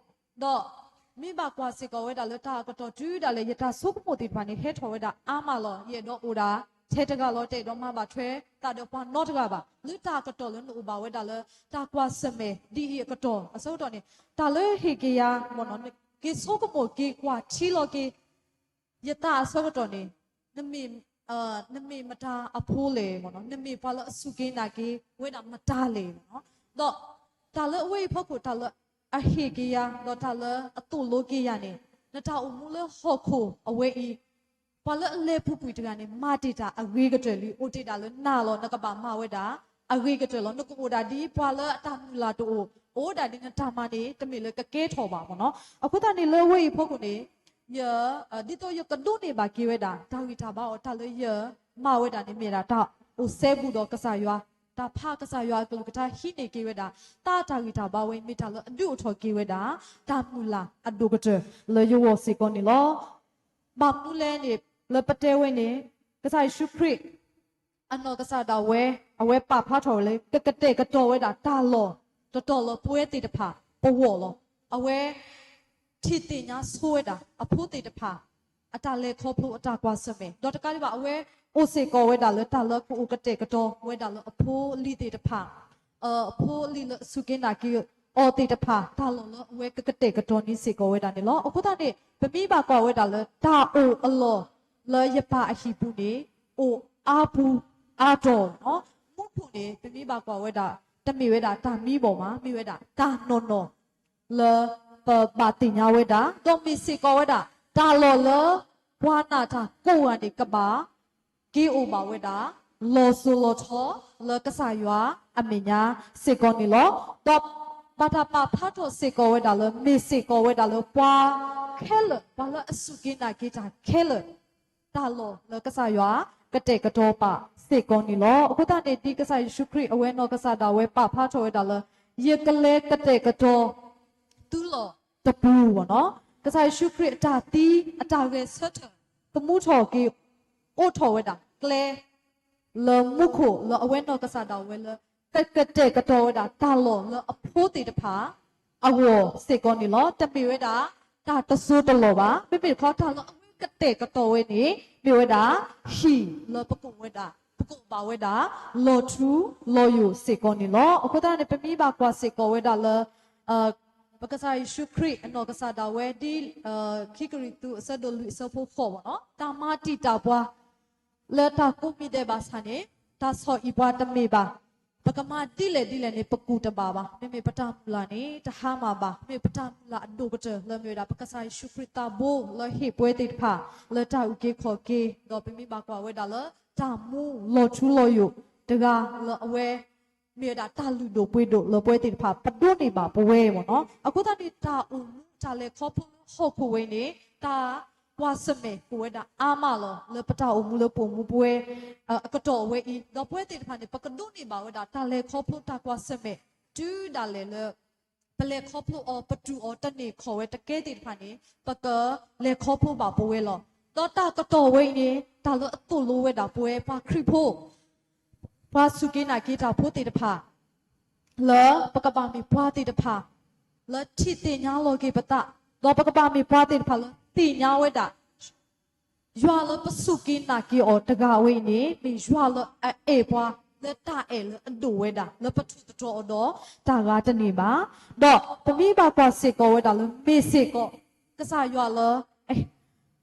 ဒီးမ့ၢ်ဘၣ်ကွၢ်စ့ၢ်ကီးဝဲဒၣ်လၢတၢ်အကတီၢ်တုၤဒၣ်လဲာ် ယတၢ်ဆိကမိၣ်သ့ၣ်တဖၣ်န့ၣ် ဟဲထီၣ်ဝဲဒၣ်အါမးလီၤ. ယအဲၣ်ဒိးအိၣ်ဒၣ်ထဲတဂၤလီၤ, တအဲၣ်ဒိးမၤဘၣ်ထွဲသးဒီးပှၤနီတဂၤဘၣ်. လၢတၢ်အကတီၢ်လၢနအိၣ်ဘၣ်ဝဲဒၣ်လၢ တၢ်ကွၢ်ဆၢၣ်မဲာ်ဒ်အံၤအကတီၢ်အဆၢကတီၢ်န့ၣ် တၢ်လၢဟ့ၣ်က့ၤယၤမ့ၢ်နီၤ, က့ၤဆိကမိၣ်က့ၤကွၢ်ထံလီၤက့ၤ ယသးအဆၢကတီၢ်န့ၣ် နမ့ၢ် နမ့ၢ်မတၤအဖိလဲၣ်မ့ၢ်နီၤ, နမ့ၢ်ပှၤလၢအစူၢ်က့ၤနာ်က့ၤဝဲဒၣ်မတၤလဲၣ်မ့ၢ်နီၤ. ဒီးတၢ်လၢအဝဲအံၤအဖီခိၣ် တၢ်လၢအဟ့ၣ်က့ၤယၤ ဒီးတၢ်လၢအသိၣ်လိက့ၤယၤန့ၣ် နတၢ်အိၣ်မူလၢဟီၣ်ခိၣ်အဝဲအံၤ ပှၤလၢအလဲၤပူၤကွံာ်တဂၤန့ၣ် မၤတ့ၢ်တၢ်အဂ့ၤကတၢၢ်လံ, အိၣ်တ့ၢ်ဒၣ်လၢနၤလီၤ, နကဘၣ်မၤဝဲဒၣ်အဂ့ၤကတၢၢ်လီၤ. နကအိၣ်ဒၣ်ဒ်ပှၤလၢအတၢ်မုၢ်လၢ်တအိၣ်, အိၣ်ဒၣ်ဒ်နတၢ်မၤန့ၣ် တမ့ၢ်လၢကကဲထီၣ်ဘၣ်မ့ၢ်နီၤ. အဃိသတးန့ၣ်လၢအဝဲအံၤအဖီခိၣ်န့ၣ် ယ ဒ်သိးယကဒိးန့ၢ်ဘၣ်က့ၤဝဲဒၣ် တၢ်ဂံၢ်တၢ်ဘါအီၤ တၢ်လၢယမၤဝဲဒၣ်န့ၣ် မ့ၢ်ဒၣ်တၢ်အိၣ်စဲဘူးဒီးကစၢ်ယွၤ, တၢ်ဖးကစၢ်ယွၤအကလုၢ်ကထါ ဟံးန့ၢ်က့ၤဝဲဒၣ် တၢ်တၢ်ဂံၢ်တၢ်ဘါဝဲ မ့ၢ်တၢ်လၢအဒုးအိၣ်ထီၣ်က့ၤဝဲဒၣ် တၢ်မုၢ်လၢ်အဒိၣ်ကတၢၢ်လၢယဂီၢ်စ့ၢ်ကီးန့ၣ်လီၤ. ဘၣ်မနုၤလဲၣ်န့ၣ် လၢပတဲဝဲန့ၣ် ကစၢ်ယ့ၣ်ၡူးခရံာ် အနီၢ်ကစၢ်ဒၣ်ဝဲ အဝဲပာ်ဖျါထီၣ်ဝဲလၢ ကကတဲာ်ကတီၤဝဲဒၣ်တၢ်လီၢ် တတီၤလၢပဝဲသ့ၣ်တဖၣ်ပဂီၢ်လီၤ. အဝဲ ထံၣ်သ့ၣ်ညါဆိဝဲဒၣ် အဖိသ့ၣ်တဖၣ် အတၢ်လဲၤခီဖျိအတၢ်ကွၢ်ဆၢၣ်မဲာ်, ဒီးတကးဒံးဘၣ် အဝဲအိၣ်စ့ၢ်ကီးဝဲဒၣ်လၢတၢ်လၢကအိၣ်ကတဲာ်ကတီၤဝဲဒၣ်လၢအဖိအလံၤသ့ၣ်တဖၣ် အဖိအလံၤလၢအစူၢ်က့ၤနာ်က့ၤအီၤသ့ၣ်တဖၣ် တၢ်လီၢ်လၢအဝဲကကတဲာ်ကတီၤန့ၢ်စ့ၢ်ကီးဝဲဒၣ်န့ၣ်လီၤ. အဃိသတးန့ၣ် ပမ့ၢ်ဘၣ်ကွၢ်ဝဲဒၣ်လၢတၢ်အိၣ်အလီၢ်လၢယပၢ်အဟံၣ်ပူၤန့ၣ် အိၣ်အါပူၤအါတီၤလီၤ. မူခိၣ်န့ၣ် ပမ့ၢ်ဘၣ်ကွၢ်ဝဲဒၣ် တမ့ၢ်ဝဲဒၣ်တၢ်မံဘၣ်မး, မ့ၢ်ဝဲဒၣ်တၢ်နီၢ်နီၢ် လၢပဘၣ်သ့ၣ်ညါဝဲဒၣ်, ဒီးမ့ၢ်စ့ၢ်ကီးဝဲဒၣ် တၢ်လီၢ်လၢပှၤနာ်တၢ်ကိးဂၤန့ၣ် ကဘၣ်က့ၤအိၣ်ဘၣ်ဝဲဒၣ် လီၤစိၤလီၤထီလၢကစၢ်ယွၤအမဲာ်ညါစ့ၢ်ကီးန့ၣ်လီၤ. ဒီးဘၣ်တၢ်ပာ်ဖျါထီၣ်စ့ၢ်ကီးဝဲဒၣ်လၢ မ့ၢ်စ့ၢ်ကီးဝဲဒၣ်လၢပှၤခဲလၢာ် ပှၤလၢအစူၢ်က့ၤနာ်က့ၤတၢ်ခဲလၢာ် တၢ်လီၢ်လၢကစၢ်ယွၤကတဲာ်ကတီၤပာ်စ့ၢ်ကီးန့ၣ်လီၤ. အဃိသတးန့ၣ် ဒ်ကစၢ်ယ့ၣ်ၡူးခရံာ်အဝဲနီၢ်ကစၢ်ဒၣ်ဝဲပာ်ဖျါထီၣ်ဝဲဒၣ်လၢ ယကလဲၤကတဲာ်ကတီၤ သုလီၢ်တပူၤမ့ၢ်နီၤ, ကစၢ်ယ့ၣ်ၡူးခရံာ်အတၢ်သံအတၢ်ဂဲၤဆၢထၢၣ် သမူထီၣ်က့ၤ အိးထီၣ်ဝဲဒၣ်ကျဲ လၢမူခိၣ်လၢအဝဲနီၢ်ကစၢ်ဒၣ်ဝဲလၢ ကကတဲာ်ကတီၤဝဲဒၣ်တၢ်လီၢ်လၢအဖိသ့ၣ်တဖၣ် အဂီၢ်စ့ၢ်ကီးန့ၣ်လီၤ. တမ့ၢ်ဝဲဒၣ် တၢ်တစိၢ်တလီၢ်ဘၣ်. မ့မ့ၢ်တခီ တၢ်လၢအဝဲကတဲာ်ကတီၤဝဲန့ၣ် မ့ၢ်ဝဲဒၣ် ဟံၣ်လၢပကအိၣ်ဝဲဒၣ် ပကအိၣ်ဘၣ်ဝဲဒၣ် လီၤထူလီၤယိာ်စ့ၢ်ကီးန့ၣ်လီၤ. အဃိသတးန့ၣ် ပမ့ၢ်ဘၣ်ကွၢ်စ့ၢ်ကီးဝဲဒၣ်လၢ ပကစၢ်ယ့ၣ်ၡူးခရံာ်အနီၢ်ကစၢ်ဒၣ်ဝဲဒ် ခံကရံၣ်သူးအဆၢဒိၣ်လွံၢ်အဆၢဖိဃိးမ့ၢ်နီၤ, တၢ်မၤတံာ်တာ်ပှၤ လၢတၢ်ကိးမံၤဒဲးဘၣ်ဆၣ်န့ၣ် တၢ်ဆီၣ်အံၣ်ပှၤတမ့ၢ်ဘၣ်. ပကမၤဒ်လဲၣ်ဒ်လဲၣ်န့ၣ် ပကူၣ်တဘၣ်ဘၣ်. မ့မ့ၢ်ပတၢ်မုၢ်လၢ်န့ၣ် တဟါမၢ်ဘၣ်. မ့ၢ်ပတၢ်မုၢ်လၢ်အဒိၣ်ကတၢၢ်လၢမ့ၢ်ဝဲဒၣ် ပကစၢ်ယ့ၣ်ၡူးခရံာ်သးဘိလၢဟ့ၣ်ပဝဲသ့ၣ်တဖၣ် လၢတၢ်အုၣ်က့ၤခီၣ်က့ၤ, ဒီးပမ့ၢ်ဘၣ်ကွၢ်ဝဲဒၣ်လၢ တၢ်မူလီၤထူလီၤယိာ်တဂၤလၢအဝဲ မ့ၢ်ဝဲဒၣ်တၢ်လုၢ်ဒိၣ်ပှ့ၤဒိၣ်လၢပဝဲသ့ၣ်တဖၣ် ပဒိးန့ၢ်ဘၣ်ပဝဲမ့ၢ်နီၤ. အဃိသတးန့ၣ် တၢ်အိၣ်မူတၢ်လဲၤခီဖျိလၢဟီၣ်ခိၣ်ဝဲန့ၣ် တၢ်ကွၢ်ဆၢၣ်မဲာ်အိၣ်ဝဲဒၣ်အါမးလီၤ. လၢပတၢ်အိၣ်မူလၢပအိၣ်မူပဝဲ အကတီၢ်အဝဲအံၤ ဒီးပဝဲသ့ၣ်တဖၣ်န့ၣ် ပကဒိးန့ၢ်ဘၣ်ဝဲဒၣ် တၢ်လဲၤခီဖျိတၢ်ကွၢ်ဆၢၣ်မဲာ် တုၤဒၣ်လဲာ်လၢ ပလဲၤခီဖျိအီၤ ပတူၢ်အီၤတန့ၢ်ခီၣ်ဝဲတကဲသ့ၣ်တဖၣ်န့ၣ် ပကလဲၤခီဖျိဘၣ်ပဝဲလီၤ. ဒီးတၢ်ကတီၢ်ဝဲအံၤန့ၣ် တၢ်လၢအသိၣ်လိဝဲဒၣ်ပဝဲပှၤခရံာ်ဖိ ပှၤစူၢ်က့ၤနာ်က့ၤတၢ်ဖိသ့ၣ်တဖၣ် လၢပကဘၣ်မ့ၢ်ပှၤသ့ၣ်တဖၣ် လၢထံၣ်သ့ၣ်ညါလီၤက့ၤပသး, ဒီးပကဘၣ်မ့ၢ်ပှၤသ့ၣ်တဖၣ်လၢသ့ၣ်ညါဝဲဒၣ် ယွၤလၢပစူၢ်က့ၤနာ်က့ၤအီၤတဂၤဝဲအံၤန့ၣ် မ့ၢ်ယွၤလၢအအဲၣ်ပှၤ လၢတၢ်အဲၣ်လၢအဒိၣ်ဝဲဒၣ် လၢပထိၣ်သတြီၤအီၤဒီးတၢ်ဂၤတန့ၢ်ဘၣ်. ဒီးပမ့ၢ်ဘၣ်ကွၢ်စ့ၢ်ကီးဝဲဒၣ်လၢ မ့ၢ်စ့ၢ်ကီး ကစၢ်ယွၤလၢ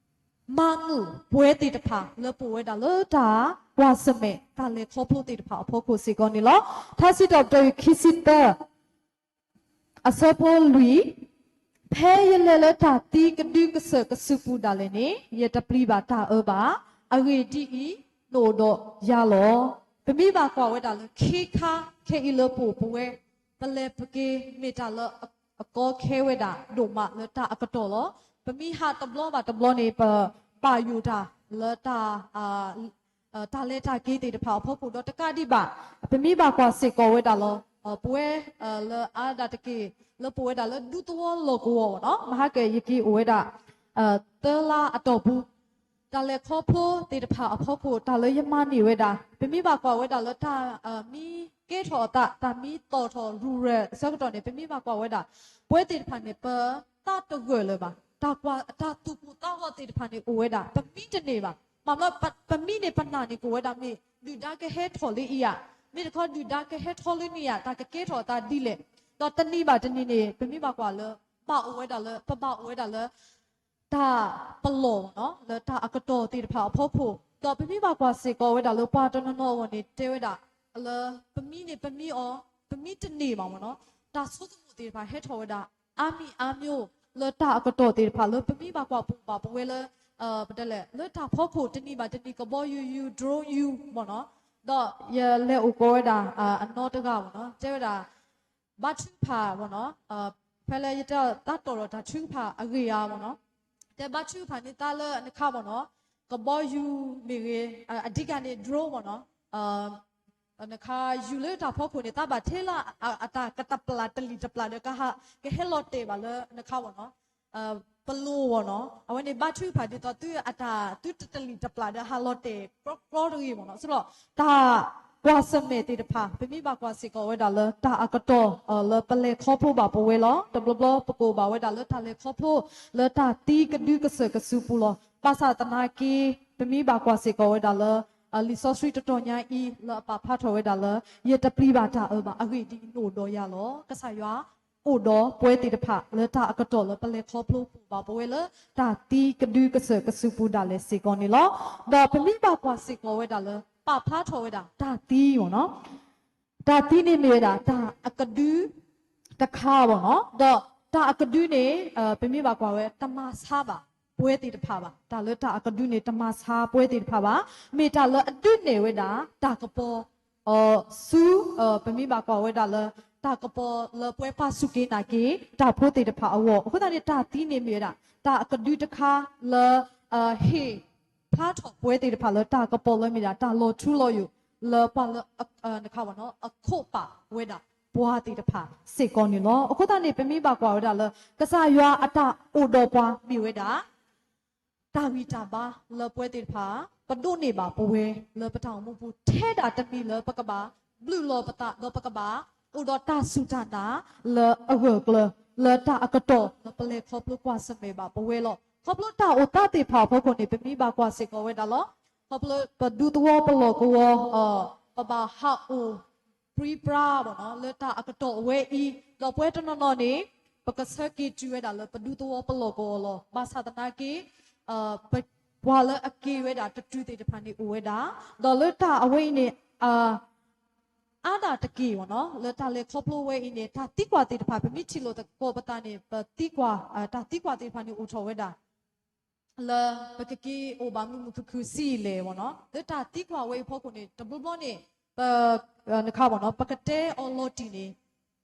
မၤမုာ်ပဝဲသ့ၣ်တဖၣ် လၢပအိၣ်ဝဲဒၣ်လၢတၢ်ကွၢ်ဆၢၣ်မဲာ် တၢ်လဲၤခီဖျိသ့ၣ်တဖၣ်အဖီခိၣ်စ့ၢ်ကီးန့ၣ်လီၤ. ထါစံးထီၣ်ပတြၢၤခံဆံသၢ အဆၢဖိလွံၢ်, ဖဲယလဲၤလၢတၢ်သံကဒုကစၢၢ်ကစုပူၤဒၣ်လဲာ်န့ၣ် ယတပျံၤဘၣ်တၢ်အၢဘၣ်. အဂ့ၢ်ဒ်အံၤ, နအိၣ်ဒီးယၤလီၤ. ပမ့ၢ်ဘၣ်ကွၢ်ဝဲဒၣ်လၢခ့ခါခဲအံၤလၢပအိၣ်ပဝဲ ပလဲၤပက့ၤမ့ၢ်တၢ်လၢအကီခဲဝဲဒၣ်ဒိၣ်မးလၢတၢ်အကတီၢ်လီၤ. ပမ့ၢ်ဟးတဘျီဘၣ်တဘျီန့ၣ် ပဘၣ်ယိၣ်တၢ်လၢ တၢ်လဲၤတၢ်က့ၤသ့ၣ်တဖၣ်အဖီခိၣ် ဒီးတကးဒံးဘၣ် ပမ့ၢ်ဘၣ်ကွၢ်စ့ၢ်ကီးဝဲဒၣ်လီၤ ပဝဲလၢအါဒၣ်တက့ၢ် လၢပအိၣ်ဝဲဒၣ်လၢဒူသဝီလီၢ်ကဝီၤနီၤ မဟါကဲ ယက့ၤအိၣ်ဝဲဒၣ် သၢလါအတီၢ်ပူၤ တၢ်လဲၤခီဖျိသ့ၣ်တဖၣ်အဖီခိၣ် တၢ်လၢယမၤန့ၢ်ဝဲဒၣ် ပမ့ၢ်ဘၣ်ကွၢ်ဝဲဒၣ်လၢတၢ်မံကဲထီၣ်အသး တၢ်မံသီၣ်ထီၣ်ရူၤရၢၢ်အဆၢကတီၢ်န့ၣ် ပမ့ၢ်ဘၣ်ကွၢ်ဝဲဒၣ် ပဝဲသ့ၣ်တဖၣ်န့ၣ် ပသးတဂၢၢ်လၢၤဘၣ် တၢ်သူၣ်ကိၢ်သးဂီၤသ့ၣ်တဖၣ်န့ၣ်အိၣ်ဝဲဒၣ် ပမံတန့ၢ်ဘၣ် မ့ၢ်လၢ ပမံန့ၣ်ပနာ်န့ၣ်ကအိၣ်ဝဲဒၣ်မ့ၢ် ဒုၣ်ဒါကဟဲထီၣ်လၢအံၤဧါ မ့ၢ်တခီဒုၣ်ဒါကဟဲထီၣ်လၢန့ၣ်ဧါ တၢ်ကကဲထီၣ်အသးဒ်လဲၣ် ဒီးတနံၤဘၣ်တနံၤန့ၣ် ပမ့ၢ်ဘၣ်ကွၢ်လၢ ဘၣ်အိၣ်ဝဲဒၣ်လၢ ပဘၣ်အိၣ်ဝဲဒၣ်လၢ တၢ်ပလီၢ်နီၤ လၢတၢ်အကတီၢ်သ့ၣ်တဖၣ်အဖီခိၣ် ဒီးပမ့ၢ်ဘၣ်ကွၢ်စ့ၢ်ကီးဝဲဒၣ်လၢပှၤတနီၤနီၤအဂီၢ်န့ၣ် တဲဝဲဒၣ်လၢ ပမံန့ၣ်ပမံအီၤ ပမံတန့ၢ်ဘၣ်မ့ၢ်နီၤ တၢ်ဆိကမိၣ်သ့ၣ်တဖၣ်ဟဲထီၣ်ဝဲဒၣ် အါမံၤအါမျိုး လၢတၢ်အကတီၢ်သ့ၣ်တဖၣ်လၢပမ့ၢ်ဘၣ်ကွၢ်ပဘၣ်ပဝဲလၢ ပတဲလဲၣ် လၢတၢ်ဖီခိၣ်တနံၤဘၣ်တနံၤ ကဘီယူၤယူၤ drone ယူၤမ့ၢ်နီၤ ဒီးယလဲၤအိၣ်ကီးဝဲဒၣ် အနီတဂၤမ့ၢ်နီၤ တဲဝဲဒၣ် ဘါထုကဖၣ်မ့ၢ်နီၤ ဖဲလၢယတဲသးတီၢ်ဒီးတၢ်ထုကဖၣ်အဂ့ၢ်ဧါမ့ၢ်နီၤ တဲဘါထုကဖၣ်န့ၢ်သးလၢနခါမ့ၢ်နီၤ ကဘီယူၤမ့ၢ်ဂ့ၤ အဓိကန့ၣ် drone မ့ၢ်နီၤ နခါယူၤလၢတၢ်ဖီခိၣ်န့ၣ် သးဘၣ်ထဲလၢ အတၢ်ကတပျၢ်တလံၣ်တပျၢ်ဒီး ကဟဲလီၤတဲာ်ဘၣ်လၢနခါမ့ၢ်နီၤ ပလိၤမ့ၢ်နီၤ အဝဲန့ၣ်ဘါထုကဖၣ်ဒ်သိးသုအတၢ်သုတတလံၣ်တပျၢ်ဒီးဟးလီၤတဲာ်ကြီကြီတဂ့ၤမ့ၢ်နီၤ ဆိလီၤ တၢ်ကွၢ်ဆၢၣ်မဲာ်သ့ၣ်တဖၣ် ပမ့ၢ်ဘၣ်ကွၢ်စ့ၢ်ကီးဝဲဒၣ်လၢ တၢ်အကတီၢ်လၢပလဲၤခီဖျိဘၣ်ပဝဲလီၤ. တဘျီဘျီပကအိၣ်ဘၣ်ဝဲဒၣ်လၢတၢ်လဲၤခီဖျိ လၢတၢ်သံကဒုကစၢၢ်ကစုပူၤလီၤ. ဘၣ်ဆၣ်သနာ်က့ ပမ့ၢ်ဘၣ်ကွၢ်စ့ၢ်ကီးဝဲဒၣ်လၢ လံာ်စီဆှံတတီၤညါအံၤ လၢအပာ်ဖျါထီၣ်ဝဲဒၣ်လၢ ယတပျံၤဘၣ်တၢ်အၢဘၣ် အဂ့ၢ်ဒ်အံၤ နအိၣ်ဒီးယၤလီၤ. ကစၢ်ယွၤ အိၣ်ဒီးပဝဲသ့ၣ်တဖၣ် လၢတၢ်အကတီၢ်လၢပလဲၤခီဖျိပူၤဘၣ်ပဝဲလၢ တၢ်သံကဒုကစၢၢ်ကစုပူၤဒၣ်လဲာ်စ့ၢ်ကီးန့ၣ်လီၤ. ဒီးပမ့ၢ်ဘၣ်ကွၢ်စ့ၢ်ကီးဝဲဒၣ်လၢ ပာ်ဖျါထီၣ်ဝဲဒၣ် တၢ်သံမ့ၢ်နီၤ တၢ်သံန့ၣ်မ့ၢ်ဝဲဒၣ် တၢ်အကဒုတခါမ့ၢ်နီၤ ဒီးတၢ်အကဒုန့ၣ် ပမ့ၢ်ဘၣ်ကွၢ်ဝဲ တမၤဆါဘၣ် ပဝဲသ့ၣ်တဖၣ်ဘၣ်. တၢ်လၢတၢ်အကဒုန့ၣ် တမၤဆါပဝဲသ့ၣ်တဖၣ်ဘၣ်. မ့ၢ်တၢ်လၢအဒုးနဲၣ်ဝဲဒၣ် တၢ်ကပီၤ ဆူ ပမ့ၢ်ဘၣ်ကွၢ်ဝဲဒၣ်လၢ တၢ်ကပီၤလၢပဝဲပာ်စူၢ်က့ၤနာ်က့ၤ တၢ်ဖိသ့ၣ်တဖၣ်အဂီၢ်. အဃိသတးန့ၣ် တၢ်သံန့ၣ်မ့ၢ်ဝဲဒၣ် တၢ်အကဒုတခါလၢ ဟ့ၣ်ဖျါထီၣ်ပဝဲသ့ၣ်တဖၣ်လၢတၢ်ကပီၤလၢမ့ၢ်ဒၣ် တၢ်လီၤထူလီၤယိာ် လၢပှၤလၢ နခါဘၣ်နီၤအခိၣ်ပာ်ဝဲဒၣ်ပှၤသ့ၣ်တဖၣ်စ့ၢ်ကီးန့ၣ်လီၤ. အဃိသတးန့ၣ် ပမ့ၢ်ဘၣ်ကွၢ်ဝဲဒၣ်လၢ ကစၢ်ယွၤအတၢ်အိၣ်ဒီးပှၤမ့ၢ်ဝဲဒၣ် တၢ်ဂံၢ်တၢ်ဘါလၢပဝဲသ့ၣ်တဖၣ် ပဒိးန့ၢ်ဘၣ်ပဝဲလၢပတၢ်အိၣ်မူပူၤ ထဲဒၣ်တမံၤလၢပကဘၣ်ဘျုးလီၤပသး ဒီးပကဘၣ်အိၣ်ဒီးတၢ်စူၢ်တၢ်နာ်လၢအဂၢၢ်အကျၢၤ လၢတၢ်အကတီၢ်လၢပလဲၤခီဖျိကွၢ်ဆၢၣ်မဲာ်ဘၣ်ပဝဲလီၤ. ခီဖျိတၢ်အိၣ်သးသ့ၣ်တဖၣ်အဖီခိၣ်န့ၣ် ပမ့ၢ်ဘၣ်ကွၢ်စ့ၢ်ကီးဝဲဒၣ်လီၤ. ခီဖျိပဒူသဝီပလီၢ်ကဝီၤ ပဘၣ်ဟးအိၣ်ပြံပြါမ့ၢ်နီၤ လၢတၢ်အကတီၢ်အဝဲအံၤ ဒီးပဝဲတနီၤနီၤန့ၣ် ပကဆၢက့ၤတုၤဝဲဒၣ်လၢပဒူသဝီပလီၢ်ကဝီၤလီၤ. ဘၣ်ဆၣ်သနာ်က့ ပှၤလၢအက့ၤဝဲဒၣ်တတုၤသ့ၣ်တဖၣ်န့ၣ်အိၣ်ဝဲဒၣ် ဒီးလၢတၢ်အဝဲအံၤန့ၣ် အါဒၣ်တက့ၢ်မ့ၢ်နီၤ လၢတၢ်လဲၤခီဖျိဝဲအံၤန့ၣ် တၢ်သံကွၢ်သ့ၣ်တဖၣ် ပမ့ၢ်ထံၣ်လိာ်သကိးပသးန့ၣ် ပသံကွၢ် တၢ်သံကွၢ်သ့ၣ်တဖၣ်န့ၣ်အိၣ်ထီၣ်ဝဲဒၣ် လၢပကက့ၤအိၣ်ဘၣ်မုာ်မုာ်ခုၣ်ခုၣ်ဆံးလဲၣ်မ့ၢ်နီၤ လၢတၢ်သံကွၢ်ဝဲအံၤဖီခိၣ်န့ၣ် တဘျီဘျီန့ၣ် ပ နခါမ့ၢ်နီၤ ပကတဲအီၤလီၤတံၢ်န့ၣ်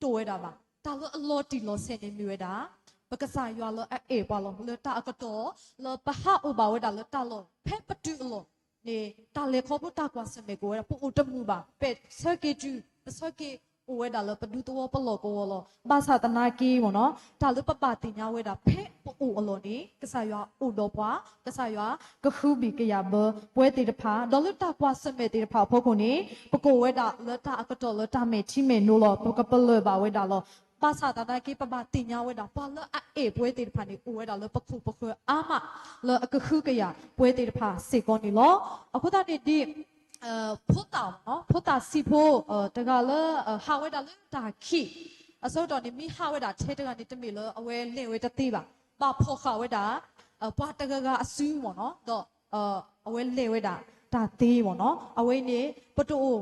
တအိၣ်ဝဲဒၣ်ဘၣ်. တၢ်လၢအလီၤတံၢ်လီၤဆဲးန့ၣ်မ့ၢ်ဝဲဒၣ် ပကစၢ်ယွၤလၢအအဲၣ်ပှၤလီၤ. လၢတၢ်အကတီၢ် လၢပဟးအိၣ်ဘၣ်ဝဲဒၣ်လၢတၢ်လီၢ် ဖဲပတုၤအလီၢ်န့ၣ် တၢ်လဲၤခီဖျိတၢ်ကွၢ်ဆၢၣ်မဲာ်ကအိၣ်ဝဲဒၣ် ပအိၣ်တမုာ်ဘၣ် ပဆၢက့ၤတုၤ ပဆၢက့ၤအိၣ်ဝဲဒၣ်လၢပဒူသဝီပလီၢ်ကဝီၤလီၤ. ဘၣ်ဆၣ်သနာ်က့မ့ၢ်နီၤ တၢ်လၢပဘၣ်သ့ၣ်ညါဝဲဒၣ်ဖဲပအိၣ်အလီၢ်န့ၣ် ကစၢ်ယွၤအိၣ်ဒီးပှၤ ကစၢ်ယွၤကဟုဘံၣ်ကယာ်ဘၢပဝဲသ့ၣ်တဖၣ် ဒီးလၢတၢ်ကွၢ်ဆၢၣ်မဲာ်သ့ၣ်တဖၣ်အဖီခိၣ်န့ၣ် ပကအိၣ်ဝဲဒၣ်လၢတၢ်အကတီၢ်လၢတၢ်မဲာ်ထံမဲာ်နိလီၤ. ပကပလၢၢ်ဘၣ်ဝဲဒၣ်လီၤ. ဘၣ်ဆၣ်သနာ်က့ ပဘၣ်သ့ၣ်ညါဝဲဒၣ် ပှၤလၢအအဲၣ်ပဝဲသ့ၣ်တဖၣ်န့ၣ် အိၣ်ဝဲဒၣ်လၢပခိၣ်ပဃၢၤအါမး လၢအကဟုကယာ်ပဝဲသ့ၣ်တဖၣ်စ့ၢ်ကီးန့ၣ်လီၤ. အဃိသတးန့ၣ် ဒ် ဖိသၣ်မ့ၢ်နီၤ ဖိသၣ်ဆံးဖိ တဂၤလၢ ဟးဝဲဒၣ်လၢတၢ်ခံး အဆၢကတီၢ်န့ၣ် မ့ၢ်ဟးဝဲဒၣ်ထဲတဂၤန့ၣ် တမ့ၢ်လၢအဝဲလဲၤဝဲတသ့ဘၣ်. ဘၣ်ဖီၣ်ဃာ်ဝဲဒၣ် ပှၤတဂၤဂၤအစုမ့ၢ်နီၤ ဒီး အဝဲလဲၤဝဲဒၣ်တၢ်သ့မ့ၢ်နီၤ. အဝဲအံၤန့ၣ် ပတအိၣ်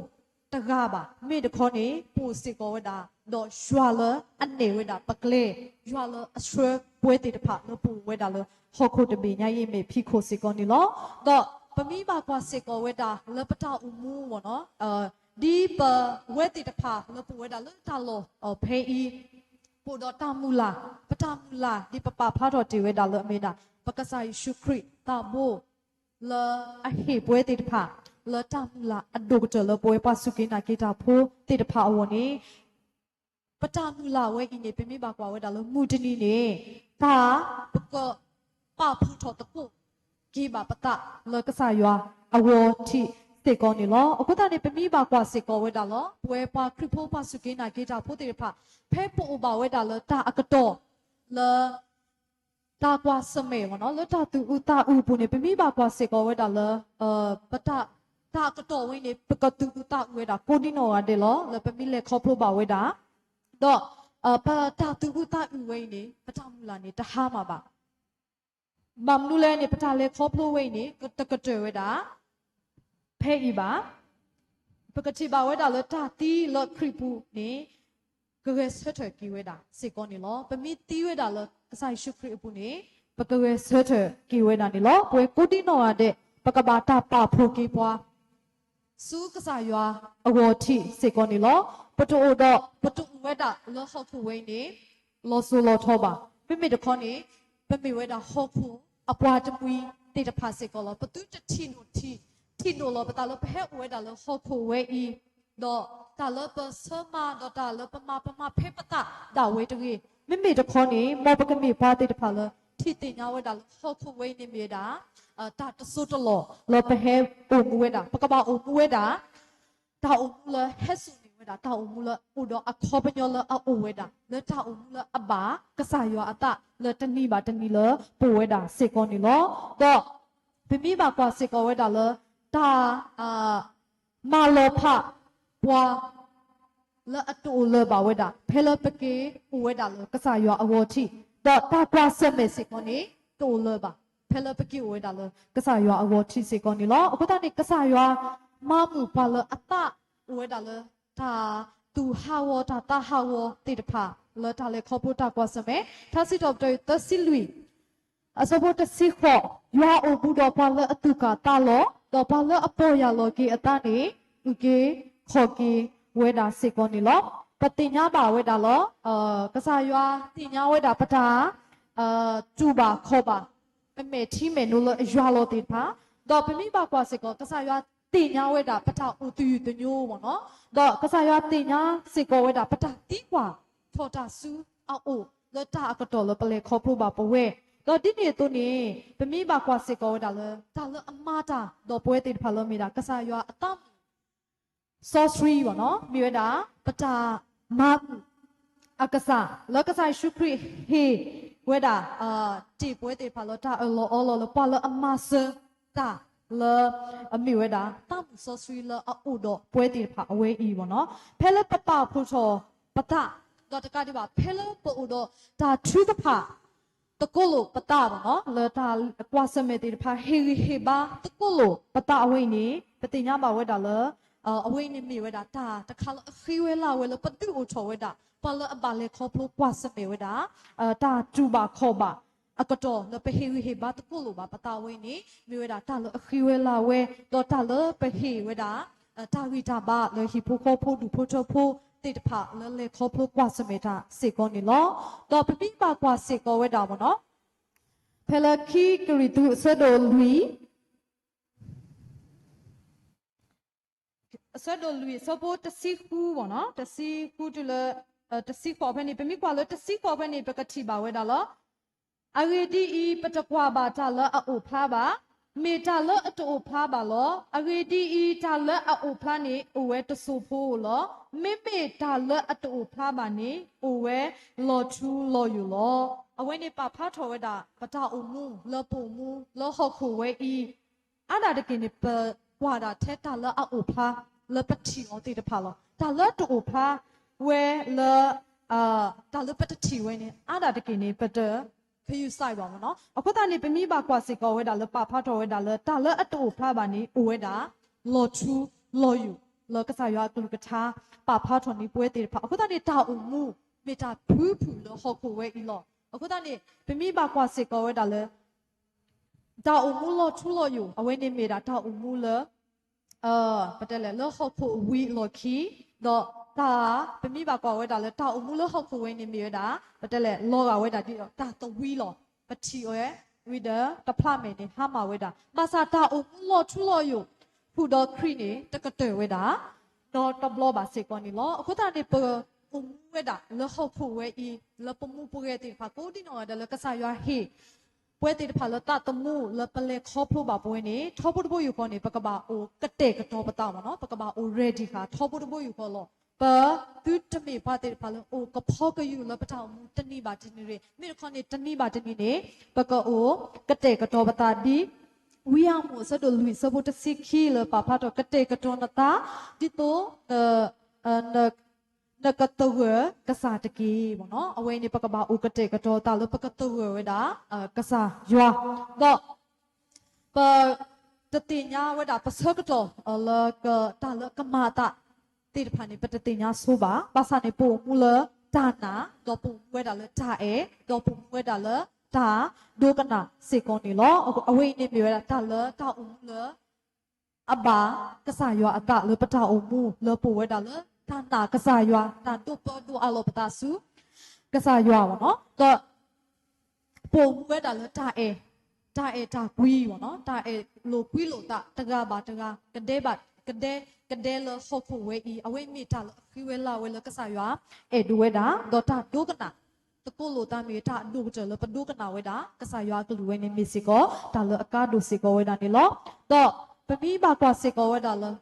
တဂၤဘၣ်. မ့ၢ်တခီန့ၣ် ပအိၣ်စ့ၢ်ကီးဝဲဒၣ် ဒီးယွၤလၢအနဲၣ်ဝဲဒၣ်ပကျဲ, ယွၤလၢအဆှၢပဝဲသ့ၣ်တဖၣ်လၢပအိၣ်ဝဲဒၣ်လၢဟီၣ်ခိၣ်တဘ့ၣ်ညါအံၤမဲာ်ဖံးခိၣ်စ့ၢ်ကီးန့ၣ်လီၤ. ဒီးပမ့ၢ်ဘၣ်ကွၢ်စ့ၢ်ကီးဝဲဒၣ်လၢပတၢ်အိၣ်မူမ့ၢ်နီၤ, ဒ်ပဝဲသ့ၣ်တဖၣ်လၢပအိၣ်ဝဲဒၣ်လၢတၢ်လီၢ်ဖဲအံၤ, ပအိၣ်ဒီးတၢ်မုၢ်လၢ်, ပတၢ်မုၢ်လၢ်ဒ်ပပာ်ဖျါထီၣ်တ့ၢ်ဝဲဒၣ်လၢအမ့ၢ်ဒၣ် ပကစၢ်ယ့ၣ်ၡူးခရံာ်သးဘိ လၢအဟ့ၣ်ပဝဲသ့ၣ်တဖၣ် လၢတၢ်မုၢ်လၢ်အဒိၣ်ကတၢၢ်လၢပဝဲပှၤစူၢ်က့ၤနာ်က့ၤတၢ်ဖိသ့ၣ်တဖၣ်အဂီၢ်န့ၣ် ပတၢ်မုၢ်လၢ်ဝဲအံၤန့ၣ် ပမ့ၢ်ဘၣ်ကွၢ်ဝဲဒၣ်လၢမုၢ်တနံၤန့ၣ် တၢ်ပကပာ်ဖှိၣ်ထီၣ်သကိးက့ၤဘၣ်ပသးလၢကစၢ်ယွၤအဂီၢ်ထံးစ့ၢ်ကီးန့ၣ်လီၤ. အဃိသတးန့ၣ် ပမ့ၢ်ဘၣ်ကွၢ်စ့ၢ်ကီးဝဲဒၣ်လီၤ ပဝဲပှၤခရံာ်ဖိပှၤစူၢ်က့ၤနာ်က့ၤတၢ်ဖိသ့ၣ်တဖၣ် ဖဲပအိၣ်ဘၣ်ဝဲဒၣ်လၢတၢ်အကတီၢ် လၢ တၢ်ကွၢ်ဆၢၣ်မဲာ် လၢတၢ်သူၣ်အုးသးအုးအပူၤန့ၣ် ပမ့ၢ်ဘၣ်ကွၢ်စ့ၢ်ကီးဝဲဒၣ်လၢ ပတၢ် တၢ်အကတီၢ်ဝဲအံၤန့ၣ် ပကသူၣ်အုးသးအုးဝဲဒၣ်ကိးဒံနီၢ်ဂၤဒဲးလီၤ လၢပမ့ၢ်လဲၤခီဖျိဘၣ်ဝဲဒၣ် ဒီး ပတၢ်သူၣ်အုးသးအုးဝဲအံၤန့ၣ် ပတၢ်မုၢ်လၢ်န့ၣ် တဟါမၢ်ဘၣ် ဘၣ်မနုၤလဲၣ်န့ၣ် ပတၢ်လဲၤခီဖျိဝဲအံၤန့ၣ် တကတၢၢ်ဝဲဒၣ် ဖဲအံၤဘၣ်. ပကထံၣ်ဘၣ်ဝဲဒၣ်လၢတၢ်သံလၢခရံာ်ပူၤန့ၣ် ကဂဲၤဆၢထၢၣ်က့ၤဝဲဒၣ်စ့ၢ်ကီးန့ၣ်လီၤ. ပမ့ၢ်သံဝဲဒၣ်လၢကစၢ်ယ့ၣ်ၡူးခရံာ်အပူၤန့ၣ် ပကဂဲၤဆၢထၢၣ်က့ၤဝဲဒၣ်န့ၣ်လီၤ. ပဝဲကိးဒံနီၢ်ဂၤဒဲး ပကဘၣ်တၢ်ပာ်ဖှိၣ်က့ၤပှၤ ဆူကစၢ်ယွၤအဂီၢ်ထံးစ့ၢ်ကီးန့ၣ်လီၤ. ပတအိၣ်ဒီး ပတအိၣ်ဝဲဒၣ်လၢဟီၣ်ခိၣ်ဝဲအံၤန့ၣ် လီၤစိၤလီၤထီဘၣ်. မ့မ့ၢ်တခီန့ၣ် ပမ့ၢ်ဝဲဒၣ်ဟီၣ်ခိၣ်အပှၤတမှံၤသ့ၣ်တဖၣ်စ့ၢ်ကီးလီၤ. ပသုတထံၣ်လိာ်ထံၣ် ထံၣ်လိာ်လီၤပသးလၢပဟဲအိၣ်ဝဲဒၣ်လၢဟီၣ်ခိၣ်ဝဲအံၤ ဒီးတၢ်လၢပဆၢမၤ ဒီးတၢ်လၢပမၤပမၤဖဲပသးဒၣ်ဝဲတဂ့ၤ. မ့မ့ၢ်တခီန့ၣ် မ်ပကမ့ၢ်ပှၤသ့ၣ်တဖၣ်လၢ ထံၣ်သ့ၣ်ညါဝဲဒၣ်လၢဟီၣ်ခိၣ်ဝဲအံၤန့ၣ်မ့ၢ်ဝဲဒၣ် တၢ်တစိၢ်တလီၢ်လၢပဟဲအိၣ်မူဝဲဒၣ် ပကဘၣ်အိၣ်မူဝဲဒၣ် တၢ်အိၣ်မူလၢဟဲစိာ်န့ၢ်ဝဲဒၣ် တၢ်အိၣ်မူလၢအိၣ်ဒီးအခီပညီလၢအအိၣ်ဝဲဒၣ် လၢတၢ်အိၣ်မူလၢအဘၣ် ကစၢ်ယွၤအသးလၢတနံၤဘၣ်တနံၤလၢပအိၣ်ဝဲဒၣ်စ့ၢ်ကီးန့ၣ်လီၤ. ဒီး ပမ့ၢ်ဘၣ်ကွၢ်စ့ၢ်ကီးဝဲဒၣ်လၢ တၢ် မၤလီၤဖးပှၤ လၢအတအိၣ်လၢၤဘၣ်ဝဲဒၣ် ဖဲလၢပက့ၤအိၣ်ဝဲဒၣ်လၢကစၢ်ယွၤအဂီၢ်ထံး ဒီးတၢ်ကွၢ်ဆၢၣ်မဲာ်စ့ၢ်ကီးန့ၣ် တအိၣ်လၢၤဘၣ် ဖဲလၢပက့ၤအိၣ်ဝဲဒၣ်လၢကစၢ်ယွၤအဂီၢ်ထံးစ့ၢ်ကီးန့ၣ်လီၤ. အဃိသတးန့ၣ် ကစၢ်ယွၤမၤမုာ်ပှၤလၢအသးအိၣ်ဝဲဒၣ်လၢ တၢ်သူၣ်ဟးဂီၤ တၢ်သးဟးဂီၤသ့ၣ်တဖၣ် လၢတၢ်လဲၤခီဖျိတၢ်ကွၢ်ဆၢၣ်မဲာ် ထါစံးထီၣ်ပတြၢၤသၢဆံလွံၢ် အဆၢဖိတဆံဃိး, ယွၤအိၣ်ဘူးဒီးပှၤလၢအသူၣ်ကၢ်သးလီၤ, ဒီးပှၤလၢအပီၢ်ယၢ်လီၤက့ၤအသးန့ၣ် အုၣ်က့ၤခီၣ်က့ၤဝဲဒၣ်စ့ၢ်ကီးန့ၣ်လီၤ. ပသ့ၣ်ညါဘၣ်ဝဲဒၣ်လီၤ. ကစၢ်ယွၤသ့ၣ်ညါဝဲဒၣ်ပတၢ် တူၢ်ဘၣ်ခီၣ်ဘၣ် ပမဲာ်ထံမဲာ်နိလၢအယွၤလီၤသ့ၣ်တဖၣ်, ဒီးပမ့ၢ်ဘၣ်ကွၢ်စ့ၢ်ကီး ကစၢ်ယွၤသ့ၣ်ညါဝဲဒၣ်ပတၢ်အိၣ်သယုၢ်သညိမ့ၢ်နီၤ, ဒီးကစၢ်ယွၤသ့ၣ်ညါစ့ၢ်ကီးဝဲဒၣ် ပတၢ်သံကွၢ်ထီၣ်တၢ်ဆူအအိၣ် လၢတၢ်အကတီၢ်လၢပလဲၤခီဖျိဘၣ်ပဝဲ, ဒီးဒ်န့ၣ်အသိးန့ၣ် ပမ့ၢ်ဘၣ်ကွၢ်စ့ၢ်ကီးဝဲဒၣ်လၢ တၢ်လၢအမၤတၢ်ဒီးပဝဲသ့ၣ်တဖၣ်လၢမ့ၢ်ဒၣ် ကစၢ်ယွၤအသးမုာ် စီဆှံဘၣ်နီၤ, မ့ၢ်ဝဲဒၣ် ပတၢ်မၤမုာ် အကစၢ် လၢကစၢ်ယ့ၣ်ၡူးခရံာ်ဟ့ၣ်ဝဲဒၣ် တ့ၢ်ပဝဲသ့ၣ်တဖၣ်လၢတၢ်အၢၣ်လီၤအီလီၤလၢပှၤလၢအမၤစၢၤတၢ်လၢ အမ့ၢ်ဝဲဒၣ် သးမုာ်စီဆှံလၢအအိၣ်ဒီးပဝဲသ့ၣ်တဖၣ်အဝဲအံၤဘၣ်နီၤ, ဖဲလၢပပာ်ဖှိၣ်ထီၣ်ပသး ဒီးတကးဒံးဘၣ် ဖဲလၢပအိၣ်ဒီးတၢ်ထုကဖၣ် သကိးလိာ်ပသးဘၣ်နီၤ, လၢတၢ်ကွၢ်ဆၢၣ်မဲာ်သ့ၣ်တဖၣ် ဟ့ၣ်ဂံၢ်ဟ့ၣ်ဘါသကိးလိာ်ပသးအဝဲအံၤန့ၣ် ပသ့ၣ်ညါဘၣ်ဝဲဒၣ်လၢ အဝဲအံၤန့ၣ်မ့ၢ်ဝဲဒၣ်တၢ်တခါလၢအဃ့ဝဲလၢ်ဝဲလၢပဒုးအိၣ်ထီၣ်ဝဲဒၣ် ပှၤလၢအဘၣ်လဲၤခီဖျိကွၢ်ဆၢၣ်မဲာ်ဝဲဒၣ် တၢ်တူၢ်ဘၣ်ခီၣ်ဘၣ် အကတီၢ်လၢပဟ့ၣ်ဂံၢ်ဟ့ၣ်ဘါသကိးလိာ်ဘၣ်ပသးဝဲအံၤန့ၣ် မ့ၢ်ဝဲဒၣ်တၢ်လၢအဃ့ဝဲလၢ်ဝဲ ဒီးတၢ်လၢပဟ့ၣ်ဝဲဒၣ် တၢ်ဂံၢ်တၢ်ဘါလၢဟံၣ်ဖိဃီဖိဒူၣ်ဖိထၢဖိသ့ၣ်တဖၣ်လၢလဲၤခီဖျိကွၢ်ဆၢၣ်မဲာ်တၢ်စ့ၢ်ကီးန့ၣ်လီၤ. ဒီးပမ့ၢ်ဘၣ်ကွၢ်စ့ၢ်ကီးဝဲဒၣ်မ့ၢ်နီၤ, ဖဲလၢခံကရံၣ်သူးအဆၢဒိၣ်လွံၢ် အဆၢဒိၣ်လွံၢ်အဆၢဖိတဆံဃုဘၣ်နီၤ, တဆံဃုတုၤလၢ တဆံဃိးဖဲန့ၣ် ပမ့ၢ်ကွၢ်လၢတဆံဃိးဖဲန့ၣ် ပကထံၣ်ဘၣ်ဝဲဒၣ်လီၤ. အဂ့ၢ်ဒ်အံၤ, ပတကွၢ်ဘၣ်တၢ်လၢအအိၣ်ဖျါဘၣ်, မ့ၢ်တၢ်လၢအတအိၣ်ဖျါဘၣ်လီၤ. အဂ့ၢ်ဒ်အံၤ, တၢ်လၢအအိၣ်ဖျါန့ၣ် အိၣ်ဝဲတစိၢ်ဖိဧိၤလီၤ. မ့မ့ၢ်တၢ်လၢအတအိၣ်ဖျါဘၣ်န့ၣ် အိၣ်ဝဲလီၤထူလီၤယိာ်လီၤ. အဝဲန့ၣ်ပာ်ဖျါထီၣ်ဝဲဒၣ် ပတၢ်အိၣ်မူလၢပအိၣ်မူလၢဟီၣ်ခိၣ်ဝဲအံၤ အါဒၣ်တက့ၢ်န့ၣ် ပကွၢ်ဒၣ်ထဲတၢ်လၢအအိၣ်ဖျါ လၢပထံၣ်အီၤသ့ၣ်တဖၣ်လီၤ. တၢ်လၢတအိၣ်ဖျါဝဲလၢ တၢ်လၢပတထံၣ်ဝဲန့ၣ် အါဒၣ်တက့ၢ်န့ၣ် ပတ ခယူးစဲး ဘၣ်မ့ၢ်နီၤ. အဃိသတးန့ၣ် ပမ့ၢ်ဘၣ်ကွၢ်စ့ၢ်ကီးဝဲဒၣ်လၢပာ်ဖျါထီၣ်ဝဲဒၣ်လၢ တၢ်လၢအတအိၣ်ဖျါဘၣ်န့ၣ် အိၣ်ဝဲဒၣ် လီၤထူလီၤယိာ် လၢကစၢ်ယွၤအကလုၢ်ကထါ ပာ်ဖျါထီၣ်န့ၢ်ပဝဲသ့ၣ်တဖၣ်. အဃိသတးန့ၣ် တၢ်အိၣ်မူ မ့ၢ်တၢ်ဖုဖုၣ်လၢဟီၣ်ခိၣ်ဝဲအံၤလီၤ. အဃိသတးန့ၣ် ပမ့ၢ်ဘၣ်ကွၢ်စ့ၢ်ကီးဝဲဒၣ်လၢ တၢ်အိၣ်မူလီၤထူလီၤယိာ် အဝဲန့ၣ်မ့ၢ်ဒၣ်တၢ်အိၣ်မူလၢ ပတဲလဲၣ် လၢဟီၣ်ခိၣ်အဝံၤအလီၢ်ခံ, ဒီး တၢ် ပမ့ၢ်ဘၣ်ကွၢ်ဝဲဒၣ်လၢတၢ်အိၣ်မူလၢဟီၣ်ခိၣ်ဝဲန့ၣ်မ့ၢ်ဝဲဒၣ် ပတဲလဲၣ် လီၤဂာ်ဝဲဒၣ်ဒ်ဒီးတၢ်သဝံလီၤ. ပထံၣ်အီၤဝံၤဒီးတဖျးမဲာ်န့ၣ် ဟါမၢ်ဝဲဒၣ် ဘၣ်ဆၣ်တၢ်အိၣ်မူလီၤထူလီၤယိာ် ဃုာ်ဒီးခရံာ်န့ၣ် တကတၢၢ်ဝဲဒၣ် ဒီးတဘျီဘၣ်စ့ၢ်ကီးန့ၣ်လီၤ. အဃိသတးန့ၣ် ပအိၣ်မူဝဲဒၣ်လၢဟီၣ်ခိၣ်ဝဲအံၤ လၢပမူပဂဲၤသ့ၣ်တဖၣ် ကိးဒံနီၢ်ဂၤဒဲးလၢကစၢ်ယွၤဟ့ၣ် ပဝဲသ့ၣ်တဖၣ်လၢသးသမူလၢပလဲၤခီဖျိဘၣ်ပဝဲန့ၣ် ထီဘိတဘိယူၢ်ဃီန့ၣ် ပကဘၣ်အိၣ်ကတဲာ်ကတီၤပသးမ့ၢ်နီၤ, ပကဘၣ်အိၣ် ready ဃာ် ထီဘိတဘိယူၢ်ဃီလီၤ. ပသုတမ့ၢ်ပှၤသ့ၣ်တဖၣ်လၢအိၣ်ကဖီကယူၢ်လၢပတၢ်အိၣ်မူတနံၤဘၣ်တနံၤရ့ၣ်, မ့ၢ်တခီန့ၣ်တနံၤဘၣ်တနံၤန့ၣ် ပကအိၣ်ကတဲာ်ကတီၤပသးဒ် ဝံယၢမူးအဆၢဒိၣ်လွံၢ်အဆၢဖိတဆံခံလၢပာ်ဖျါထီၣ် ကတဲာ်ကတီၤနသး ဒ်သိး နကသဂၢၢ်ကစၢ်တက့ၢ်မ့ၢ်နီၤ. အဝဲအံၤန့ၣ် ပကဘၣ်အိၣ်ကတဲာ်ကတီၤသးလၢပကသဂၢၢ်ဝဲဒၣ် ကစၢ်ယွၤ, ဒီး ပတသ့ၣ်ညါဝဲဒၣ်ပဆၢကတီၢ်လၢ တၢ်လၢအကမၤအသးသ့ၣ်တဖၣ်န့ၣ် ပတသ့ၣ်ညါဆိဘၣ်. ဘၣ်ဆၣ်န့ၣ် ပအိၣ်မူလၢတၢ်နာ်, ဒီးပအိၣ်မူဝဲဒၣ်လၢတၢ်အဲၣ်, ဒီးပအိၣ်မူဝဲဒၣ်လၢတၢ်ဒိကနၣ်စ့ၢ်ကီးန့ၣ်လီၤ. အဝဲအံၤန့ၣ်မ့ၢ်ဝဲဒၣ်တၢ်လၢတၢ်အိၣ်မူလၢ အဘၣ်ကစၢ်ယွၤအသးလၢပတၢ်အိၣ်မူ လၢပအိၣ်ဝဲဒၣ်လၢတၢ်နာ်ကစၢ်ယွၤ, တၢ်ဒိးပၢဒိးအးလီၤပသးဆူ ကစၢ်ယွၤမ့ၢ်နီၤ, ဒီး ပအိၣ်မူဝဲဒၣ်လၢတၢ်အဲၣ်, တၢ်အဲၣ်တၢ်ကွံမ့ၢ်နီၤ, တၢ်အဲၣ်လိာ်ကွံလိာ်သး တဂၤဘၣ်တဂၤ, ကဒဲဘၣ်ကဒဲ, ကဒဲလၢဟီၣ်ခိၣ်ဝဲအံၤ အဝဲမ့ၢ်တၢ်လၢအဃံဝဲလၤဝဲလၢကစၢ်ယွၤအဲၣ်ဒိးဝဲဒၣ်, ဒီးတၢ်ဒိကနၣ် သကိးလိာ်သးမ့ၢ်တၢ်အဒိၣ်ကတၢၢ်လၢပဒိကနၣ်ဝဲဒၣ် ကစၢ်ယွၤအကလုၢ်ဝဲန့ၣ်မ့ၢ်စ့ၢ်ကီး တၢ်လၢအကါဒိၣ်စ့ၢ်ကီးဝဲဒၣ်န့ၣ်လီၤ. ဒီးပမ့ၢ်ဘၣ်ကွၢ်စ့ၢ်ကီးဝဲဒၣ်လၢ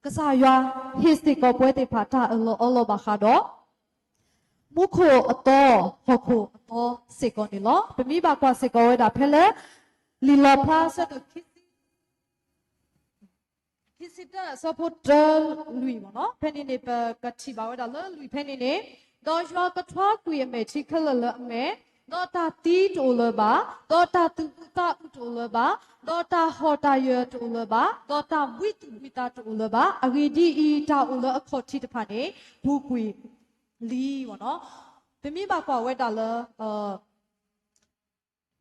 ကစၢ်ယွၤဟ့ၣ်စ့ၢ်ကီးပဝဲသ့ၣ်တဖၣ်တၢ်အၢၣ်လီၤအီလီၤဘၣ်ဃးဒီး မူခိၣ်အသီ, ဟီၣ်ခိၣ်အသီစ့ၢ်ကီးန့ၣ်လီၤ. ပမ့ၢ်ဘၣ်ကွၢ်စ့ၢ်ကီးဝဲဒၣ်ဖဲလၢ လံာ်လီၣ်ဖျါအဆၢဒိၣ်ခံဆံ ခံဆံတၢအဆၢဖိတၢလွံၢ်မ့ၢ်နီၤ, ဖဲန့ၣ်န့ၣ် ပကထံၣ်ဘၣ်ဝဲဒၣ်လၢလွံၢ်ဖဲန့ၣ်န့ၣ်, ဒီးယွၤကထွါကွံာ်အမဲာ်ထံခဲလၢာ်လၢအမဲာ်, ဒီးတၢ်သံတအိၣ်လၢၤဘၣ်, ဒီးတၢ်သူၣ်အုးသးအုးတအိၣ်လၢၤဘၣ်, ဒီးတၢ်ဟီၣ်တၢ်ယၢၤတအိၣ်လၢၤဘၣ်, ဒီးတၢ်ဘှံးသူၣ်ဘှံးသးတအိၣ်လၢၤဘၣ်. အဂ့ၢ်ဒ်အံၤ, တၢ်အိၣ်လၢအခီၣ်ထံးတဖၣ်န့ၣ် ပူၤကွံာ်လံမ့ၢ်နီၤ. ပမ့ၢ်ဘၣ်ကွၢ်ဝဲဒၣ်လၢ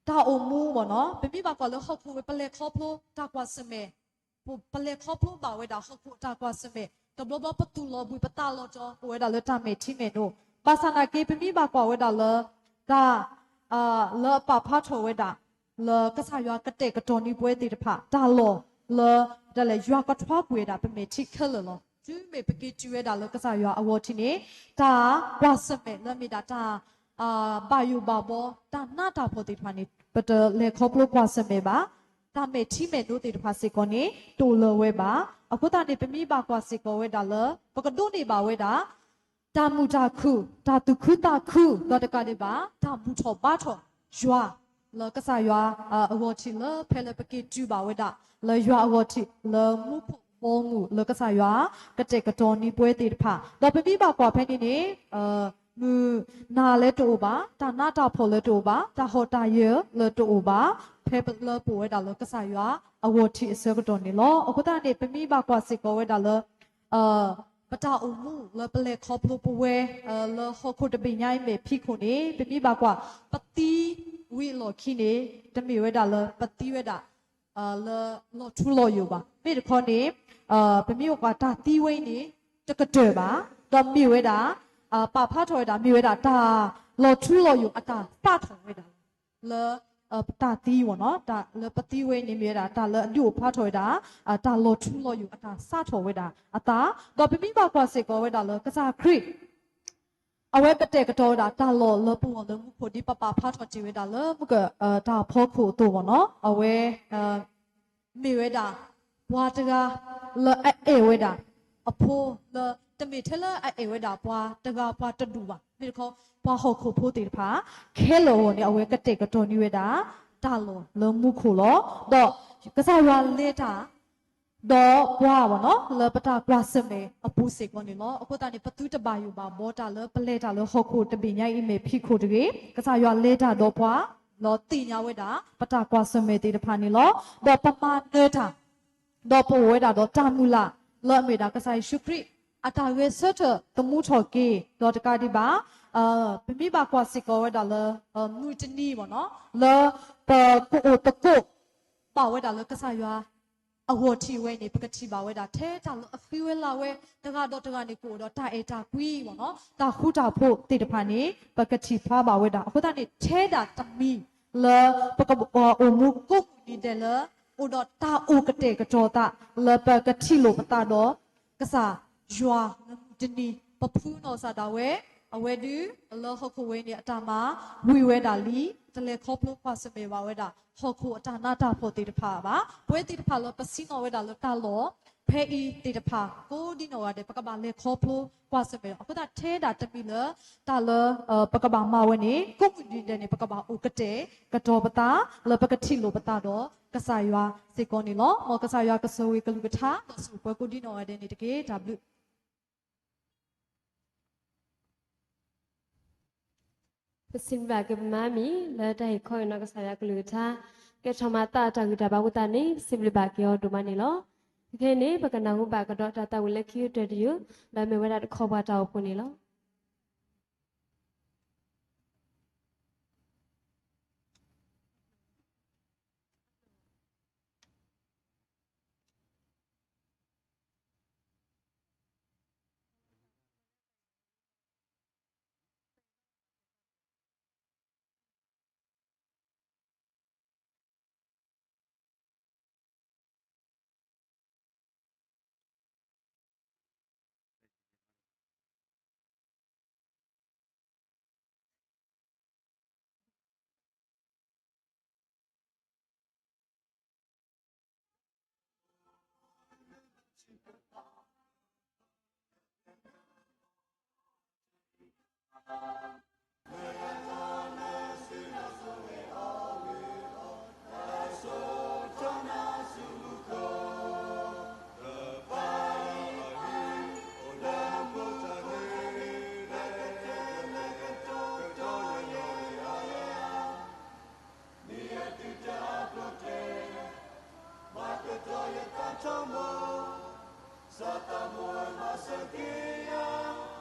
တၢ်အိၣ်မူမ့ၢ်နီၤ, ပမ့ၢ်ဘၣ်ကွၢ်လၢဟီၣ်ခိၣ်ဝဲ ပလဲၤခီဖျိတၢ်ကွၢ်ဆၢၣ်မဲာ်, ပလဲၤခီဖျိဘၣ်ဝဲဒၣ်ဟီၣ်ခိၣ်အတၢ်ကွၢ်ဆၢၣ်မဲာ်, တဘျီဘျီပသူၣ်လီၤဘှံးပသးလီၤတီၤ အိၣ်ဝဲဒၣ်လၢတၢ်မဲာ်ထံမဲာ်နိ, ဘၣ်ဆၣ်နာ်က့ ပမ့ၢ်ဘၣ်ကွၢ်ဝဲဒၣ်လၢ တၢ် လၢအပာ်ဖျါထီၣ်ဝဲဒၣ် လၢကစၢ်ယွၤကတဲာ်ကတီၤန့ၢ်ပဝဲသ့ၣ်တဖၣ် တၢ်လီၢ်လၢ ပတဲလဲၣ် ယွၤကထွါကွံာ်ဝဲဒၣ်ပမဲာ်ထံခဲလၢာ်လီၤ. တုၤမ့ၢ်ပက့ၤတုၤဝဲဒၣ်လၢကစၢ်ယွၤအဂီၢ်ထံးန့ၣ် တၢ်ကွၢ်ဆၢၣ်မဲာ်လၢမ့ၢ်ဒၣ်တၢ် ဘၣ်ယိၣ်ဘၣ်ဘီ တၢ်နးတၢ်ဖှီၣ်သ့ၣ်တဖၣ်န့ၣ် ပတလဲၤခီဖျိကွၢ်ဆၢၣ်မဲာ်ဘၣ်, တၢ်မဲာ်ထံမဲာ်နိသ့ၣ်တဖၣ်စ့ၢ်ကီးန့ၣ် တအိၣ်လၢၤဝဲဘၣ်. အဃိသတးန့ၣ် ပမ့ၢ်ဘၣ်ကွၢ်စ့ၢ်ကီးဝဲဒၣ်လၢ ပကဒိးန့ၢ်ဘၣ်ဝဲဒၣ် တၢ်မုာ်တၢ်ခုၣ်, တၢ်သူၣ်ခုသးခု, ဒီးတကးဒံးဘၣ် တၢ်ဘူၣ်ထီၣ်ဘါထီၣ်ယွၤ လၢကစၢ်ယွၤအဂီၢ်ထံးလၢ ဖဲလၢပက့ၤတုၤဘၣ်ဝဲဒၣ် လၢယွၤအဂီၢ်ထံး လၢမူခိၣ်ဘီမုၢ် လၢကစၢ်ယွၤကတဲာ်ကတီၤန့ၢ်ပဝဲသ့ၣ်တဖၣ်, ဒီးပမ့ၢ်ဘၣ်ကွၢ်ဖဲန့ၣ်န့ၣ် မုၢ်နၤလၢတအိၣ်ဘၣ်, တၢ်နးတၢ်ဖှီၣ်လၢတအိၣ်ဘၣ်, တၢ်ဟီၣ်တၢ်ယၢၤလၢတအိၣ်ဘၣ်, ဖဲလၢပအိၣ်ဝဲဒၣ်လၢကစၢ်ယွၤအဂီၢ်ထံးအဆၢကတီၢ်န့ၣ်လီၤ. အဃိသတးန့ၣ် ပမ့ၢ်ဘၣ်ကွၢ်စ့ၢ်ကီးဝဲဒၣ်လၢ ပတၢ်အိၣ်မူလၢပလဲၤခီဖျိပဝဲ လၢဟီၣ်ခိၣ်တဘ့ၣ်ညါအံၤမဲာ်ဖံးခိၣ်န့ၣ် ပမ့ၢ်ဘၣ်ကွၢ် ပသံဝံၤအလီၢ်ခံန့ၣ် တမ့ၢ်ဝဲဒၣ်လၢပသံဝဲဒၣ် လၢလီၤထူလီၤယိာ်ဘၣ်. မ့ၢ်တခီန့ၣ် ပမ့ၢ်ဘၣ်ကွၢ်တၢ်သံဝဲအံၤန့ၣ် တကတၢၢ်ဘၣ်, ဒီးမ့ၢ်ဝဲဒၣ် ပာ်ဖျါထီၣ်ဝဲဒၣ် မ့ၢ်ဝဲဒၣ်တၢ်လီၤထူလီၤယိာ်အတၢ်စးထီၣ်ဝဲဒၣ် လၢ တၢ်သံမ့ၢ်နီၤ, တၢ်လၢပသံဝဲန့ၣ်မ့ၢ်ဝဲဒၣ် တၢ်လၢအဒုးအိၣ်ဖျါထီၣ်ဝဲဒၣ် တၢ်လီၤထူလီၤယိာ်အတၢ်စးထီၣ်ဝဲဒၣ်အသး, ဒီးပမ့ၢ်ဘၣ်ကွၢ်စ့ၢ်ကီးဝဲဒၣ်လၢကစၢ်ခရံာ် အဝဲကတဲာ်ကတီၤဝဲဒၣ်တၢ်လီၢ်လၢပဂီၢ်လၢမူခိၣ် ဒ်ပပာ်ဖျါထီၣ်တ့ၢ်ဝဲဒၣ်လၢမုၢ်က တၢ်ဖီခိၣ်အသိးမ့ၢ်နီၤ, အဝဲ မ့ၢ်ဝဲဒၣ် ပှၤတဂၤလၢအအဲၣ်ဝဲဒၣ် အဖိလၢ တမ့ၢ်ထဲလၢအအဲၣ်ဝဲဒၣ်ပှၤတဂၤပှၤတဒူၣ်ဘၣ်, မ့ၢ်တခီ ပှၤဟီၣ်ခိၣ်ဖိသ့ၣ်တဖၣ် ခဲလၢာ်အဂီၢ်န့ၣ် အဝဲကတဲာ်ကတီၤန့ၢ်ဝဲဒၣ် တၢ်လီၢ်လၢမူခိၣ်လီၤ. ဒီးကစၢ်ယွၤလဲၤတၢ် ဒီးပှၤမ့ၢ်နီၤ လၢပတၢ်ကွၢ်ဆၢၣ်မဲာ်အပူၤစ့ၢ်ကီးန့ၣ်လီၤ. အဃိသတးန့ၣ် ပသုတဘၣ်ယိၣ်ဘၣ်ဘီတၢ်လၢပလဲၤတၢ်လၢဟီၣ်ခိၣ်တဘ့ၣ်ညါအံၤမဲာ်ဖံးခိၣ်တဂ့ၤ, ကစၢ်ယွၤလဲၤတၢ်ဒီးပှၤ ဒီးသ့ၣ်ညါဝဲဒၣ် ပတၢ်ကွၢ်ဆၢၣ်မဲာ်သ့ၣ်တဖၣ်န့ၣ်လီၤ. ဒီးပမၤနၢၤတၢ် ဒီးပအိၣ်ဝဲဒၣ်ဒီးတၢ်မုၢ်လၢ် လၢအမ့ၢ်ဒၣ်ကစၢ်ယ့ၣ်ၡူးခရံာ် အတၢ်ဂဲၤဆၢထၢၣ်သမူထီၣ်က့ၤ ဒီးတကးဒံးဘၣ် ပမ့ၢ်ဘၣ်ကွၢ်စ့ၢ်ကီးဝဲဒၣ်လၢ မုၢ်တနံၤမ့ၢ်နီၤ လၢပကအိၣ်သကိး ဘၣ်ဝဲဒၣ်လၢကစၢ်ယွၤ အဂီၢ်ထံးဝဲန့ၣ် ပကထံၣ်ဘၣ်ဝဲဒၣ် ထဲတၢ်လၢအဃ့ဝဲလၢ်ဝဲ တဂၤဒီးတဂၤန့ၣ် ကအိၣ်ဒီးတၢ်အဲၣ်တၢ်ကွံမ့ၢ်နီၤ, တၢ်ဃူတၢ်ဖိးသ့ၣ်တဖၣ်န့ၣ် ပကထံၣ်ဖျါဘၣ်ဝဲဒၣ်. အဃိသတးန့ၣ် ထဲဒၣ်တမံၤလၢ ပကအိၣ်မူကိးမုၢ်နံၤဒဲးလၢ အိၣ်ဒီးတၢ်အိၣ်ကတဲာ်ကတီၤသး လၢပကထံၣ်လိာ်ပသးဒီး ကစၢ်ယွၤလၢမုၢ်တနံၤ ပဖှူနီၢ်စၢ်ဒၣ်ဝဲ, အဝဲဒုး လၢဟီၣ်ခိၣ်ဝဲန့ၣ် အတၢ်မၤဝံၤဝဲဒၣ်လံ, တလဲၤခီဖျိကွၢ်ဆၢၣ်မဲာ်ဘၣ်ဝဲဒၣ် ဟီၣ်ခိၣ်အတၢ်နးတၢ်ဖှီၣ်သ့ၣ်တဖၣ်ဘၣ်. ပဝဲသ့ၣ်တဖၣ်လၢပဆ့ၣ်နီၤဝဲဒၣ်လၢတၢ်လီၢ် ဖဲအံၤသ့ၣ်တဖၣ် ကိးဒ်နီၢ်ဂၤဒဲး ပကဘၣ်လဲၤခီဖျိကွၢ်ဆၢၣ်မဲာ်လီၤ. အဃိသတးထဲဒၣ်တမံၤလၢ တၢ်လၢ ပကဘၣ်မၤဝဲန့ၣ် ကိးမုၢ်နံၤဒဲးန့ၣ် ပကဘၣ်အိၣ်ကတဲာ်ကတီၤပသး လၢပကထံၣ်လိာ်ပသးဒီး ကစၢ်ယွၤစ့ၢ်ကီးန့ၣ်လီၤ. မ်ကစၢ်ယွၤကဆိၣ်ဂ့ၤကလုၢ်ကထါ ဒီးဆိၣ်ပှၤကိးဒ်နီၢ်ဂၤဒဲးန့ၣ်တက့ၢ်. တၢ်ဘျုး ပစံးဘျုးဘၣ်က့ၤပမါမံၤ လၢတၢ်ဟ့ၣ်ခီအံၤနီၢ်ကစၢ်ယွၤကလုၢ်ကထါ ကဲထီၣ်မၤသးအတၢ်ဂံၢ်တၢ်ဘါအဃိသတးန့ၣ် ပစံးဘျုးဘၣ်က့ၤအီၤဒိၣ်မးန့ၣ်လီၤ. ခဲအံၤန့ၣ် ပကနၢ်ဟူဘၣ်ကဒီးတၢ်သးဝံၣ်လၢခံကတၢၢ်တယုၢ် လၢအမ့ၢ်ဝဲဒၣ်တခီပှၤတၢ်အိၣ်ဖှိၣ်န့ၣ်လီၤ. မ့ၢ်ယတုၤတၢ်အဖျိးကျဲ, မၤကတီၢ်ယသးထီဘိ, စီၤသးမိၣ်မၤစၢၤက့ၤယၤ,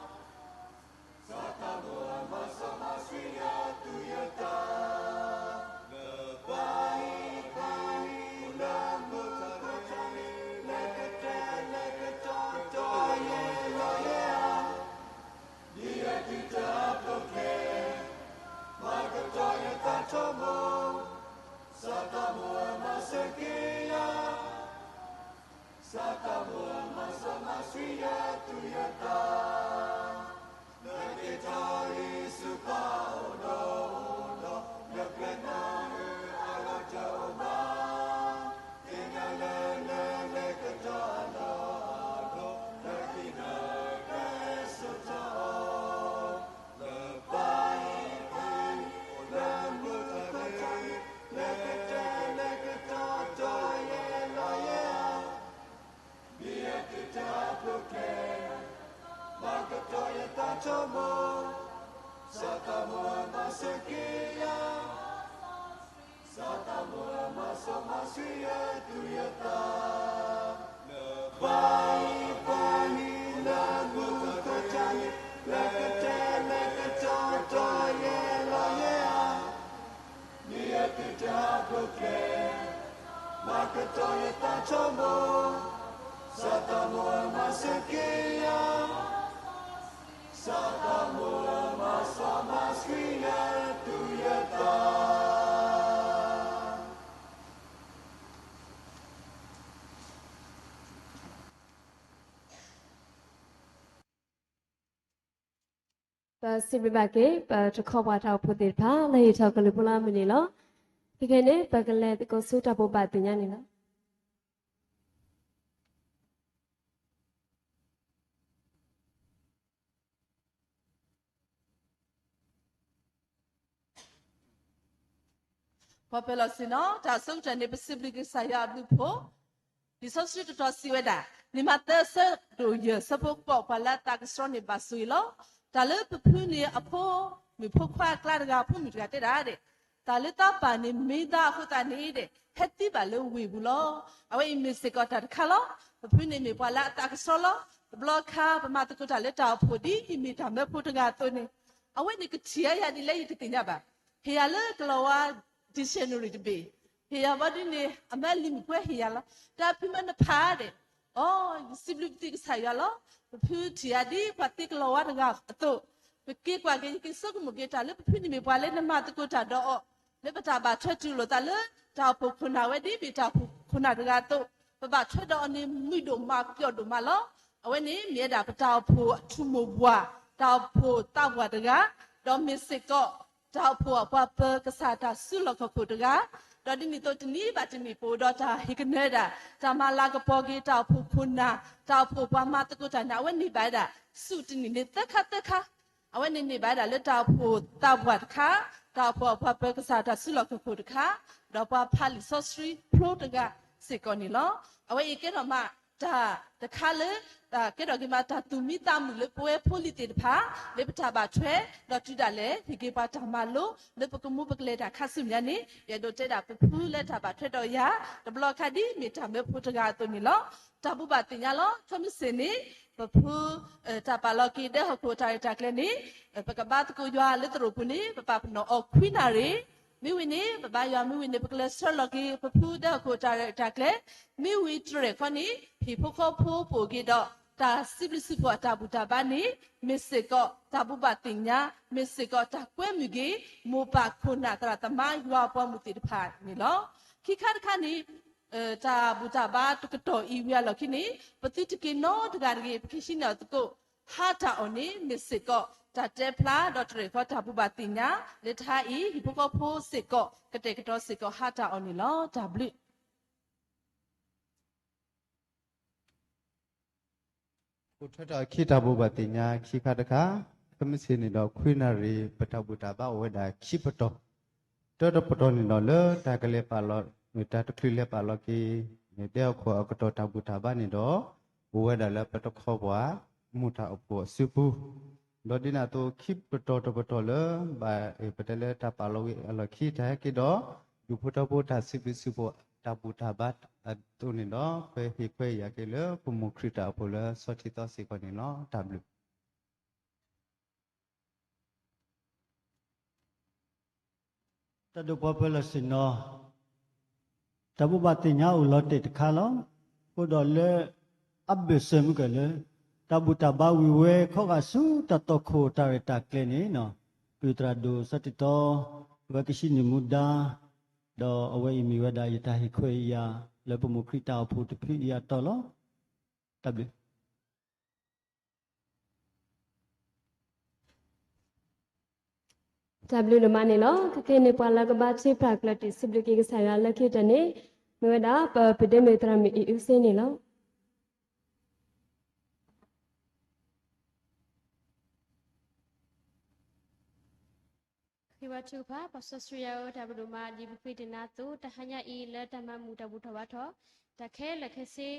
စီၤသးမိၣ်မၤစီမၤဆှံယသူၣ်ယသး, လၢပှၤဟ့ၣ်ပှၤဟ့ၣ်လၢမုၢ်တခီတၢ်န့ၣ် လဲၤကတဲာ်လဲၤကတီၤတီၤယဲၢ်လီၤယဲၢ်ဧါ ဒ်ယတုၤတၢ်အဖျိးကျဲ, မၤကတီၢ်ယသးထီဘိ, စီၤသးမိၣ်မၤစၢၤက့ၤယၤ, စီၤသးမိၣ်မၤစီမၤဆှံယသူၣ်ယသး, လၢက့ၤထီၣ်ယ့ၣ်ၡူးခီအိၣ်ဒီးအိၣ်ဒီး, လၢပျဲၢ်နၤဧၢအဂီၢ်တအိၣ်ဘၣ် သ့ၣ်ညါလၢလၢလဲၤကတီၤအလီၢ်အလီၢ်, လၢခံနၢ်ကဟဲစိာ်ထီၣ်အီၤ, လၢပှၤဟ့ၣ်ပှၤဟ့ၣ် လၢမုၢ်တခီတၢ်န့ၣ် လဲၤကတဲာ်လဲၤကတီၤတီၤယဲၢ်လီၤယဲၢ်ဧါ ဒ်ယတုၤတၢ်အဖျိးကျဲ, မၤကတီၢ်ယသးထီဘိ, စီၤသးမိၣ်မၤစၢၤက့ၤယၤ, စီၤသးမိၣ်မၤစီမၤဆှံယသူၣ်ယသး, လၢပှၤဟ့ၣ်ပှၤဟ့ၣ်လၢမုၢ်တခီတၢ်န့ၣ် လဲၤကတဲာ်လဲၤကတီၤတီၤယဲၢ်လီၤယဲၢ်ဧါ ဒ်ယတုၤတၢ်အဖျိးကျဲ, မၤကတီၢ်ယသးထီဘိ, စီၤသးမိၣ်မၤစၢၤက့ၤယၤ, စီၤသးမိၣ်မၤစီမၤဆှံယသူၣ်ယသး ပစံးဘျုးဘၣ်က့ၤ ပတခီပှၤတၢ်အိၣ်ဖှိၣ်သ့ၣ်တဖၣ် လၢဟ့ၣ်ထီၣ်ကလုၢ်ဖိလၢအမုၢ်နံၤလီၤ. ခဲကနံၣ်န့ၣ် ပကလဲၤသကိးဆူတၢ်ဘိးဘၣ်သ့ၣ်ညါန့ၣ်လီၤ. ပှၤပၢၤလီၢ်ဆ့ၣ်နီၤ တၢ်ဆၢကတီၢ်န့ၣ် ပစံးဘျုးကစၢ်ယွၤအဘျုးအဖှိၣ်, လံာ်စီဆှံတတီၤစံးဝဲဒၣ်, လံာ်မးသဲအဆၢဒိၣ်ယဲၢ် အဆၢဖိဃိး ပှၤလၢအသးကဆှီန့ၣ်ဘၣ်ဆိၣ်ဂ့ၤလီၤ. တၢ်လၢပဖုန့ၣ်အဖိမုၣ်ဖိခွါအကျါတဂၤ အဖိမုၣ်တဂၤတဲဒၣ်ဒဲး, တၢ်လၢသးပာ်န့ၣ်မ့ၢ်သးအဃိသတးန့ၣ်ဒဲး ဟဲသံဘၣ်လၢဝ့ၢ်ပူၤလီၤ. အဝဲအံၤမ့ၢ်စ့ၢ်ကီးတၢ်တခါလီၤ. ပဖုန့ၣ်မ့ၢ်ပှၤလၢအသးကဆှီလီၤ. တဘျီခါ ပမၤသကိးတၢ်လၢတၢ်အိၣ်ဖှိၣ်ဒ်အမ့ၢ်တၢ်မၢဖိတဂၤအသိးန့ၣ်, အဝဲန့ၣ်ကထံၣ်အယၤဒ်လဲၣ်ယတသ့ၣ်ညါဘၣ်. ဟ့ၣ်ယၤလၢကလီၤဝါ dictionary တဘ့ၣ်, ဟ့ၣ်ယၤဘီဒ်န့ၣ် အမ့ၢ်လံာ်မုၢ်ကွဲဟ့ၣ်ယၤလီၤ. တၢ်ဖုမ့ၢ်နဖးဒီး, အိ, ယစံးဘျုးပသံးကစၢ်ယွၤလီၤ. ပဖုထံၣ်ယၤဒ်ပှၤသ့ကလီၤဝါတဂၤအသိး, ပက့ၤကွၢ်က့ၤ ယက့ၤဆိကမိၣ်က့ၤတၢ်လၢပဖုန့ၣ်မ့ၢ်ပှၤလၢနမၤသကိးတၢ်ဒီးအီၤ, လၢပတၢ်ဘၣ်ထွဲတူၢ်လိာ်သးလၢ တၢ်အိၣ်ဖှိၣ်ခိၣ်နၢ်ဝဲဒ်မ့ၢ်တၢ်အိၣ်ဖှိၣ်ခိၣ်နၢ်တဂၤအသိး, ပဘၣ်ထွဲဒီးအီၤန့ၣ် မုာ်ဒိၣ်မးပျီၣ်ဒိၣ်မးလီၤ. အဝဲန့ၣ်မ့ၢ်ဝဲဒၣ်ပတၢ်အိၣ်ဖှိၣ်အထူမိၢ်ပှၢ်, တၢ်အိၣ်ဖှိၣ်သးပှၢ်တဂၤ, ဒီးမ့ၢ်စ့ၢ်ကီး တၢ်အိၣ်ဖှိၣ်အပှၤပၢၤကစၢ်တၢ်စုလီၢ်ခီၣ်ခိၣ်တဂၤ, ဒီးဒ်န့ၣ်အသိးတနံၤဘၣ်တနံၤ ပအိၣ်ဒီးတၢ်ဟ့ၣ်ကနၢၤဝဲဒၣ် တၢ်မၤလၤကပီၤက့ၤ တၢ်အိၣ်ဖှိၣ်ခိၣ်နၢ်, တၢ်အိၣ်ဖှိၣ်ပှၤမၤသကိးတၢ်န့ၣ် အဝဲန့ၢ်ဘၣ်ဝဲဒၣ် ဆူတနံၣ်န့ၣ်သၢခါသၢခါ, အဝဲန့ၣ်န့ၢ်ဘၣ်ဝဲဒၣ်လၢတၢ်အိၣ်ဖှိၣ်သးပှၢ်တခါ, တၢ်အိၣ်ဖှိၣ်အပှၤပၢၤကစၢ်တၢ်စုလီၢ်ခီၣ်ခိၣ်တခါ, ဒီးပှၤဖးလံာ်စီဆှံဖျိတဂၤစ့ၢ်ကီးန့ၣ်လီၤ. အဝဲအံၤကဲထီၣ်မးတၢ်တခါလၢ ကဲထီၣ်က့ၤမးတၢ်သူၣ်မံသးမုာ်လၢပဝဲဖိလံၤသ့ၣ်တဖၣ် လၢပတၢ်ဘၣ်ထွဲ, ဒီးတုၤဒၣ်လဲာ်ဟ့ၣ်က့ၤပှၤတၢ်မၤလိလၢပကမူပကလဲၤတၢ်ခါဆူညါန့ၣ် ယအဲၣ်ဒိးတဲဒၣ်ပဖုလၢတၢ်ဘၣ်ထွဲဒီးယၤ တဘျီခါဒ်မ့ၢ်တၢ်မၢဖိတဂၤအသိးန့ၣ်လီၤ. တၢ်ဘူၣ်ဘၣ်သ့ၣ်ညါလီၤ. ခဲမုၢ်ဆ့ၣ်န့ၣ် ပဖု တၢ်ပာ်လီၤက့ၤဒဲဟီၣ်ခိၣ်တၢ်ရဲၣ်တၢ်ကျဲၤန့ၣ် ပကဘါသကိးယွၤလၢသရိာ်ပူၤန့ၣ် ပပာ်ပနီၣ်အီၤခွံနၣ်ရံၣ်, မ့ၢ်ဝံၤန့ၣ် ပဘါယွၤ မ့ၢ်ဝံၤန့ၣ် ပကလဲၤဆှၢလီၤက့ၤ ပဖုဒဲဟီၣ်ခိၣ်တၢ်ရဲၣ်တၢ်ကျဲၤ, မ့ၢ်ဝံၤတရဲၣ်ခီန့ၣ် ဟံၣ်ဖိဃီဖိပအိၣ်က့ၤဒီး တၢ်စံးဘျုးစံးဖှိၣ်အတၢ်ဘူၣ်တၢ်ဘါန့ၣ် မ့ၢ်စ့ၢ်ကီးတၢ်ဘူၣ်ဘၣ်သ့ၣ်ညါ, မ့ၢ်စ့ၢ်ကီးတၢ်ကွဲမုာ်က့ၤ မိၢ်ပၢ်ခိၣ်နၢ်သရၣ်သမါ ယွၤအပှၤမုၣ်သ့ၣ်တဖၣ်န့ၣ်လီၤ. ခံခါတခါန့ၣ် တၢ်ဘူၣ်တၢ်ဘါတကတီၢ်အံၤဝံၤအလီၢ်ခံန့ၣ် ပသုတက့ၤနီတဂၤတဂ့ၤ ပကဟံးန့ၢ်အီၤသကိး ဟါတၢ်အီၣ်န့ၣ် မ့ၢ်စ့ၢ်ကီးတၢ်တဲဖျါဒီးတရဲၣ်ခီတၢ်ဘူၣ်ဘၣ်သ့ၣ်ညါ လၢတဟါအံၤ ဟံၣ်ဖိဃီဖိစ့ၢ်ကီး ကတဲာ်ကတီၤစ့ၢ်ကီးဟါတၢ်အီၣ်န့ၣ်လီၤ. တၢ်ဘျုး အိၣ်ထီၣ်တၢ်ခံတၢ်ဘူၣ်ဘၣ်သ့ၣ်ညါခံခါတခါ, ခဲမုၢ်ဆ့ၣ်န့ၣ်ဒီး ခွံနၣ်ရံၣ် ပတၢ်ဘူၣ်တၢ်ဘါအိၣ်ဝဲဒၣ်ခံပတီၢ်, တၢတပတီၢ်န့ၣ်ဒီး လၢတၢ်ကလဲၤပာ်လီၤ, တၢ်တချုးလဲၤပာ်လီၤက့ၤ ဒဲဟီၣ်ခိၣ်အကတီၢ်တၢ်ဘူၣ်တၢ်ဘါန့ၣ်ဒီး အိၣ်ဝဲဒၣ်လၢပတခီပှၤ မုၢ်တၢ်အိၣ်ဖှိၣ်အစုပူၤ, ဒီးဒ်န့ၣ်အသိး ခံပတီၢ်တပတီၢ်လၢ ဘၣ်ပတဲလၢတၢ်ပာ်လီၤဝံၤအလီၢ်ခံ တၢ်ဟဲက့ၤဒီး ဒူၣ်ဖိထၢဖိတၢ်စံးဘျုးစံးဖှိၣ်တၢ်ဘူၣ်တၢ်ဘါအသိးန့ၣ်ဒီး ပဟ့ၣ်ခွဲးယာ်က့ၤလၢပမိၢ်ခရံာ်တၢ်အိၣ်ဖှိၣ်လၢစီၤထံသီစ့ၢ်ကီးန့ၣ်လီၤ. တၢ်ဘျုး တၢ်ဒိၣ်ပှၤပၢၤလီၢ်ဆ့ၣ်နီၤ, တၢ်ဘူၣ်ဘၣ်သ့ၣ်ညါအိၣ်လီၤတဲာ်တခါလီၤ. အဃိဒီးလၢ အဘၢၣ်စၢၤမုၢ်ကၢၢ်လၢ တၢ်ဘူၣ်တၢ်ဘါဝံၤဝဲခီဂာ်ဆူတၢ်တီၢ်ခိၣ်တၢ်ရဲၣ်တၢ်ကျဲၤန့ၣ် ပုၢ်သရၣ်ဒိၣ်စီၤထံသီ အဝဲကဟံးန့ၢ်မူဒါ ဒီးအဝဲအံၤမ့ၢ်ဝဲဒၣ်ယတၢ်ဟ့ၣ်ခွဲးယာ်လၢပမိၢ်ခရံာ်တၢ်အိၣ်ဖှိၣ်တဖုအံၤအတီၢ်လီၤ. တၢ်ဘျုး တၢ်ဘျုးဒိၣ်မးန့ၣ်လီၤ. ခဲကနံၣ်အံၤ ပှၤလၢကဘါထုကဖၣ်ကျၢၢ်တံၢ်စံးဘျုးက့ၤကစၢ်ယွၤလၢခံကတၢၢ်န့ၣ် မ့ၢ်ဝဲဒၣ် ပပုၢ်ဒ့မုၣ်သရၣ်မုၣ်အံၣ်အူစ့န့ၣ်လီၤ. ဃ့ဘါထုကဖၣ်. ပၢ်စီဆှံယွၤဧၢ, တၢ်ဘျုးဒိၣ်မး ဒ်ပဃ့တ့ၢ်နၤအသိး တဟါညါအံၤလၢတၢ်မၤမုာ်တၢ်ဘူၣ်ထီၣ်ဘါထီၣ် တၢ်ခဲလၢာ်ခဲဆ့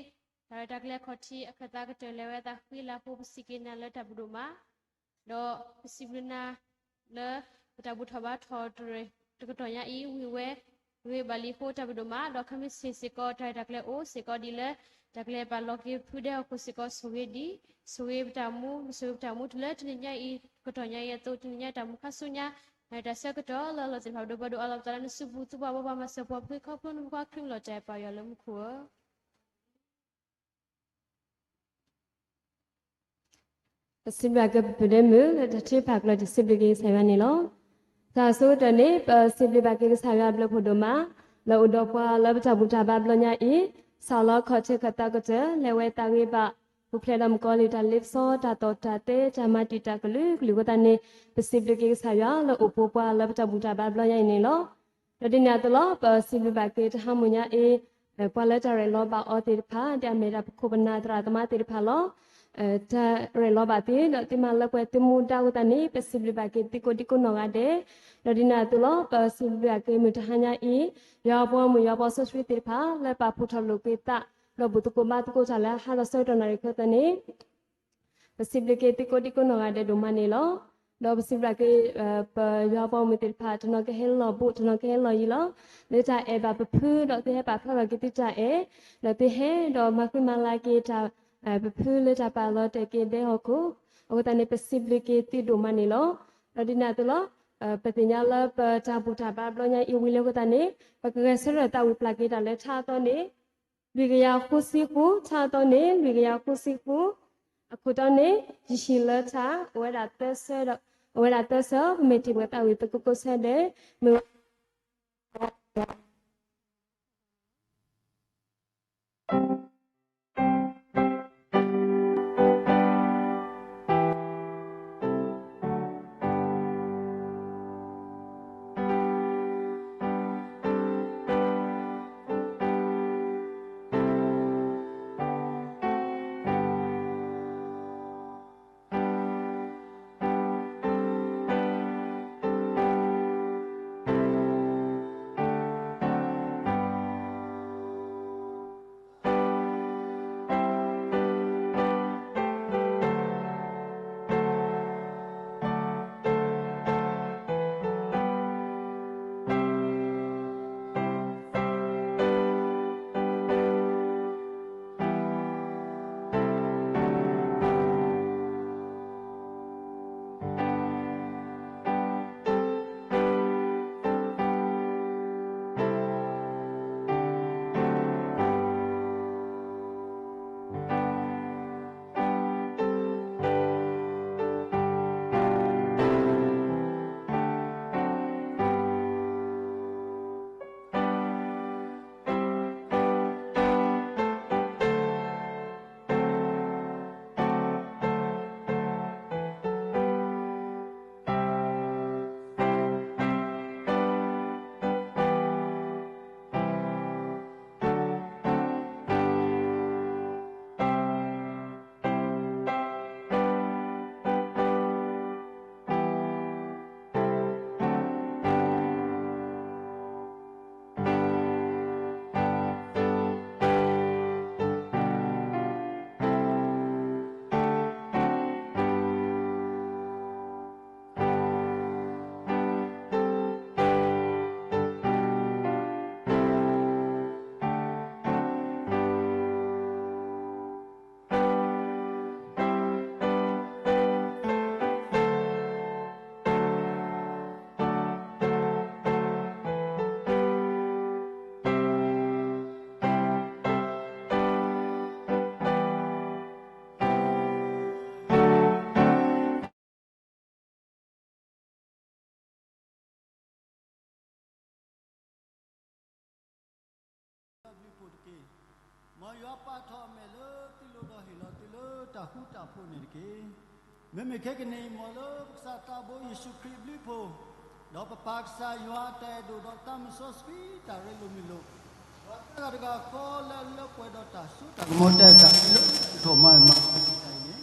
တၢ်ရဲၣ်တၢ်ကျဲၤခီၣ်ထံးအခၢၣ်သးကတၢၢ်လၢဝဲအသးဃံလၤအဃိ ပစံးက့ၤနၤလၢတၢ်ဘျုးဒိၣ်မး ဒီးပစံးဘျုးနၤလၢ ပတၢ်ဘူၣ်ထီၣ်ဘါထီၣ်တကတီၢ်ညါအံၤ ဝံၤဝဲ ဂ့ၤဘၣ်လံအဃိ တၢ်ဘျုးဒိၣ်မး ဒီးခဲမုၢ်ဆ့ၣ်စ့ၢ်ကီး တၢ်ရဲၣ်တၢ်ကျဲၤအိၣ်စ့ၢ်ကီးဒ်လၢ တၢ်ကလဲၤပာ်လီၤက့ၤဖုဒဲဟီၣ်ခိၣ်စ့ၢ်ကီး ဆိၣ်ဂ့ၤဒံး ဆိၣ်ဂ့ၤပတၢ်မူ ဆိၣ်ဂ့ၤပတၢ်မူတုၤလၢတနံၤညါအံၤ တကတီၢ်ညါအံၤအသိး တနံၤညါအံၤတၢ်မူခါဆူညါ တၢ်ဆၢကတီၢ်လၢအလီၤသ့ၣ်တဖၣ် ပဒိးပှၤဒိးအလီၤပသးလၢနစုပူၤ သူပှၤဘီပှၤမၤစၢၤပှၤ ပဃ့ခီဖျိနဖိခွါခရံာ်လီၤတၢ်ပာ်ယွၤလၢမူခိၣ်ဧၢ. ပစံးဘျုးဘၣ်က့ၤပပုၢ်ဒ့မုၣ် လၢတၢ်ထုကဖၣ်ကျၢၢ်တံၢ်စံးဘျုးက့ၤကစၢ်ယွၤန့ၣ်လီၤ. တၢ်အဆိကတၢၢ်န့ၣ် ပစံးဘျုးဘၣ်က့ၤကစၢ်ယွၤအဘျုးဖးဒိၣ်မး လၢအိၣ်ဒီးပှၤလၢပတၢ်ဘူၣ်တၢ်ဘါဘျီညါအံၤ စးလီခီၣ်ထံးခၢၣ်သးကတၢၢ် လဲၤဝဲသးဂ့ၤဘၣ် ပူၤဖျဲးဒီးမုၣ်ကီၤလံၢ်တၢ်လ့ပစီ တၢ်သီၣ်တၢ်သဲ တၢ်မၤတံာ်တာ်ကလုာ်ကလုာ်အဃိသတးန့ၣ် ပစံးဘျုးက့ၤကစၢ်ယွၤလၢအိၣ်ပိာ်ပှၤလၢပတၢ်ဘူၣ်တၢ်ဘါဘျီညါအံၤန့ၣ်လီၤ. ဒီးဒ်န့ၣ်အသိးလီၤ ပစံးဘျုးဘၣ်က့ၤတဟါမုၢ်ညါအံၤ ပှၤလၢတၢ်ရဲၣ်လီၤဘၣ်အီၤသ့ၣ်တဖၣ် ဒ်အမ့ၢ်ဒၣ်ပခိၣ်ပနၢ်သရၣ်သမါသ့ၣ်တဖၣ်လီၤ. တၢ်ရဲၣ်လီၤဘၣ်သု ဒီးသုမၤလၢပှဲၤသုမူဒါအဃိသတးန့ၣ် ပစံးဘျုးဘၣ်က့ၤသုကိးဒံကိးနီၢ်ဂၤဒဲး. ဒီးဒ်န့ၣ်အသိးလီၤ ပစံးဘျုးဘၣ်က့ၤမုၢ်တဟါညါအံၤ ယွၤအပှၤမုၣ်ယွၤအပှၤစီဆှံသ့ၣ်တဖၣ် လၢပာ်ဖှိၣ်ထီၣ်လိာ်က့ၤသး ဒီးဘူၣ်သကိးဘါသကိးတၢ်လၢဟါဒီးဆၢကတီၢ်နၣ်ရံၣ်အဃိသတးန့ၣ် ပစံးဘျုးက့ၤသုကိးဒံကိးနီၢ်ဂၤဒဲးဒိၣ်မးန့ၣ်လီၤ. ဒီးပစံးဘျုးက့ၤ ပယွၤအပှၤဂီၢ်မုၢ်သ့ၣ်တဖၣ် တနီၤကဟဲလီၤဘူး တနီၤကဟဲလီၤယံၤလီၤ. လၢတၢ်အဲၣ်ဘၣ်ပဖု ဒီးသုဟဲပာ်ဖျါထီၣ်က့ၤသုတၢ်အဲၣ် ဒီးသုဟဲဒီးမၤဃံမၤလၤက့ၤတၢ် ပဖုလၢတၢ်ပာ်လီၤတဲာ်က့ၤဒဲဟီၣ်ခိၣ် အဃိသတးန့ၣ် ပစံးဘျုးက့ၤသုဒိၣ်မးန့ၣ်လီၤ. ဒီးဒ်န့ၣ်အသိးလီၤ ပသ့ၣ်ညါလၢပတၢ်ဘူၣ်တၢ်ဘါဘျီညါအံၤဝံၤလၢအဃိသတးန့ၣ် ပကဂဲၤဆၢထၢၣ်သးဝံၣ်ပျၢ်က့ၤတၢ်လၢထါအသီန့ၣ် လွံၢ်ကယၤဃုဆံဃု, ထါအသီန့ၣ် လွံၢ်ကယၤဃုဆံဃု, အခိၣ်တီန့ၣ် ယဟံၣ်လၢထါ, အိၣ်ဝဲဒၣ်သၢဆၢဒီး, အိၣ်ဝဲဒၣ်သၢဆၢ, ပမ့ၢ်ထံၣ်ပှၤသးဝံၣ်သကိးကိးဆၢဒဲး, မ့ၢ်ဝဲဘျုးဖှိၣ်တက့ၢ်. မ်ယွၤပာ်ထီၣ်အမဲာ်လၢသုလိၤဒီးဟ့ၣ်လီၤသုလၢတၢ်ဃူတၢ်ဖိးန့ၣ်တက့ၢ်. မ့မ့ၢ်ခဲကနံၣ်အံၤ မ်လၢပကစၢ်သးဘိယ့ၣ်ၡူးခရံာ်အဘျုးအဖှိၣ်, ဒီးပပၢ်ကစၢ်ယွၤအတၢ်အဲၣ်ဒိၣ်ဒီးသးစီဆှံတၢ်ရ့လိာ်မုာ်လိာ်, ပှၤသၢဂၤတဂၤဃီလၢအလၢပှဲၤဒီးတၢ်စိတၢ်ကမီၤတၢ်အဲၣ်တၢ်ကွံလၢပထိၣ်မၤအၢမၤအီၤတက့ၢ်န့ၣ်,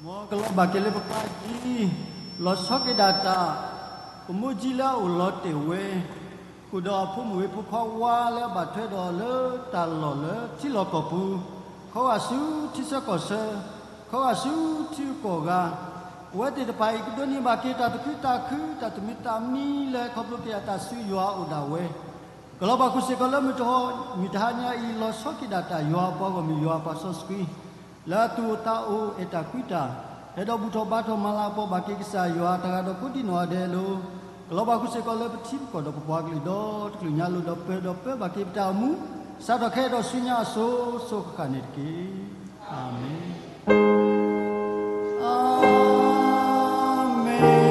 မ်ကလီၤဘၣ်က့ၤလၢပပၢ်ကံ လီၤဆီက့ၤဒၣ်တၢ်, ပမိၢ်ကံလၢအအိၣ်လီၤတဲာ်ဝဲ, ဃုာ်ဒီးအဖိမုၣ်ဝဲဖိခွါဝါလၢအဘၣ်ထွဲဒီးလၢတၢ်လီၢ်လၢထံလီၢ်ကီၢ်ပူၤ, ခီဂာ်ဆူထံဆၢကီၢ်ဆၢ, ခီဂာ်ဆူထံဂုၤကီၢ်ဂၤ, အဝဲသ့ၣ်တဖၣ်အံၤ ကဒိးန့ၢ်ဘၣ်က့ၤတၢ်သူၣ်ခုသးခု တၢ်သူၣ်မံသးမံလၢခီဖျိက့ၤအတၢ်စုယွၤအိၣ်ဒၣ်ဝဲ, ကလီၤဘၣ်ဃုာ်စ့ၢ်ကီးလၢမုၢ်တဟီၣ်မုၢ်တဟါညါအံၤ လီၤဆီက့ၤဒၣ်တၢ်ယွၤအပှၤဂီၢ်မုၢ်ယွၤအပှၤစီဆှံ လၢအသူၣ်အိၣ်သးအိၣ်အဲၣ်တၢ်ကွံတၢ်, ဟဲဒီးဘူၣ်ထီၣ်ဘါထီၣ်မၤလၤကပီၤဘၣ်က့ၤကစၢ်ယွၤတဂၤဒီးကိးဒံနီၢ်ဂၤဒဲးအလိၤ, ကလီၤဘၣ်ဃုာ်စ့ၢ်ကီးလၢပထံပကီၢ်ဒီးပပှၤကလုာ်ဒီတကလုာ်ညါအလိၤ ဒီးပၢၤဒီးပၢဘၣ်က့ၤပတၢ်အိၣ်မူ, စးထီၣ်ခဲအံၤဒီးဆူညါအစိၤစိၤဃၣ်ဃၣ်န့ၣ်တက့ၢ်. အၤမ့ၣ်, အၤမ့ၣ်, အၤမ့ၣ်, အၤမ့ၣ်.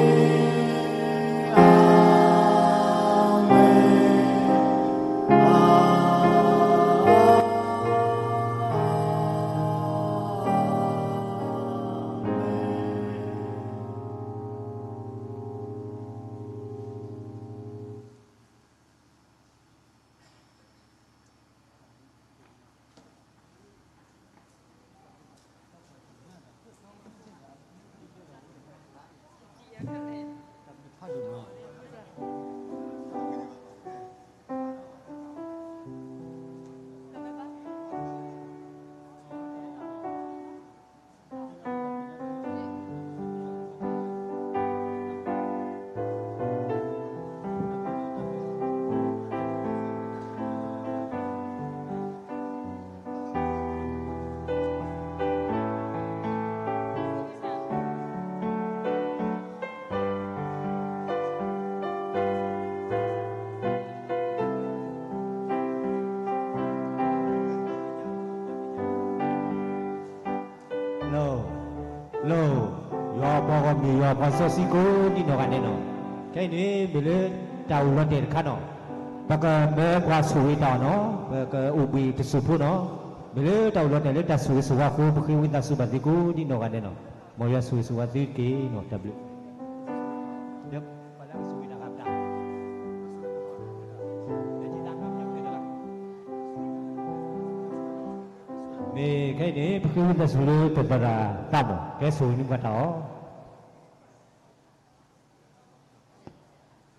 လၢ လၢ ယွၤပှၤဂီၢ်မုၢ် ယွၤပှၤစီဆှံကိးဒံနီၢ်ဂၤဒဲးနီၤ, ခဲအံၤန့ၣ် မ့ၢ်လၢတၢ်အိၣ်လီၤတဲာ်တခါနီၤ, ပကမၢပှၤဆိၣ်ဂ့ၤတၢ်အီၣ်နီၤ, ပကအိၣ်ဘှံးတစိၢ်ဖိနီၤ, မ့ၢ်လၢတၢ်အိၣ်လီၤတဲာ်လၢတၢ်ဆိၣ်ဂ့ၤဆိၣ်ဝါအဃိ ပဃ့ဝံသးစူၤဘၣ်သုကိးဒံနီၢ်ဂၤဒဲးနီၤ, မ်ယွၤဆိၣ်ဂ့ၤဆိၣ်ဝါသုတက့ၢ်နီၤ, တၢ်ဘျုး မ့ၢ်ခဲအံၤန့ၣ် ပဃ့ဝံသးစူၤလၢပသရၣ်သးမီၢ် ကဲဆိၣ်ဂ့ၤန့ၢ်ပှၤတၢ်အီၣ်,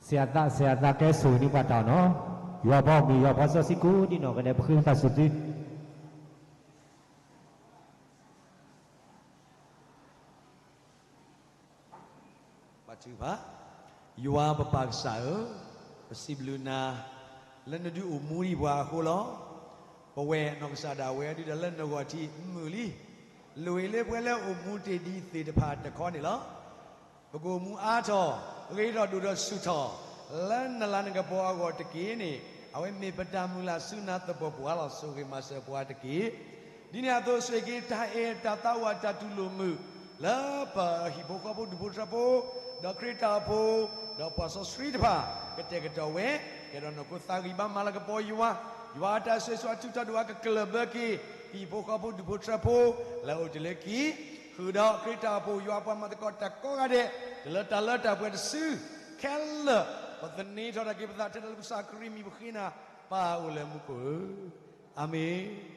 ဆရာသး ဆရာသး ကဲဆိၣ်ဂ့ၤန့ၢ်ပှၤတၢ်အီၣ်နီၤ, ယွၤပှၤဂီၢ်မုၢ် ယွၤပှၤစီဆှံကိးဒံနီၢ်ဂၤဒဲး ပဃ့ဝံသးစူၤသု ဘါထုကဖၣ်, ယွၤပပၢ်ကစၢ်ဧၢ, ပစံးဘျုးနၤ လၢနဒုးအိၣ်မူဒံးပှၤအဃိလီၤ. ပဝဲနီၢ်ကစၢ်ဒၣ်ဝဲဒုးဒီးလၢနဂီၢ်ထံးမုာ်လံ, လိၣ်အံၤလၢပှၤလၢအိၣ်မူတ့ၢ်ဒံးသ့ၣ်တဖၣ်တခီန့ၣ်လီၤ. ပကအိၣ်မူအါထီၣ်, ဂ့ၤထီၣ်ဒိၣ်ထီၣ်ဆူၣ်ထီၣ်, လၢနလၤနကပီၤအဂီၢ်တက့ၢ်န့ၣ်, အဝဲမ့ၢ်ပတၢ်မုၢ်လၢ်ဆူနၤသပှၢ်ပှၢ်လီၤ. ဆိၣ်ဂ့ၤမၤစၢၤပှၤတက့ၢ်. ဒ်န့ၣ်အသိးဆိၣ်ဂ့ၤက့ၤတၢ်အဲၣ်တၢ်သးဝးတၢ်တူၢ်လိာ်မုာ် လၢပဟံၣ်ဖိဃီဖိဒူၣ်ဖိထၢဖိ, ဒီးခရံာ်တၢ်အိၣ်ဖှိၣ်, ဒီးပှၤစီဆှံတဖၣ် ကတဲာ်ကတီၤဝဲ, ကဲထီၣ်နီၢ်ခိသးဂံၢ်ဘါမၤလၤကပီၤယွၤ, ယွၤအတၢ်ဆိၣ်ဂ့ၤဆိၣ်ဝါထုးထီၣ်ဒိၣ်အကကျၢၢ်ဘၢက့ၤ ဟံၣ်ဖိဃီဖိဒူၣ်ဖိထၢဖိ လၢအအိၣ်တ့ၢ်လၢခံ, ဃုာ်ဒီးခရံာ်တၢ်အိၣ်ဖှိၣ်ယွၤပှၤမၤသကိးတၢ်ကိးဂၤဒဲး, တလၢတၢ်လၢတၢ်ပှဲၤတစု, ခဲလၢာ်, ပသန့ၤထီၣ်တၢ်က့ၤပသးထဲလၢကစၢ်ခရံာ်မံၤပဃ့နၤ, ပၢ်အိၣ်လၢမူခိၣ်ဧၢ, အၤမ့ၣ်.